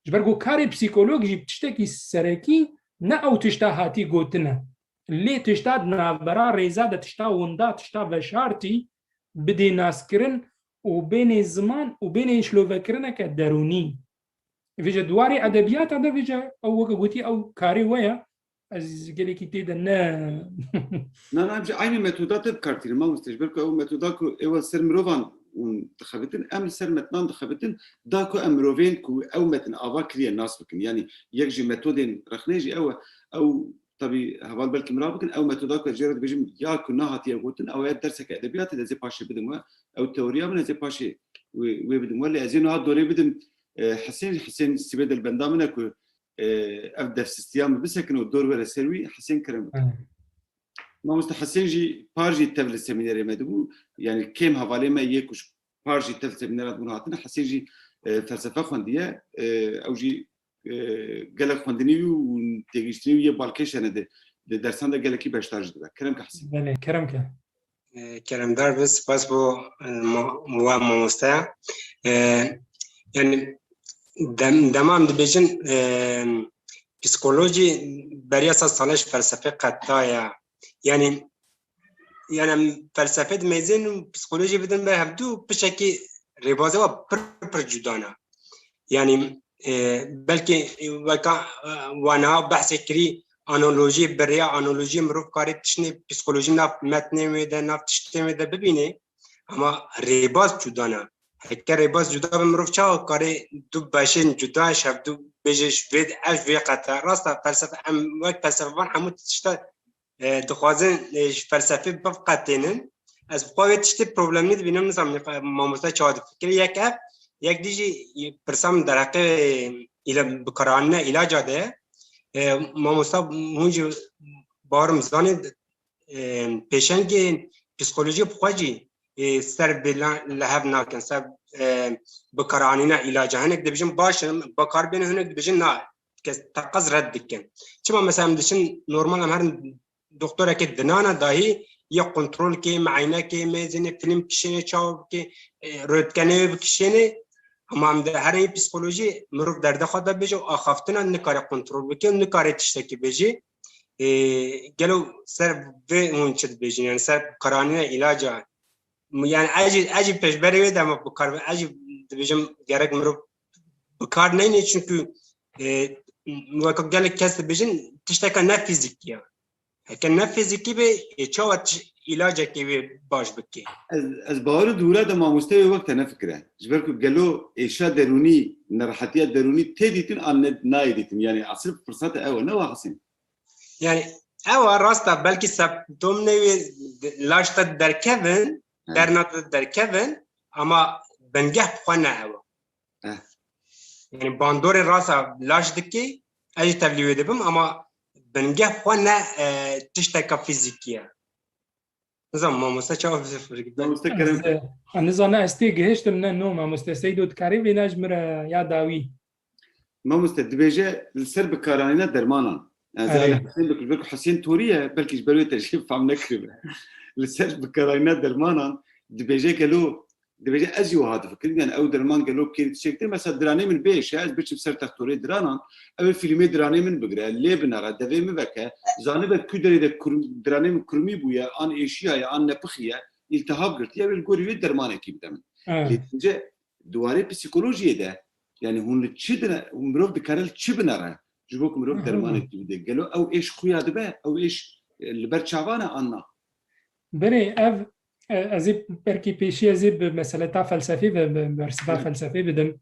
Ji ber ku karê psîkolog jî tiştekî serekî ne ew tişta hatî gotin e. Lê tişta di navbera rêza de, tişta winda, tişta veşartî bidê naskirin û bênê ziman û bênê şilovekirineke derûnî. Vêce di warê edebiyata de vêce ew weke gotî ew karê we ye. Ez gelekî tê de ne. Na, na, em jî aynî metoda te bi kar tînin, mamoste, ji ber ku ew metoda ku ew ser mirovan hûn dixebitin, em li ser metnan dixebitin, da ku em mirovên ku ew metin ava kiriye nas bikin. Yanî yek ji metodên rexnê jî ew e. Ew tabî heval belkî mirav bikin, ew metoda ku ez jê re dibêjim ya ku nehatiye gotin, ew ya derseke edebiyatê de ez ê paşê bidim we, ew teoriya min ez ê paşê wê, wê bidim we. Lê ez ê niha dorê bidim, e, Hesên, Hesên sibê de li benda min e ku, e, ev devsistiya min bisekin û dor were ser wî, Hesên kerem bike. Mamoste Hesên jî par jî tev li semînerê me dibû, yanî kêm hevalê me yê ku ji par jî tev semînera dibûn hatine, Hesên jî, e, felsefe xwendiye, e, ew jî, e, gelek xwendinî wî û têgihiştinî wî yê balkêş hene di, di dersan de gelekî beşdar jî dibe. Kerem ke Hesên. Belê, kerem ke. E, Keremdar be, spas bo, e, mo-, we mamosteya. E, yani dem, dema em dibêjin, e, psîkolojî beriya sed sale ji felsefê qetaya. Yani, yani em felsefê dimeyzên û psîkolojî bidin be hevdu pişekî rêbazê wa pir pir cuda ne. Yani, e, belkî weka, e, we niha behsê kirî analojî, bi rêya analojî mirov karê tiştê psîkolojî nav metnê wê de, nav tiştê wê de bibîne. Ama rêbaz cuda ne. Heke rêbaz cuda be, mirov çawa karê du beşên cuda ji hevdu bêje ji vê, ev ji vê qete. Rast e, felsefe, em wek felsefevan hemû tişta, e, dixwazin, e, ji felsefê bivqetênin. Ez bi xwe vê tiştê problemî dibînim, nizanim mamoste çawa difikire. Yek ev, yek dî jî pirsa min derheqê îla-, bikaranîna îlaca de ye. E, mamosta hûn jî barim zanê, e, pêşengên psîkolojî bi xwe jî, e, ser vê la-, li hev nakin, ser, e, bikaranîna îlaca. Hinek dibêjin baş in, bikar bêne, hinek dibêjin na, kes teqez red dikin. Çima mesela em diçin normal em herin doktorekê dinana dahî yê kontrol kê, me eynek kê, me zênê film kişênê, çawa bikê, e, röntgenê wê bikişênê. Ama em de herê psîkolojî mirov derdê xwe de bêje û axaftina nikare kontrol bike û nikare tiştekî bêjî. E, gelo ser vê hûn çi dibêjin? Yani ser karanîna îlaca. Yani ez jî, ez jî pêşberê wê de me bikar, ez jî dibêjim gerek mirov bikar neyne, çünkü, e, weke gelek kes dibêjin tişteka ne fîzîkî ye. Heke ne fîzîkî be, ê çawa ti-, îlacekê wê baş bike? Ez, ez bawer im di wira de mamoste wê wek te nefikire. Ji ber ku gelo êşa derûnî, nerehetiya derûnî tê dîtin an ne, nayê dîtin. Yani asıl firsete ew e, ne wa Hesên? Yani ew e, rast e, belkî semptomê wê laş te derkevin, He. derna te derkevin, ama bingeh bi xwe ne ew e. Eh. Yani bandorê rasa laş dikê, ez jî tevlî wê dibim, ama bingeh xwe ne, e, tişteka fîzîkî ye. Nizanim mamoste çawa vê firk be. Mamoste Kerem. Ez, e, nizane ez tê gihiştim ne no mamoste Seydo dikarî vêna ji min re ya dawî. Mamoste dibêje li ser bikaranîna dermanan. Ez Erê. Hesên bikim, belkî Hesên Torî ye, belkî ji ber wê te jî fam nekiribe. Li ser bikaranîna dermanan dibêje gelo Dibêje, ez jî wiha difikirim, yani ew derman gelo kêrî tiştek tê. Mesela diranê min bêş e, ez biçim ser textorê diranan, ew ê fîlmê diranê min bigire, lê binere, devê min veke, zanibe ku derê de kur-, diranê min kurmî bûye, an êşiyaye, an nepixiye, îltihab girtiye, wê li gorî wê dermanekî bide min. Evet. Lê dince di warê psîkolojiyê de, yani hûn li çi dine, mirov dikare li çi binere, ji bo ku mirov Hı hı. dermanekî bide. Gelo ew êş xuya dibe, ew êş, e, li ber çavan e an na? Berê ev, e, ez ê belkî pêşî ez ê bi meseleta felsefî ve, bi bersiva Hı. felsefî bidim.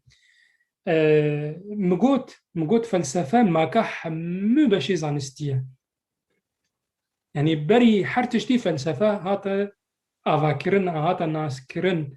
E, mi got, mi got felsefe maka hemû beşê zanistî ye. Yani berî her tiştî felsefe hate avakirin, hate naskirin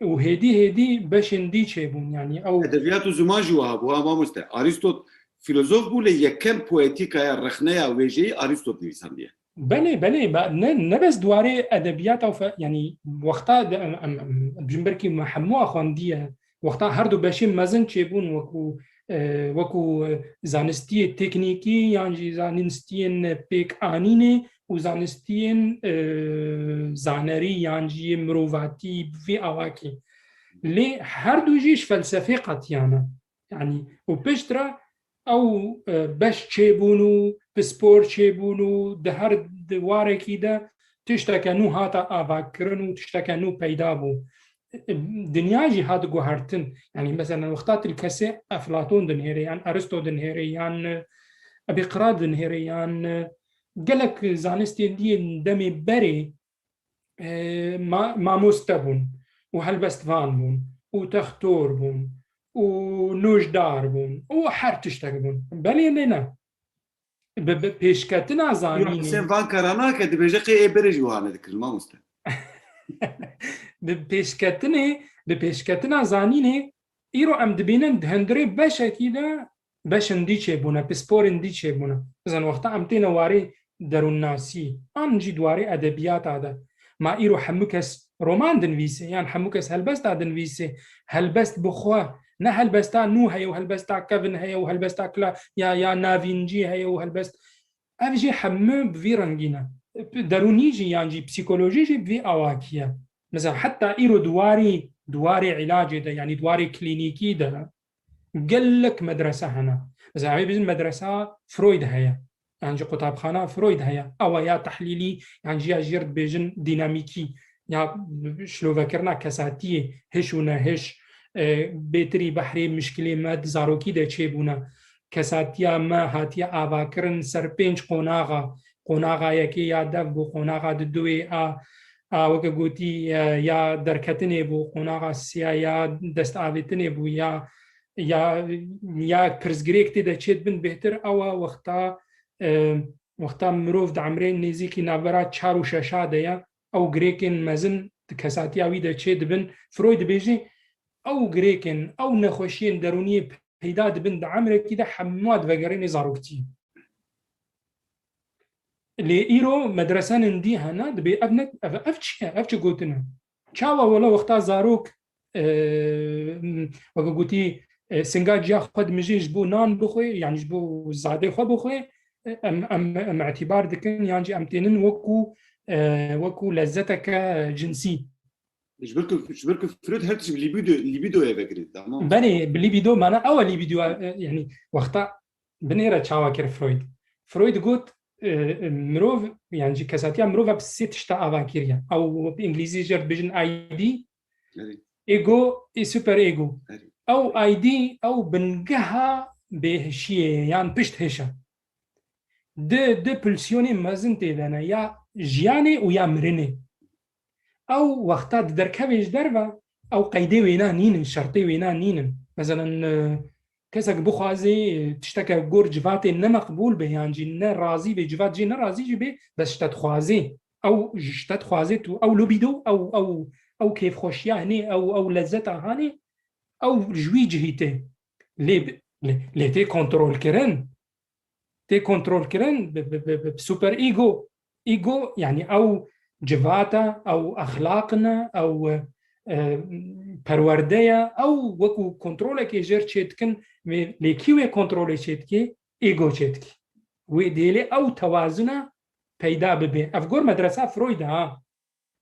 û hêdî hêdî beşên dî çêbûn. Yani ew Edebiyat û ziman jî wiha bû, ha mamoste. Arîstot filozof bû, lê yekem poetîkaya rexneya wêjeyî Arîstot nivîsandiye. Belê, belê, ba-, ne, ne bes di warê edebiyata û fe-, yanî wexta de em, em, em, em, ji ber ku me hemû xwendiye, wexta her du beşên mezin çêbûn, wekû, e, wekû, e, zanistiyê teknîkî yan jî zanistiyên pêkanînê û zanistiyên, e, zanerî yan jî yê mirovatî bi vî awakî. Lê her du jî ji felsefê qetiyane. Yanî, û piştre ew, e, beş çêbûn û pispor çêbûn û di her di warekî de tişteke nû hate avakirin û tişteke nû peyda bû. dinya jî hat guhertin. Yanî mesela wexta tu li kesê Eflaton dinhêrê, yan Aristo dinhêrê, yan Epiqrat dinhêrê, yan gelek zanistên dî yên demê berê, e, ma-, mamoste bûn û helbestvan bûn û textor bûn û nojdar bûn û her tiştek bûn. Belê lê ne. Bi, bi pêşketina zanînê. Husên van kara nake, dibêje qê ê berê jî wiha nedikirin, mamoste. Bi pêşketinê, bi pêşketina zanînê, îro em dibînin di hundirê beşekî de beşên dî çêbûne, pisporên dî çêbûne. Bizan wexta em têne warê derûnnasî, an jî di warê edebiyata de. Ma îro hemû kes roman dinivîse, yan hemû kes helbesta dinivîse, helbest bi xwe, ne helbesta nû heye û helbesta kevin heye û helbesta kla-, ya, ya navîncî heye û helbest, ev jî hemû bi vî rengî ne. Derûnî jî yan jî psîkolojî jî bi vî awakî ye. Mesela heta îro di warê, di warê îlacê de, yanî di warê klînîkî de gelek medrese hene. Mesela em ê bêjin medresa Freud heye. Yan jî qutabxana Freud heye. Ewa ya tehlîlî, yan jî ya jêr dibêjin dînamîkî, ya şilovekirina kesatiyê, hiş û nehiş, e, bêtirî behrê mişkilê me di zarokî de çêbûne. Kesatiya me hatiye avakirin ser pênc qonaxa. Qonaxa yekê ya dev bû, qonaxa diduyê a, a weke gotî, e, ya derketinê bû, qonaxa siya ya destavêtinê bû, ya, ya, ya pirsgirêk tê de çêdibin bêhtir, ewa wexta, e, wexta mirov di emrê nêzîkî navbera çar û şeşa de ye, ew girêkên mezin di kesatiya wî de çêdibin. Freud dibêje, ew girêkên, ew nexweşiyên derûniyê peyda dibin di emrekî de hemû divegerîne zaroktî. Lê îro medresenên dî hene, dibê ev ne, ev, ev çi ye? Ev çi gotin e? Çawa wela wexta zarok, e, weke gotî, e, singa ciya xwe dimijê ji bo nan bixwe, yanî ji bo zadê xwe bixwe, e, em, em, em îtîbar dikin, yan jî em tênin wekû, e, wekû lezzeteke cinsî. Ji ber ku, ji ber ku Freud her tişt bi libido, libidoyê vekirî, tamam. Belê, bi libido, mana ew e libido, e, yanî wexta binêre çawa kir Freud. Freud got, e, e, mirov, yan jî kesatiya mirov bi sê tişta ava kiriye. Ew bi îngilîzî jê re dibêjin I D, Erê. Ego ê super ego. Erê. Ew I D, ew bingeha bêhişiyê ye, yan pişt hiş e. Di, di pulsiyonê mezin tê de ne, ya jiyanê û ya mirinê. Ew wexta di derkevê ji derve, ew qeydê wêna nînin, şertê wêna nînin. Meselen, e, kesek bixwazê, e, tişteke gor civatê ne meqbûl be, yan jî ne razî be, civat jê ne razî jî be, bes ji te dixwazê. Ew ji te dixwazê tu, ew libido, ew, ew, ew kêfxweşiya hinê, ew, ew lezzeta hanê, ew ji wî cihî tê. Lê bi-, lê, lê tê kontrolkirin. Tê kontrolkirin bi, bi, bi, bi super ego. Ego, yanî ew civata, ew exlaq ne, ew, e, perwerde ye, ew wekû kontrolekê jêr çêdikin, wê, lê kî wê kontrolê çêdikê? Ego çêdikê. Wê dêlê ew tewazuna peyda bibe. Ev gor medresa Freud e, ha.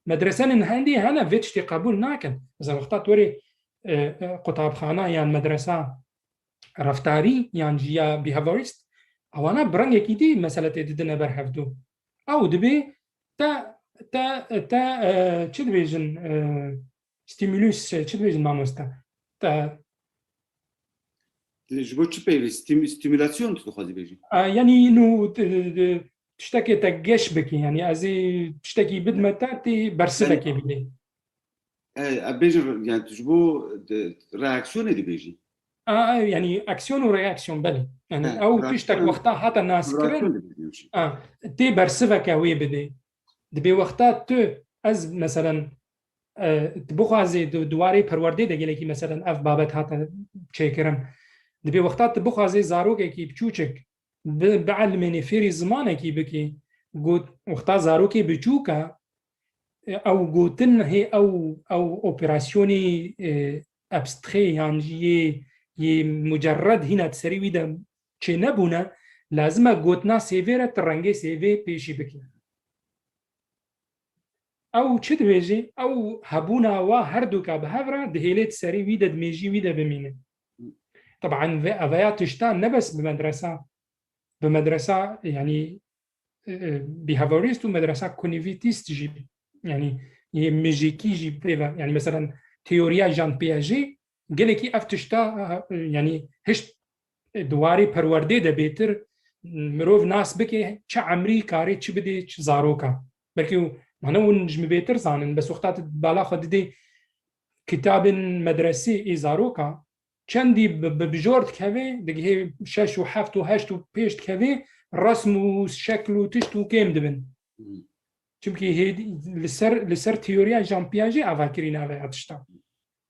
Medresenên hendî hene vê tiştê qebûl nakin. Mesela wexta tu werê, e, e, qutabxana yan medresa reftarî yan jî ya behaviorist, ewana bi rengekî dî mesele tê didine ber hevdû. Ew dibê te, te, te, e, çi dibêjin, e, stimulus, e, çi dibêjin mamoste? Te Ji bo çi peyvê? Stîm-, stîmülasyon tu dixwazî bêjî? A, yanî nû t-, t-, tiştekê te geş bikî, yanî ez ê tiştekî bidime te, tê bersivekê bidê. E, e, bêjin, yani tu ji bo de, reaksiyonê dibêjî? A, a, yanî aksiyon û reaksiyon, belê. Yanî He, ew reaksiyon, tiştek wexta hate naskirin, reaksiyon dibêjin. A, tê bersiveke wê bidê. Dibê wexta tu, ez, meselen, e, tu bixwazê di, di warê perwerdê de gelekî, meselen, ev babet hate çêkirin. Dibê wexta tu bixwazê zarokekî biçûçik bi, bielmênî, fêrî zimanekî bikî, got, wexta zarokê biçûk e, e, ew gotin hê ew, ew operasyonî, e, abstrê yan jî yê, yê mucerred hîna di serî wî de çênebûne, lazim e gotina sêvê re tu rengê sêvê pêşî bikî. Ew çi dibêjî? Ew hebûna wa her duka bi hev re di hêlê di serî wî de, di mêjî wî de bimîne. Teban vê, eveya tişta ne bes bi medresa, bi medresa, yanî, e, e, behaviorist û medresa kognîtîvîst jî, yanî, yê mijîkî jî pê ve, yanî, meselen, teoriya Jean Piaget, gelekî ev tişta, e, yanî hişt di warê perwerdê de bêtir mirov nas bike, çi emrî karê çi bidê çi zaroka. Belkî û, mane hûn ji min bêtir zanin, bes wexta tu bala xwe didê kitabên medresê ê zaroka, çendî bi, bi bijor dikeve, digihê şeş û heft û heşt û pêş dikeve, resm û şekl û tişt û kêm dibin. Hmm. Çimkî hê, li ser, li ser teoriya Jean Piaget avakirî nave ev tişta.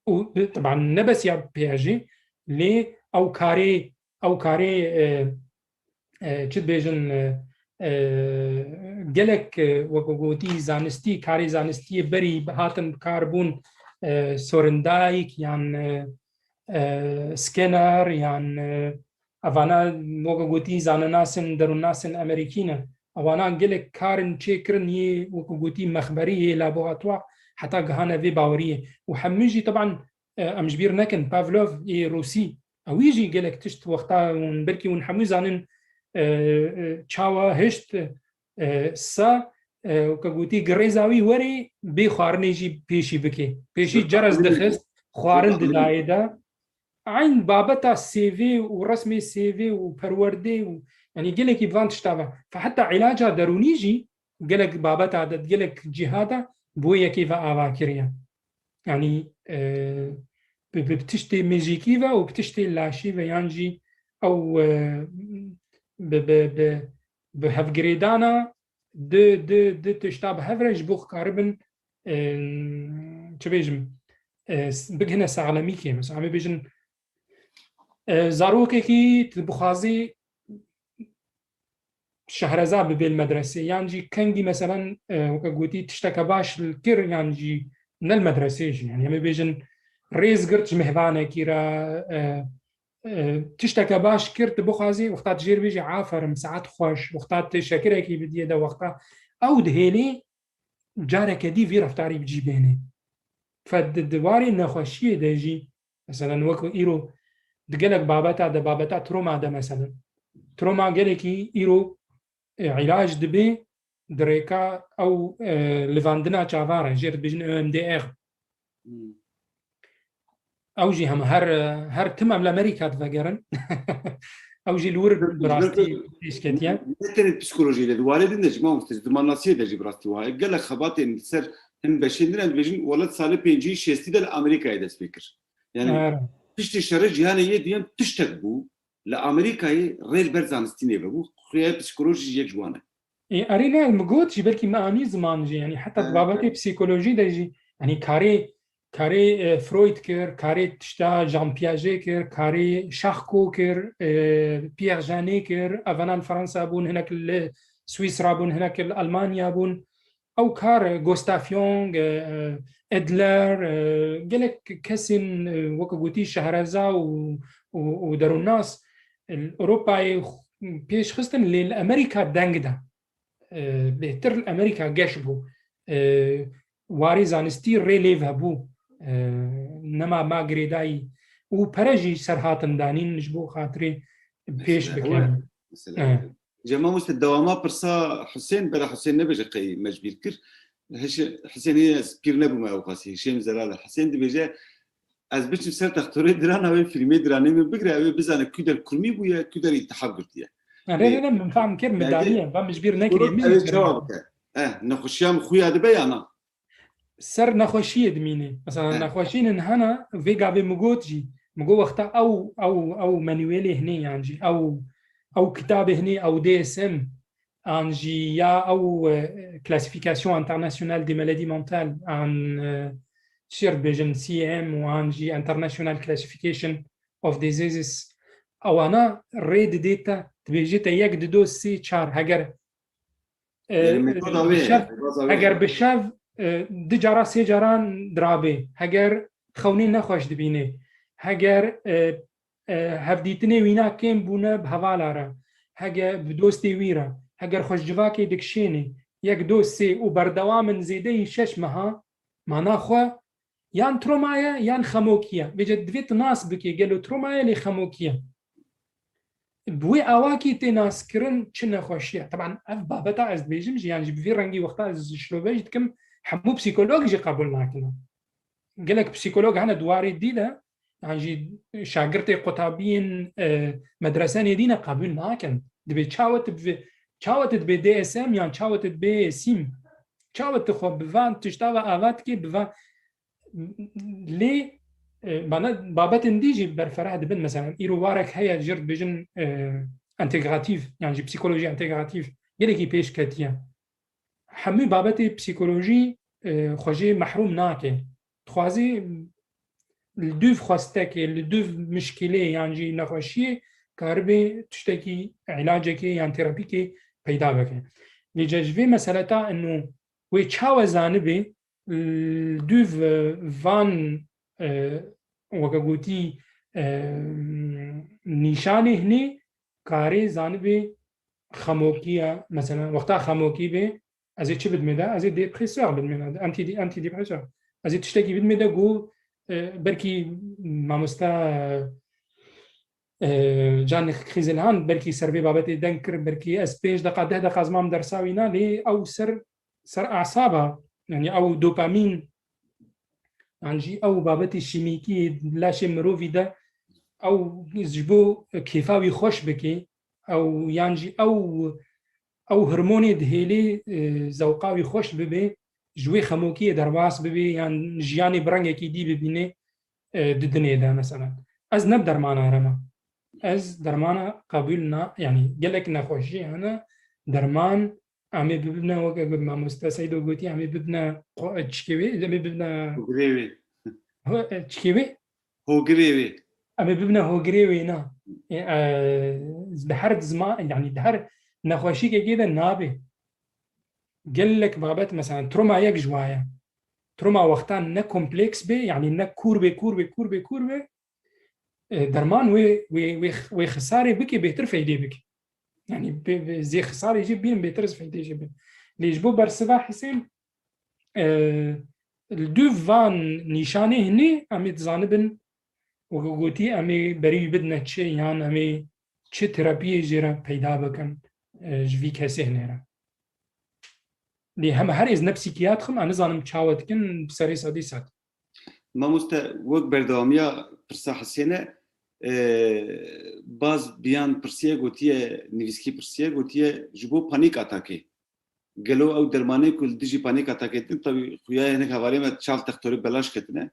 Û, teban ne bes ya Piaget, lê ew karê, ew karê, e, e, çi dibêjin, e, e, gelek, e, wek gotî zanistî, karê zanistiyê berî hatin bi kar bûn, e, Thorndike yan, e, e, Skinner yan, e, evana wek gotî zanenasên, derûnnasên Amerîkî ne. Ewana gelek karin çêkirin yê wek gotî mexberî yê laboratwar heta gihane vê baweriyê. Û hemû jî teban, e, em ji bîr nekin, Pavlov ê Rûsî, ewî jî gelek tişt wexta hûn, belkî hûn hemû zanin, e, e, çawa hişt, e, sa, e, weke gotî, girêza wî werê bê xwarinê jî pêşî bike. Pêşî ceres dixist, xwarin didayê de. Eyn babeta C V û resmê C V û perwerdê û, yanî gelekî bi van tişta ve. Fe heta îlaca derûnî jî gelek babeta de, gelek cîha de bi wê yekê ve ava kiriye. Yanî, e, bi, bi tiştê mêjîkî ve û bi tiştê laşî ve yan jî ew, e, bi, bi, bi, bi hevgirêdana di, di, di tişta bi hev re ji bo karibin, e, çi bêjim, e, s-, bigihine saxlemîkê. Mesela, em ê bêjin, e, zarokekî tu bixwazî şehreza bibê li medresê, yan jî kengî, meselen, e, weke gotî, tişteke baş li kir, yan jî ne li medresê jî. Yanî, em ê bêjin, rêz girt ji mêvanekî re, e, e, tişteke baş kir, tu bixwazî, wexta tu jê re bêjî, aferin, saet xweş, wexta tu şekirekî bidiyê de, wexta ew dihêlê, careke dî vî reftarî bi cî bênê. Fe di, di warê nexweşiyê de jî, meselen, wek îro di gelek babeta de, babeta troma de, meselen, troma gelekî îro, e, îlac dibe di rêka ew, e, livandina çavan re, jê re dibêjin E M D R. Hmm. Ew jî hema her, her tim em li Amerîka divegerin. Ew jî li wir bi rastî pêş ketiye. Ne tenê psîkolojî de, di warê din de jî mamoste, ji dûmansiyê de jî bi rastî wa heye. Gelek xebatên li ser hin beşên din em dibêjin, welat salê pêncî şêstî de li Amerîkayê dest pê kir. Yanî piştî şerê cîhanê yê duyem tiştek bû, li Amerîkayê rê li ber zanistî nêvebû. Xuya psîkolojî jî yek ji wan e. Ê, erê ne, min got jî, belkî me anî ziman jî, yanî heta di babetê psîkolojî de jî, yanî karê, karê, e, Freud kir, karê tişta Jean Piaget kir, karê Charcot kir, e, Pierre Janet kir, evanan Fransa bûn, hinek li Swîsra bûn, hinek li Almanya bûn. Ew kar, e, Gustav Jung, e, e, Adler, e, gelek kesên, e, weke gotî şehreza û, û, û derûnnas, e, li Ewropayê xu-, pêş xistin, lê li Amerîka deng da. E, bêhtir li Amerîka geş bû. E, warê zanistî rê lê vebû. E, nema ma girêdayî. Û pere jî ser hatin danîn ji bo xatirê pêş bikerin. Mesela, e. Cem mamoste, dewama pirsa Husên, bera Husên nebêje qey me ji bîr kir. Hişê-, Husênê ez pîr nebûme ew qasî. Hişêm Zelal e. Husên dibêje, ez biçim ser textorê dirana wê fîlmê diranê min bigire, ew ê bizane kû der kurmî bûye, kû der îtihab girtiye. Rê, rê, rê, min fam kir, min daniye, va min ji bîr nekiriye, min jî çawa bike? Eh, nexweşiya min xuya dibe ya na? Ser nexweşiyê dimîne. Mesela, nexweşînin hene, vê gavê min got jî, min got wexta ew, ew, ew manuelê hinê yan jî, ew, ew kitabê hinê, ew D S M, an jî ya ew, e, Classification Internationale des Maladies Mentales, an, e, çi dibêjin, C M û an jî International Classification of Diseases. Ewana rê didê te, dibêjê te yek, dido, sê, çar, heger, e, Yanî metoda wê bi ye, şev, metoda wê ye. Heger bi şev, e, du cara, sê caran dirabê, heger xewnê nexweş dibînê, heger, e, e, hevdîtinê wîna kêm bûne bi hevala re, hege bi dostê wî re, heger xwe ji civakê dikişênê, yek, do, sê û berdewam in zêdeyî şeş meha, mana xwe yan troma ye, yan xemokî ye. Vêce divê tu nas bikê, gelo troma ye, lê xemokî ye. Bi wê awakî tê naskirin çi nexweşî ye. Teban ev babeta ez dibêjim jî, yan jî bi vî rengî wexta ez ji şirove jî dikim, hemû psîkolog jî qebûl nakin. gelek psîkolog hene di warê dî de, yan jî şagirtê qutabiyên, e, medresen ê dî ne qebûl nakin. Dibê çawa tu bi, çawa tu dibê D S M yan çawa tu dibê sîm. Çawa tu xwe bi van tişta ve ava dikê, bi van lê, e, bana babetên dî jî berferah dibin. Mesela îro warek heye jê re dibêjin, e, entegratîf, yan jî psîkolojî entegratîf gelekî pêş ketiye. Hemû babetê psîkolojî, e, xwe jê mehrûm nake. Dixwazê li dûv xwestekê, li dûv mişkilê yan jî nexweşiyê karibe tiştekî, îlacekê yan terapîkê peyda bike. Lê ji vê meseleta ino wê çawa zanibe li dûv van, e, weke gotî, e, nîşanê hinê karê zanibe xemokî ye, mesela, wexta xemokî be, ez ê çi bidmê de? Ez ê dépresseur bidmê de, anti-, antidepresseur. Ez ê tiştekî bidmê de ku, e, belkî mamoste, e, Can Xizilhan belkî ser vê babetê deng kir, belkî ez pênc deqa, deh deqa zimam dersa wî na, lê ew ser, ser asaba, yani ew dopamîn, yan jî ew babetê şîmîkî yê laşê mirovî de, ew ji bo kêfa wî xweş bike, ew yan jî ew, ew hormonê dihêlê, e, zewqa wî xweş bibe, ji wê xemokiyê derbas bibe, yan jiyanê bi rengekî dî bibîne, e, di dinê de, mesela. Ez ne bi dermana re me. Ez dermana qebûl na-, yani gelek nexweşî hene, derman em ê bibine, weke ku mamoste Seydo gotî, em ê bibine qo-, çikê wê, em ê bibine Hogirê wê. Ho-, e, çikê wê? Hogirê wê. Em ê bibine hogirê wê, na. E, e, di her zima-, yani di her nexweşîkekê de nabe. Gelek babet, mesela, troma yek ji wa ye. Troma wexta ne kompleks be, yani ne kûr be, kûr be, kûr be, kûr be, e, derman wê, wê, wê, wê xisarê bike, bêtir feydê bike. Yani bê, bê, zê xisarê jê bînin, bêtir ez feydê jê bim. Lê ji bo bersiva Hisên, e, li dûv van nîşanê hinê em ê dizanibin, weke gotî, em ê berî wî bidine çi, yan em ê çi terapiyê jê re peyda bikin, e, ji vî kesê hinê re. Lê heme her êz ne psîkiyatr im, em nizanim çawa dikin, bi serê sedî sed. Mamoste, wek berdewamiya pirsa Hisêne, e, baz biyan pirsiye gotiye, nivîskî pirsiye gotiye, ji bo panîk atakê. Gelo ew dermanê ku li dijî panîk atakê din, tawî xuya hinek hevalê me çav textorê belaş ketine.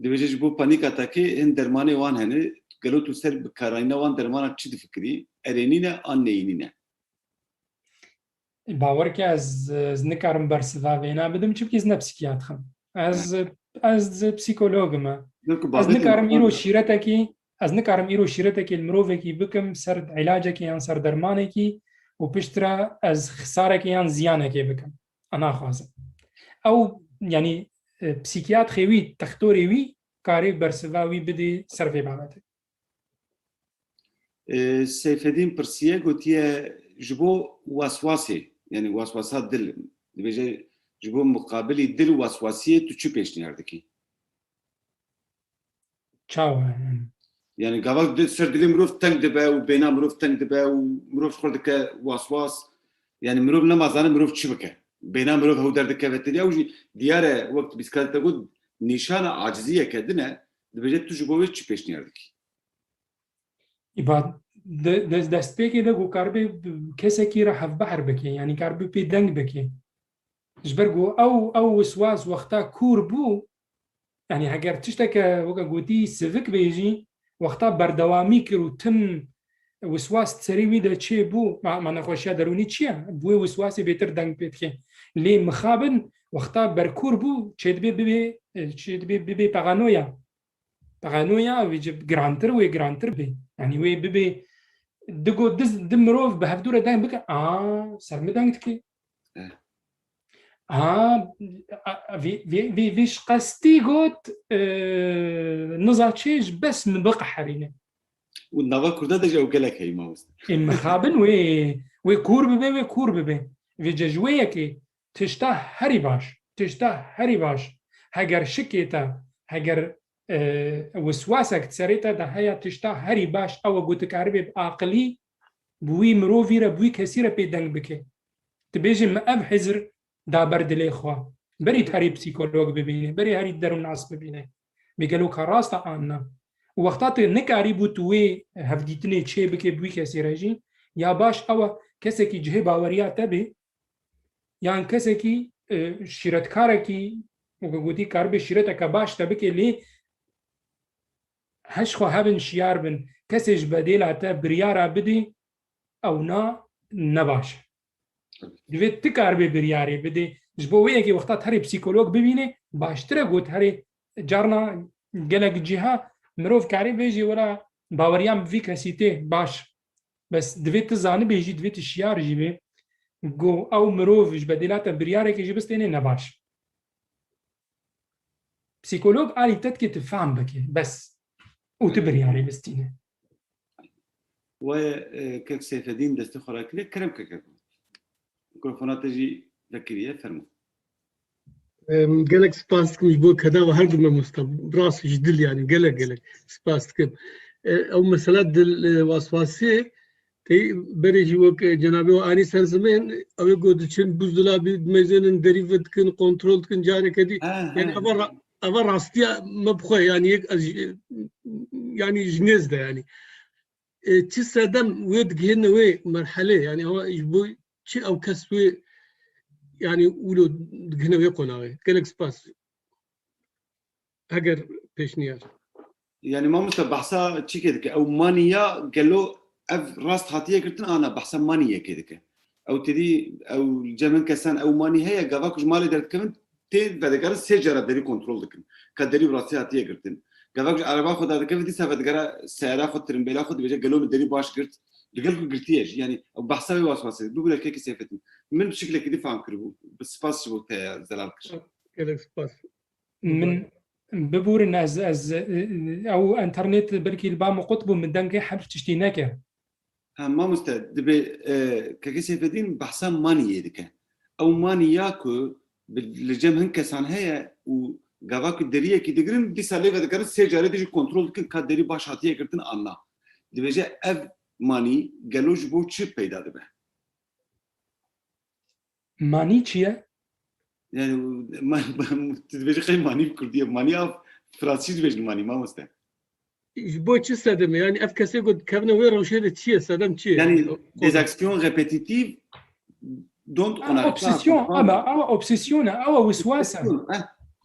Dibêje ji bo panîk atakê hin dermanê wan hene. Gelo tu ser bikarayîna wan dermana çi difikirî? Erênî ne an neyînî ne? Bawer ke ez, ez nikarim bersiva vêna bidim, çimkî ez ne psîkiyatr im. Ez, ez psîkolog im. Yok, Ez babetê nikarim îro şîretekî, ez nikarim îro şîretekî li mirovekî bikim ser îlacekî yan ser dermanekî û piştre ez xisarekê yan ziyanekê bikim. Ez naxwazim. Ew, yani, e, psîkiyatrê wî, textorê wî karê bersiva wî bidê ser vê babetê. E, Seyfedîn pirsiye, gotiye, ji bo waswasê, yani waswasa dil, dibêje, ji bo muqabilî dil û waswasiyê tu çi pêşniyar dikî? Çawa yani? Yani gava di-, ser dilê mirov teng dibe û bêna mirov teng dibe û mirov xwe dike waswas. Yani mirov nema zane mirov çi bike. Bêna mirov hew derdikeve têlî. Ew jî diyar e, wek bîskate got, nîşana aciziyeke din e. Dibêje tu ji bo wê çi pêşniyar dikî? Îba de-, de-, destpêkê de ku karibê bi kesekî re hevbehr bike, yanî karibê pê deng bike. Ji ber ku ew, ew wiswas wexta kûr bû, yanî heger tişteke weke gotî sivik bê jî, wexta berdewamî kir û tim wiswas di serê wî de çêbû, ma, ma nexweşiya derûnî çi ye? Bi wê wiswasê bêtir deng pê dike. Lê mixabin wexta berkûr bû, çêdibê bibê, çêdibê bibê paranoya. Paranoya wê ci girantir, wê girantir bê. Yanî wê bibê, di got, di, di mirov bi hevdû re deng bike, a, ser min deng dike. Eh. A, a, vê, vê, vê, vê ji qestî got, e, niza çê ji bes min biqeherîne. Û nava Kurda de jî ew gelek heye, mamoste. Ê mixabin wê, wê kûr bibe, wê kûr bibe. Vê ce ji wê yekê tişta herî baş, tişta herî baş. Heger şikê te, heger, e, wiswasek di serê te de heye, tişta herî baş ew e ku tu karibê bi aqilî bi wî mirovî re, bi wî kesî re pê deng bike. Tu bêjî, min ev hizir da ber dilê xwe. Berî herî psîkolog bibîne, berî herî derûnnas bibîne. Bê gelo ka rast e an na? Û wexta tu nikarî bû tu wê hevdîtinê çê bike bi wî kesî re jî, ya baş ew e kesekî cihê baweriya te bê, yan kesekî, e, şîretkarekî, weke gotî, karibê şîreteke baş te bike, lê heş xwe hebin şiyar bin, kesê ji bedêla te biryara bidê, ew na ne baş e. Divê tu karibê biryarê bidê. Ji bo wê yekê wexta herê psîkolog bibînê, baştir e got herê carna gelek ciha mirov karê bêjî wela baweriya min bi vî kesî tê baş. Bes divê tu zanibê jî, divê tu şiyar jî bê. Go ew mirov ji bedêla te biryarekê jî bistênê ne baş. Psîkolog alî te dike tu fam bike, bes. Û tu biryarê bistîne. Wê, e, kek Seyfedîn destê xwe rakiriye, kerem keke. Mikrofona te jî vekiriye, fermo. Em, gelek spas dikim ji bo keda we her du mamosta. Rast ji dil yani, gelek gelek spas dikim. E, ew mesela dil, e, waswasê, tey berê jî wek, e, cenabê we anî ser zimên, ew ê ku diçin buzdolabî dimeyzênin, derî vedikin, kontrol dikin, careke dî. Ha, Yani ha. eva ra-, eva rastiya me bi xwe, yani yek ez, yani ji nêz de yani. E, çi sedem wê digihîne wê merhelê, yani ewa ji bo çi ew kes wê, yani wilo digihîne wê qonaxê? Gelek spas. Heger pêşniyar. Yani mamoste behsa çi kê dike? Ew maniya gelo ev rast hatiye girtin, ana behsa maniyê kê dike. Ew têdî, ew li cem hin kesan ew manî heye, gava ku ji malê derdikevin, tê vedigerin sê cara derî kontrol dikin. Ka derî bi rastî hatiye girtin. Gava ku ji ereba xwe derdikevin, dîsa vedigere seyara xwe, tirimbêla xwe, dibêje gelo min derî baş girt. Digel ku girtiye jî. Yani ew behsa wê waswasê. Bibûre kekî Seyfettin. Min bi şiklekî dî fam kiribû. Bi spas ji bo te ya zelal kir. Gelek spas. Min bibûrin ez, ez, e, ew enternet belkî li ba min qut bû, min dengê her tiştî neke. Ha, mamoste, dibê, e, kekê Seyfedîn behsa maniyê dike. Ew manî ya ku bi, li cem hin kesan heye û gava ku deriyekî digirin, dîsa lê vedigerin sê carê dijî kontrol dikin ka derî baş hatiye girtin an na. Dibêje ev manî gelo ji bo çi peyda dibe? Manî çi ye? Yani, ma-, ma-, tu dibêjî qey manî bi kurdî ye. Manî ya fransî dibêjin manî, mamoste. Ji bo çi sedem e? Yani ev kesê ku dikevine wê rewşê de çi ye? Sedem çi ye? Yani, O-, des actions répétitives dont on Ha, n'arrête pas à obsesyon, comprendre. Ama, ama obsesyon e, ama wiswas e. Obsesyon, heh.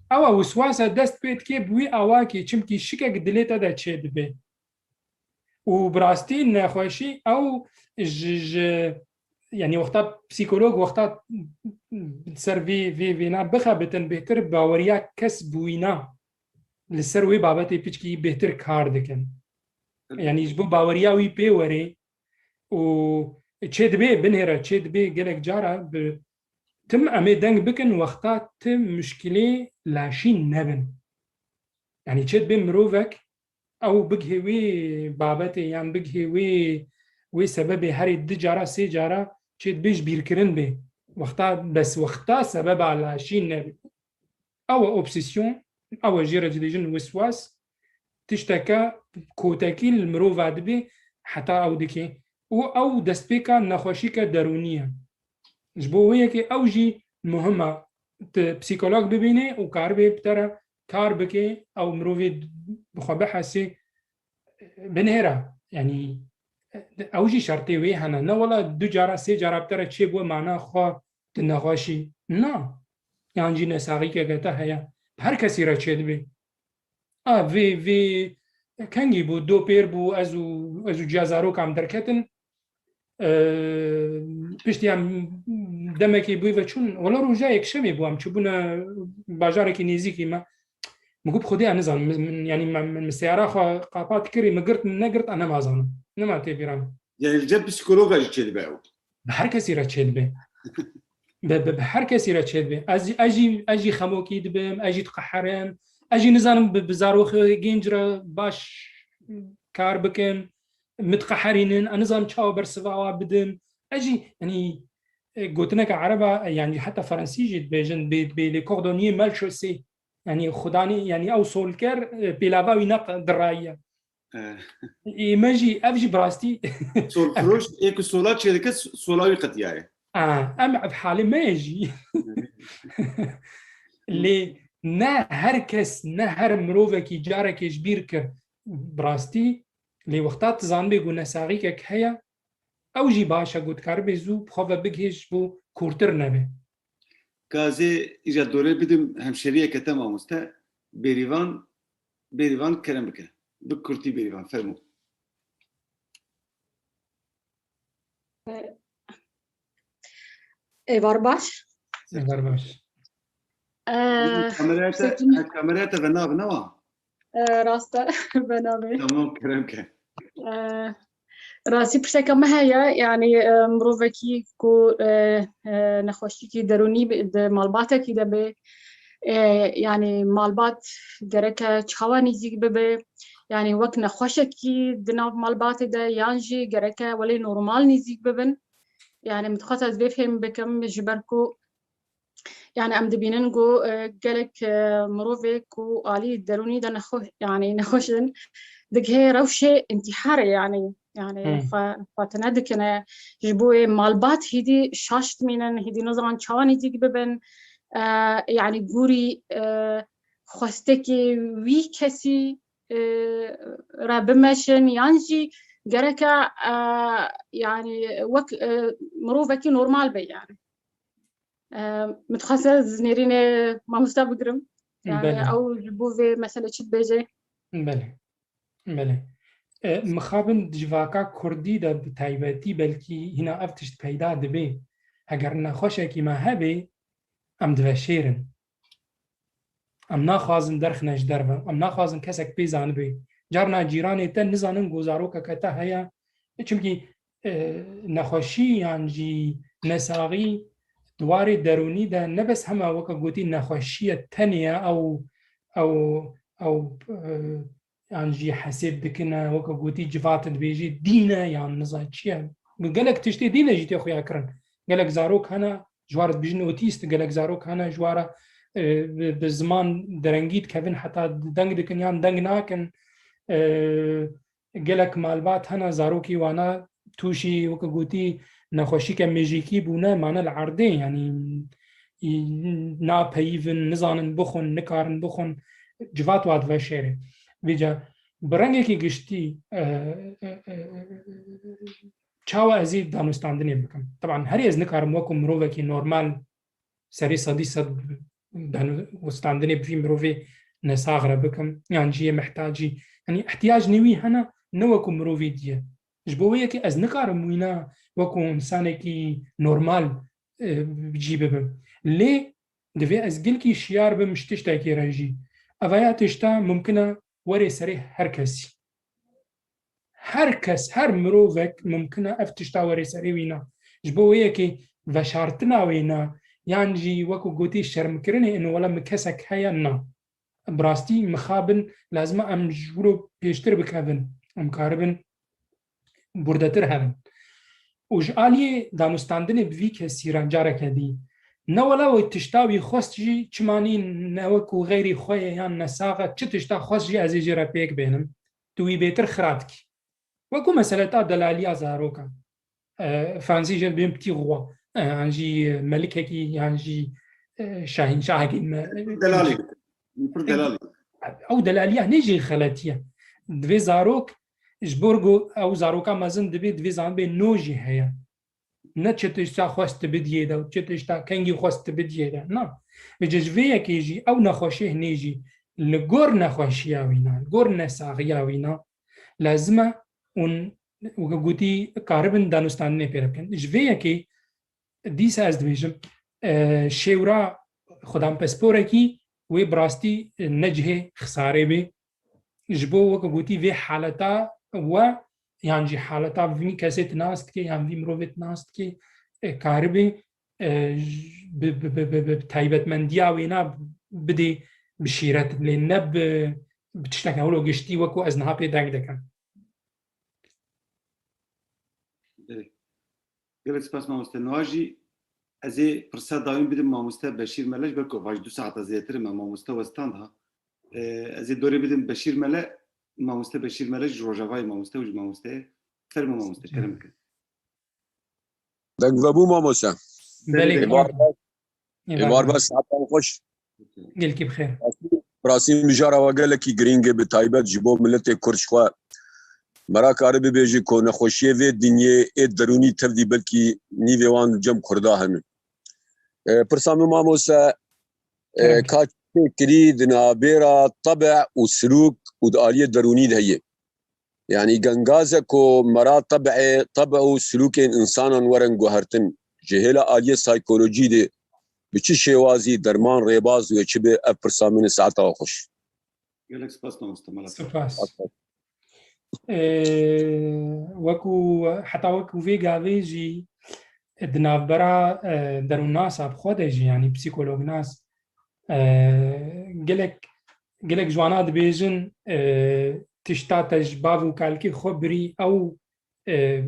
Ama wiswas e, dest pê dike bi wî awakê, çimkî şikek dilê te de çê dibe. Û bi rastî nexweşî ew ji, ji, yani wexta psîkolog wexta ser vî, vî, vîna bixebitin bêhtir baweriya kes bi wîna li ser wê babetê piçkî bêhtir kar dikin. Yani ji bo baweriya wî pê werê û çê dibê, binêre çê dibê gelek cara bi tim em ê deng bikin wexta ti muşkilê laşîn nebin. Yani çê dibê mirovek ew bigihê wê babetê yan bigihê wê, wê sebebê herê du cara, sê cara çê dibê ji bîrkirin bê. Wexta, bes wexta sebeba laşîn nebê. Ew e obsesyon, ew e jê re dibêjin wiswas, tişteke kotekî li mirova dibê heta ew dike. Û ew destpêka nexweşîke derûnî ye. Ji bo wê yekê ew jî muhim e. Tu psîkolog bibînê û karibê bi te re kar bike, ew mirovê bi xwe bihesê, binêre. Yanî ew jî şertê wê hene. Ne wela du cara, sê cara bi te re çêbû mana xwe tu nexweşî. Na. Yan jî nesaxîkeke te heye. Bi her kesî re çêdibê. A, vê, vê kengî bû, do pêr bû, ez û, ez û ciya zarokan derketin. E, piştî em demekê bû ve çûn, wela roja yekşemê bû, em çûbûne bajarekî nêzîkî me. Min got, "Xwedê ez nizanim, min, min, yanî min, min, min seyara xwe qapat kirî, min girt, min negirt, ez nema zanim. Nema tê bîra min." Yani li cem psîkologa jî çêdibe ew? Bi her kesî re çêdibe. Bi, bi, bi her kesî re çêdibe. Ez, ez jî, ez jî xemokî dibim, ez jî diqeherim. Ez jî nizanim bi, bi zaroxê genc re baş kar bikim. Min diqeherînin, ez nizanim çawa bersiva wan bidim. Ez jî, yanî, e, gotineke ereba, e, yanî heta fransî jî dibêjin, bê, bê les cordonniers mal chaussés. Yanî xudanî, yanî ew solker, e, pêlava wî ne dirayiye. E. Ê me jî, ev jî bi rastî. Solfiroş, ê ku sola çêdike, s-, sola wî qetiyaye. A, em ev halê me ye jî. Hı. Lê ne her kes, ne her mirovekî carekê ji bîr kir bi rastî, lê wexta tu zanibê ku nesaxîkek heye, ew jî baş e ku dikaribê zû bi xwe ve bigihê ji bo kûrtir nebe. Ka ez ê îja dorê bidim hemşeriyeke te mamoste, Bêrîvan, Bêrîvan kerem bike. Bi kurtî Bêrîvan, fermo. Êvar baş. Êvar baş. Ee, Kameraya te, Seçim- kameraya te ve nav newa. Ee, rast e, be navê. Tamam, kerem ke. Ee, Rastî pirseka me heye, yani e, mirovekî ku e, e, nexweşîkî derûnî bi- di malbatekî de be, e, yani malbat gereke çawa nîzîk bibe, yani wek nexweşekî di nav malbatê de yan jî gereke welê normal nîzîk bibin. Yani min dixwest ez vê fêm bikim ji ber ku yani em dibînin ku e, gelek e, mirovê ku alî derûnî de nexwe yani nexweş in, digihê rewşê întîharê yani yani Hmm. xwe xwe tune dikine, ji bo yê malbat hîdî şaş dimînin, hîdî nizanin çawa nîzîk bibin. E, yani gûrî e, xwestekê wî kesî e, re bimeşin yan jî gereke e, yani wek e, mirovekî normal be yani. E, min dixwest ez nêrînê mamoste bigirim. Yani Belê. Ew ji bo vê mesele çi dibêje? Belê. Belê. E, mixabin di civaka kurdî de bi taybetî belkî hîna ev tişt peyda dibe. Heger nexweşekî me hebe, em diveşêrin. Em naxwazin derxine ji derve. Em naxwazin kesek pê zanibê. Carna cîranê te nizanin ku zarokeke te heye. Çimkî e, nexweşî yan jî nesaxî di warê derûnî de ne bes hema weke gotî nexweşiye tenê ye, ew, ew, ew, e, yan jî hesêb dikine, weke gotî civat dibêjî dîn e yan niza çi ye. Gelek tiştê dîn e jî tê xuya kirin. Gelek zarok hene, ji war dibêjin otîst, gelek zarok hene, ji wara e, bi, bi ziman derengî dikevin, heta deng dikin yan deng nakin. E, gelek malbat hene, zarokî wana tûşî, weke gotî, nexweşîke mêjîkî bûne, mane li erdê, yanî, î, napeyivin, nizanin bixwin, nikarin bixwin, civat wa diveşêre. Vêca bi rengekî giştî, e, e, e, çawa ez ê danûstandinê bikim? Teban herî ez nikarim wekû mirovekî normal serê sedî sed danûstandinê bi vî mirovê nesax re bikim, yan jî yê mihtacî. Yanî ihtiyac nêwî hene, ne wekû mirovê dî ye. Ji bo wê yekê ez nikarim wîna wekû însanekî normal, e, cî bibim. Lê divê ez gilkî şiyar bim ji tiştekê re jî. Eva ya tişta mumkin e were serê her kesî. Her kes, her mirovek mumkin e ev tişta were serê wîna. Ji bo wê yekê veşartina wê na, yan jî wekû gotî şermkirinê ino wela min kesek heye na. Bi rastî mixabin lazim e em ji wilo pêştir bikevin. Em karibin burdetir hebin. Û ji aliyê danûstandinê bi vî kesî re careke dî, ne wela wê tişta wî xwest jî çimanî ne wekû xeyrî xwe ye yan nesax e, çi tişta xwest jî ez ê jê re pêk bênim, tu wî bêtir xira dikî. Wekû mesele ta delaliya zarokan. E, Fransî jê dibên petit roi. E, yan jî melikekî, yan jî e, şahînşahekî me. Delalî. Pir delalî. Ew delaliya ne jî xeletî ye. Divê zarok, ji bo ku ew zaroka mezin dibe, divê zanibê no jî heye. Ne çi tişta xwest tu bidiyê de û çi tişta kengî xwest tu bidiyê de. Na. Vêca ji vê yekê jî ew nexweşê hinê jî li gor nexweşiya wî na, li gor nesaxiya wî na, lazim e hûn, weke gotî, karibin danûstandinê pê re bikin. Ji vê yekê dîsa ez dibêjim, e, şêwra xwedanpisporekî wê bi rastî, e, ne cihê xisarê bê. Ji bo weke gotî vê haleta we yan jî haleta vî kesê tu nas dikê yan vî mirovê tu nas dikê, e, karibê, e, j-, bi, bi, bi, bi, bi taybetmendiya wê na bidê bi şîret, lê ne bi, bi tiştek hewlo giştî wekû ez niha pê deng dikim. Belê. Gelek spas mamoste. Niha jî ez ê pirsa dawîn bidim mamoste Beşîr Mele, ji ber ku vaj du saeta zêdetir me mamoste westan ha. Ee, ez ê dorê bidim Beşîr Mele, mamoste Beşîr Mele ji Rojavayê mamoste û ji mamoste. Fermo mamoste, kerem bikin. Deng vebû mamoste. Belê. Belê. Êvar baş, Êvar êvar baş. baş, saetan xweş. Gelkî bi xêr. Rastî mijara we gelekî girîng e, bi taybet ji bo miletê Kurd, ji xwe mera kare bibêje ku nexweşiyê vê dinyê ê derûnî tevdî belkî nîvê wan cem Kurda hene. E, pirsa min mamoste, e, Kerem. Ka çê kirî di navbêra tebe û silûk û di aliyê derûnî de heye. Yanî gengaze ku mera teb'ê, tebe û silûkên insanan werin guhertin, ji hêla aliyê saykolojî de bi çi şêwazî derman rêbaz wê çi be, ev pirsa min e, saeta we xweş. Gelek spas mamoste, mala sağ ol. Spas. Ee, wekû, heta wekû vê gavê jî di navbera, e, derûnnasa bi xwe de jî, yanî psîkolognas, e, gelek, gelek ji wana dibêjin, e, tişta te ji bav û kalkê xwe birî, ew, e,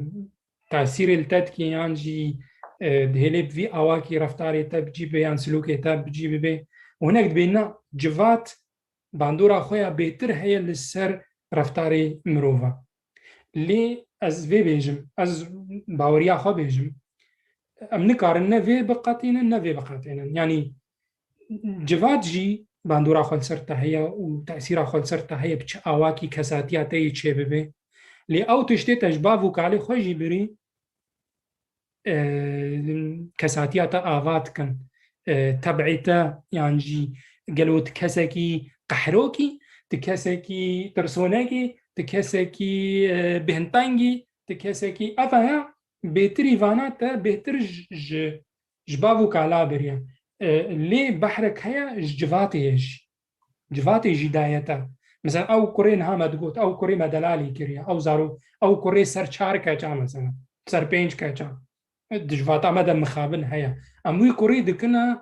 tesîrê li te dike yan jî, e, dihêlê bi vî awakî reftarê te bi cî bibe yan silûkê te bi cî bibe. Û hinek dibêjin na, civat bandora xwe ya bêtir heye li ser reftarê mirova. Lê ez vê bêjim, ez baweriya xwe bêjim, em nikarin ne vê biqetînin, ne vê biqetînin. Yanî civat jî bandora xwe li ser te heye û tesîra xwe li ser te heye, bi çi awakî kesatiya te yê çêbibe. Lê ew tiştê te ji bav û kalê xwe jî birî, e, kesatiya te ava dikin. E, teb'ê te yan jî gelo tu kesekî qehrokî, tu kesekî tirsonekî, tu kesekî, e, bêhntengî, tu kesekî ev heye, bêtirî vana te bêtir ji, ji, ji bav û kala biriye. E, lê behrek heye ji civatê ye jî. Civatê jî daye te. Mesela ew kurê niha me digot, ew kurê me delalî kiriye, ew zarok, ew kurê ser çar keça mesela, ser pênc keça. Di civata me de mixabin heye. Em wî kurî dikine,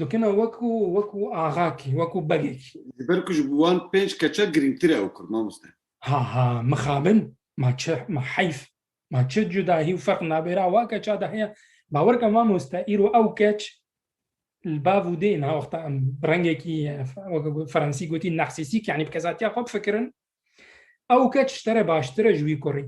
dikine wekû, wekû axakî, wekû begekî. Ji ber ku ji bo wan pênc keça girîngtir e ew kur, mamoste. Ha ha, mixabin, ma çi, ma heyf, ma çi cudahî û ferq nabêra wa keça de heye. Bawer ke mamoste, îro ew keç li bav û dê, niha wexta em bi rengekî, e, weke got, Fransî gotî narsîsîk, yanî bi kesatiya xwe bifikirin, ew keç ji te re baştir e ji wî kurî.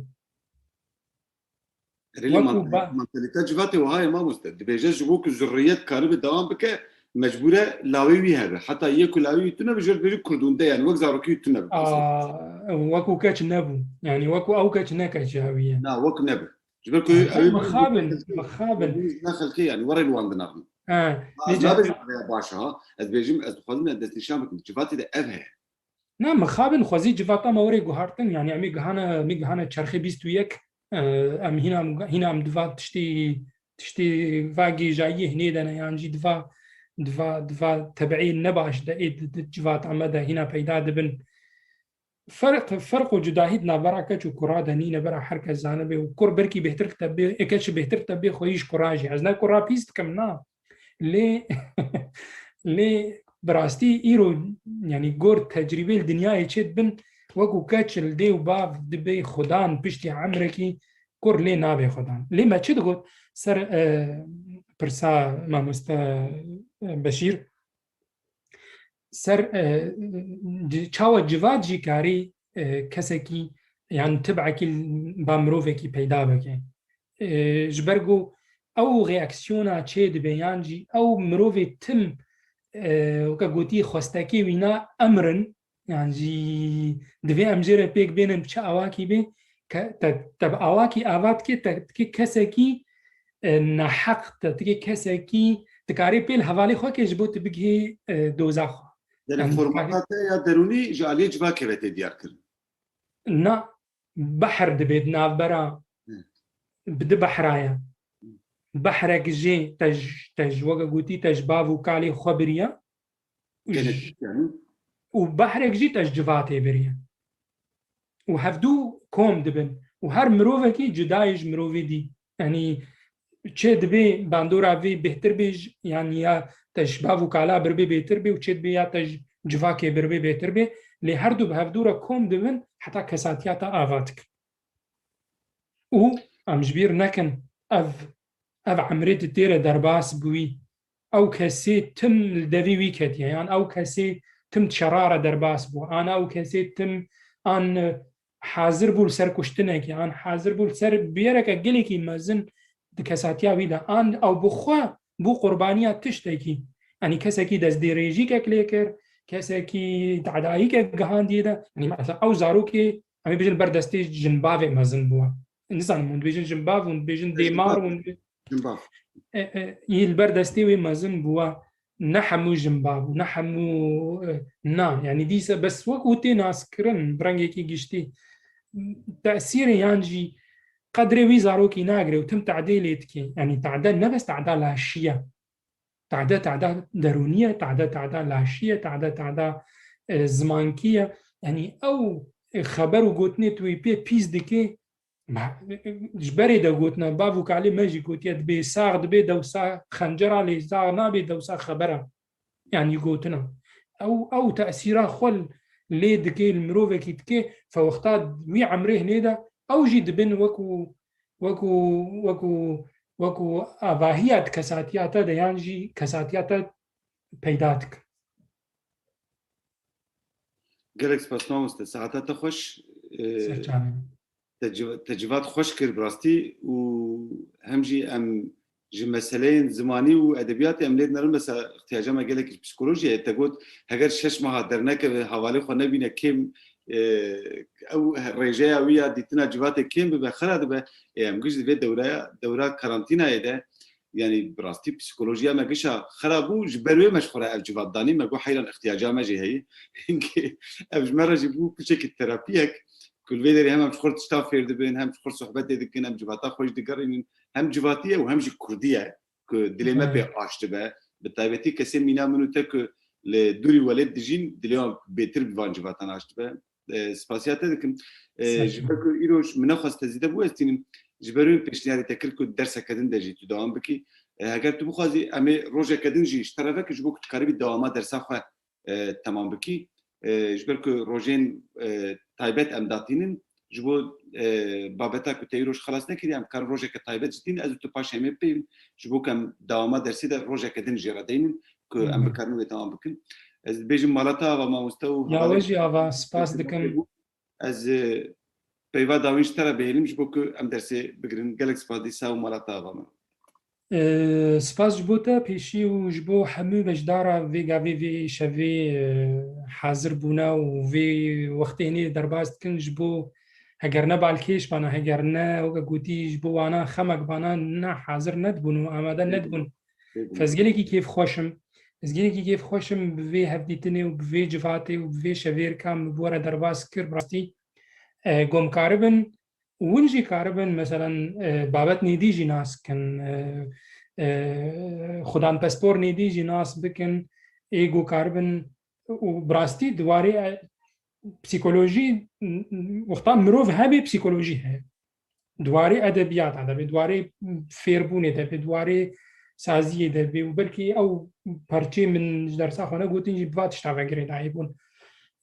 Erê lê Wekû mant-, ba- mantalîte civatê wiha ye mamoste. Dibêje ji bo ku zurriyet karibe dewam bike, mecbûr e lawê wî hebe. Heta yê ku lawê wî tune be, jê re dibêje kurdûnde, yani wek zarokî wî tune be. Aa, wekû keç nebû. Yani wekû ew keç ne keça wî ye. Na, wek nebe. Ji ber ku ew ê mixabin, mixabin. Ne xelkê, yani were li wan dinaxin. Ha, ez nabêjim ev baş e, ha. Ez dibêjim, ez dixwazim destnîşan bikim. Civatê de ev heye. Na, mixabin xwezî civata me were guhartin, yani em ê gihane, em ê gihane çerxê bîst û yek, e, em hîna, hîna em diva tiştê, tiştê va gêjayiyê hinê de ne, yan jî diva, diva, diva tebiê nebaş de ê di, di civata me de hîna peyda dibin. Ferq, ferq û cudahî di navbera keç û kura de nîne, bera her kes zanibe û kur belkî bêhtir tebê, ê keç bêhtir tebê xweyî ji kura jî. Ez ne kura pîs dikim, na. Lê, lê bi rastî îro, yanî gor tecrîbê li dinyayê çêdibin, wekû keç li dê û bav dibe xudan piştî emrekî kur lê nabe xudan. Lê me çi digot ser, e, pirsa mamoste, e, Beşîr? Ser, e, ci-, çawa civat jî karî, e, kesekî yan tibekî ba mirovekî peyda bike. E, ji ber ku ew reaksiyona çê dibe yan jî ew mirovê tim, e, weke gotî xwestekê wî na emrin, yan jî divê em jê re pêk bênin bi çi awakî bê, ke-, te, te bi awakî ava dike, te dike kesekî, e, neheq, te dike kesekî, dikarê pêl hevalê xwe ke ji bo tu bigihê, e, doza xwe. Yani Em formata te ya derûnî ji aliyê civakê ve tê diyar kirin. Na, behr dibe di navbera Hı. bi du behra ye. Behrek jê te ji, te ji weke gotî te ji bav û kalê xwe biriye. Genetik yani. Û behrek jî te ji civatê biriye. Û hevdû kom dibin. Û her mirovekî cuda ye ji mirovê dî. Yanî çê dibê bandora vê bêhtir bê ji, yanî ya te ji bav û kala biribê bêhtir bê û çê dibê ya te ji civakê biribê bêhtir bê. Lê her du bi hevdû re kom dibin heta kesatiya te ava dikin. Û em ji bîr nekin, ev, ev emrê tu tê re derbas bûyî. Ew kesê tim li devî wî ketiye, yan ew kesê tim di şera re derbas bû, an ew kesê tim an, e, hazir bû li ser kuştinekê, an hazir bû li ser biyereke gelekî mezin di kesatiya wî de, an ew bi xwe bû qurbaniya tiştekî. Yanî kesekî destdirêjîkek lê kir, kesekî tedayîkek gihandiye de, yanî mesela ew zarokê, em ê bêjin ber destê jinbavê mezin bû. Nizanim hûn dibêjin jinbav, hûn dibêjin dêmar, hûn dibê- Jinbav. E, e, yê li ber destê wê mezin bû. Ne hemû jinbav û ne hemû, e, na, yanî dîsa bes wek û tê naskirin bi rengekî giştî. Tesîrê yan jî qedrê wî zarokî nagire û tim tedê lê dike. Yanî tede ne bes teda laşî ye. Tede, teda derûnî ye, tede, teda laşî ye, tede, teda, e, zimankî ye. Yanî ew, e, xeber û gotinê tu wî pê pîs dikê, ma, e, e, ji berê de gotina, bav û kalê me jî gotiye, dibê sax, dibê dewsa xencera lê sax nabê dewsa xebera. Yanî gotina. Ew, ew tesîra xwe lê dikê li mirovekî dikê, fe wexta wî emrê hinê de ew jî dibin wekû, wekû, wekû, wekû avahiya di kesatiya te de yan jî kesatiya te peyda dikin. Gelek spas mamoste. Saeta te xweş. Ee, Ser çavê min. Te civ-, te civat xweş kir bi rastî û hem jî em ji meseleyên zimanî û edebiyatê em lê dinerin, mesela ihtiyaca me gelek ji psîkolojiyê ye. Te got, heger şeş meha dernekeve, hevalê xwe nebîne, kêm, e, ew rêjeya wî ya dîtina civatê kêm bibe, xira dibe. Ê, em giş di vê dewreya, dewra karantînayê de, yanî bi rastî psîkolojiya me gişa xira bû, ji ber wê me ji xwe re ev civat danî, me got heyran ihtiyaca me jî heye. Hinkê ev ji me re jî bû piçekî terapiyek. Ku li vê derê hem em ji xwe tişta fêr dibin, hem ji xwe sohbetê dikin, hem civata xwe jî digerînin, hem civatî ye û hem jî kurdî ye, ku dilê me pê aş dibe. Bi taybetî kesên mîna min û te ku li dûrî welêt dijîn, dilê wan bêtir bi van civatan aş dibe. E, spasiya te dikim. E, ji ber ku îro min nexwest te zêde biwestînim, ji ber wê pêşniyarê te kir ku derseke din de jî tu dewam bikî. E, heger tu bixwazî, em ê rojeke din jî ji te re vekin, ji bo ku tu karibî dewama dersa xwe e, temam bikî. E, ji ber ku rojên, e, taybet em datînin, ji bo, e, babeta ku te îroj xelas nekiriye, em karin rojeke taybet jî tînin, ez û tu paşê em ê peyvin, ji bo ku em dewama dersê de rojeke din jê re deynin, ku em bikarin wê temam bikin. Ez dibêjim mala te ava mamoste û Ya hevalên we jî ava, spas dikim. Ez, e, peyva dawîn ji te re bihêlim, ji bo ku em dersê bigirin. Gelek spas dîsa û mala te ava min. Ee, spas ji bo te pêşî û ji bo hemû beşdara vê gavê, vê şevê, e, hazir bûna û vê wextê hinê derbas dikin. Ji bo heger ne balkêş bana, heger ne weke gotî ji bo wana xemek bana, ne hazir nedibûn û amade nedibûn. Fe ez gelekî kêfxweş im. Ez gelekî kêfxweş im bi vê hevdîtinê û bi vê civatê û bi vê şevêrka min bi we re derbas kir, bi rastî, e, ku em karibin, û hûn jî karibin, meselen, e, Babet Nêdî jî nas bikin, e, e, Xudan Pespor Nêdî jî nas bikin, ê ku karibin û bi rastî di warê, e, psîkolojî, m-, m-, wexta mirov hebe psîkolojî heye. Di warê edebiyata de be, di warê fêrbûnê de be, di warê saziyê de be û belkî ew parçeyê min ji dersa xwe negotin jî bi va tişta ve girêdayî bûn.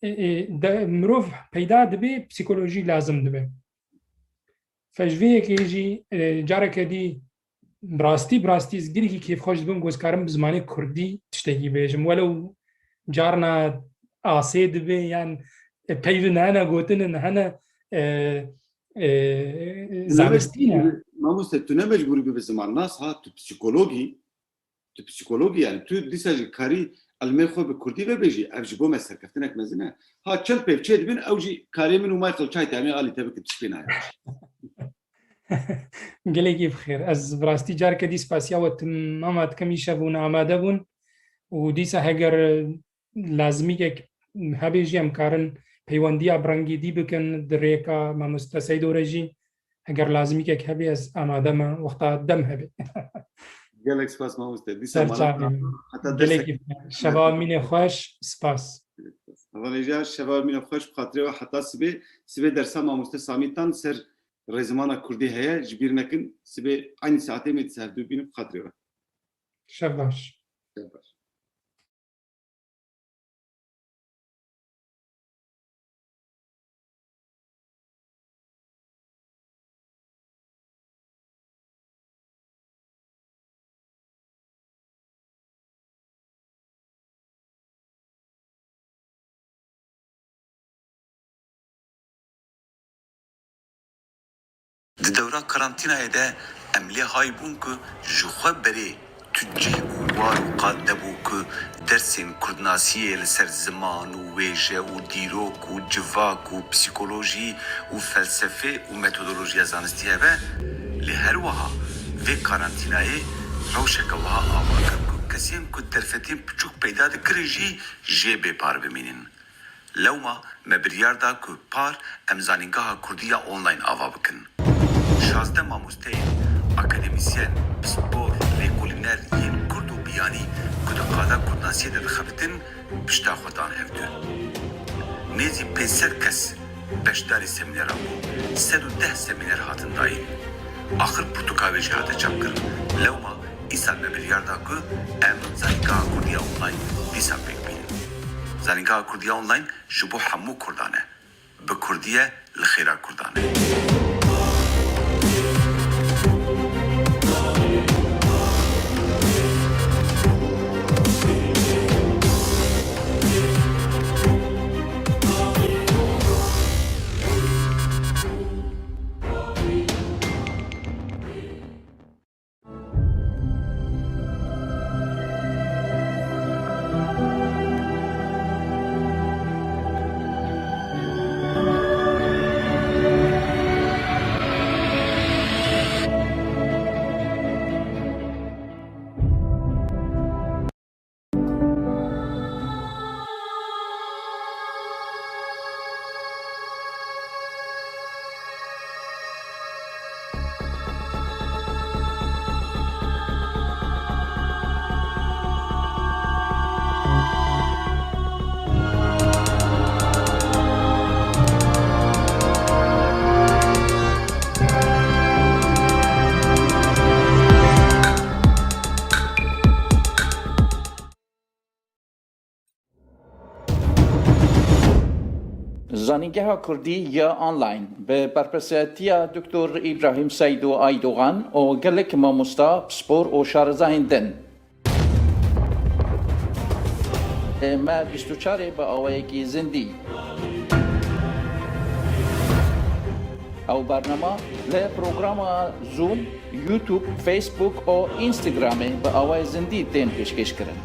E, e, de, mirov peyda dibe, psîkolojî lazim dibe. Fe ji vê yekê jî, e, careke dî bi rastî, bi rastî ez gelekî kêfxweş dibim ku ez karim bi zimanê kurdî tiştekî bêjim. Welew carna asê dibe yan, e, peyvin hene, gotinin hene, e, e, Tu ne mecbûr zabistî ne. bû bi, mamoste, tu ne mecbûr bû bi zimannas, ha, tu psîkologî, tu psîkologî, yani tu dîsa jî karî ilmê xwe bi kurdî vebêjî, ev ji bo me serkeftinek mezin e. Ha, çend peyv çêdibin, ew jî karê min û Michael Çaytê, em ê alî te bikin, tişt pê nayê. Gelekî bi xêr. Ez bi rastî careke dî spasiya we timama dikim, îşev hûn amade bûn û dîsa heger lazimîkek hebe jî em karin peywendiya bi rengî dî bikin di rêka mamoste Seydo re jî. Heger lazimîkek hebe ez amade me, wexta dem hebe. Gelek spas mamoste. Dîsa Ser mala çavê min. Heta Gelekî dersek. Şeva mîne xweş, spas. Hevalêja, şeva mîne xweş, bi xatirê we heta sibê. Sibê dersa mamoste Samî Tan ser rêzimana kurdî heye, ji bîr nekin. Sibê eynî saetê me dîsa hevdû bînin, bi xatirê we. Şev baş. Şev baş. Di dewra karantînayê de em lê hay bûn ku ji xwe berê tu Cih û war û qad nebû ku dersên kurdnasiyê li ser ziman û wêje û dîrok û civak û psîkolojî û felsefê û metodolojiya zanistî hebe, lê her wiha vê karantînayê rewşeke wiha ava kir ku kesên ku derfetên piçûk peyda dikirin jî jê bêpar bimînin. Lewma me biryar da ku par em Zanîngeha Kurdî ya Online ava bikin. Şazdeh mamosteyên, akademîsyen, pispor, lêkolîner yên kurd û biyanî ku di qada kurdnasiyê de dixebitin, pişta xwe dan hevdû. Nêzî pênc sed kes beşdarî semîneran bûn, sed û deh semîner hatin dayîn. Axir pirtûka wê jî hate çapkirin. Lewma Îsal me biryar da ku em Zanîngeha Kurdî ya Online dîsa pêk bînin. Zanîngeha Kurdî ya Online ji bo hemû Kurdan e. Bi Kurdî ye, li xêra Kurdan e. Zanîngeha Kurdî ya Online bi berpirsiyatiya Doktor Îbrahîm Seydo Aydogan û gelek mamosta, pispor û şarezahên din. Me bîst û çarê bi awayekî zindî. Ew bernama li programa Zoom, YouTube, Facebook û Instagramê bi awayê zindî tên pêşkêşkirin.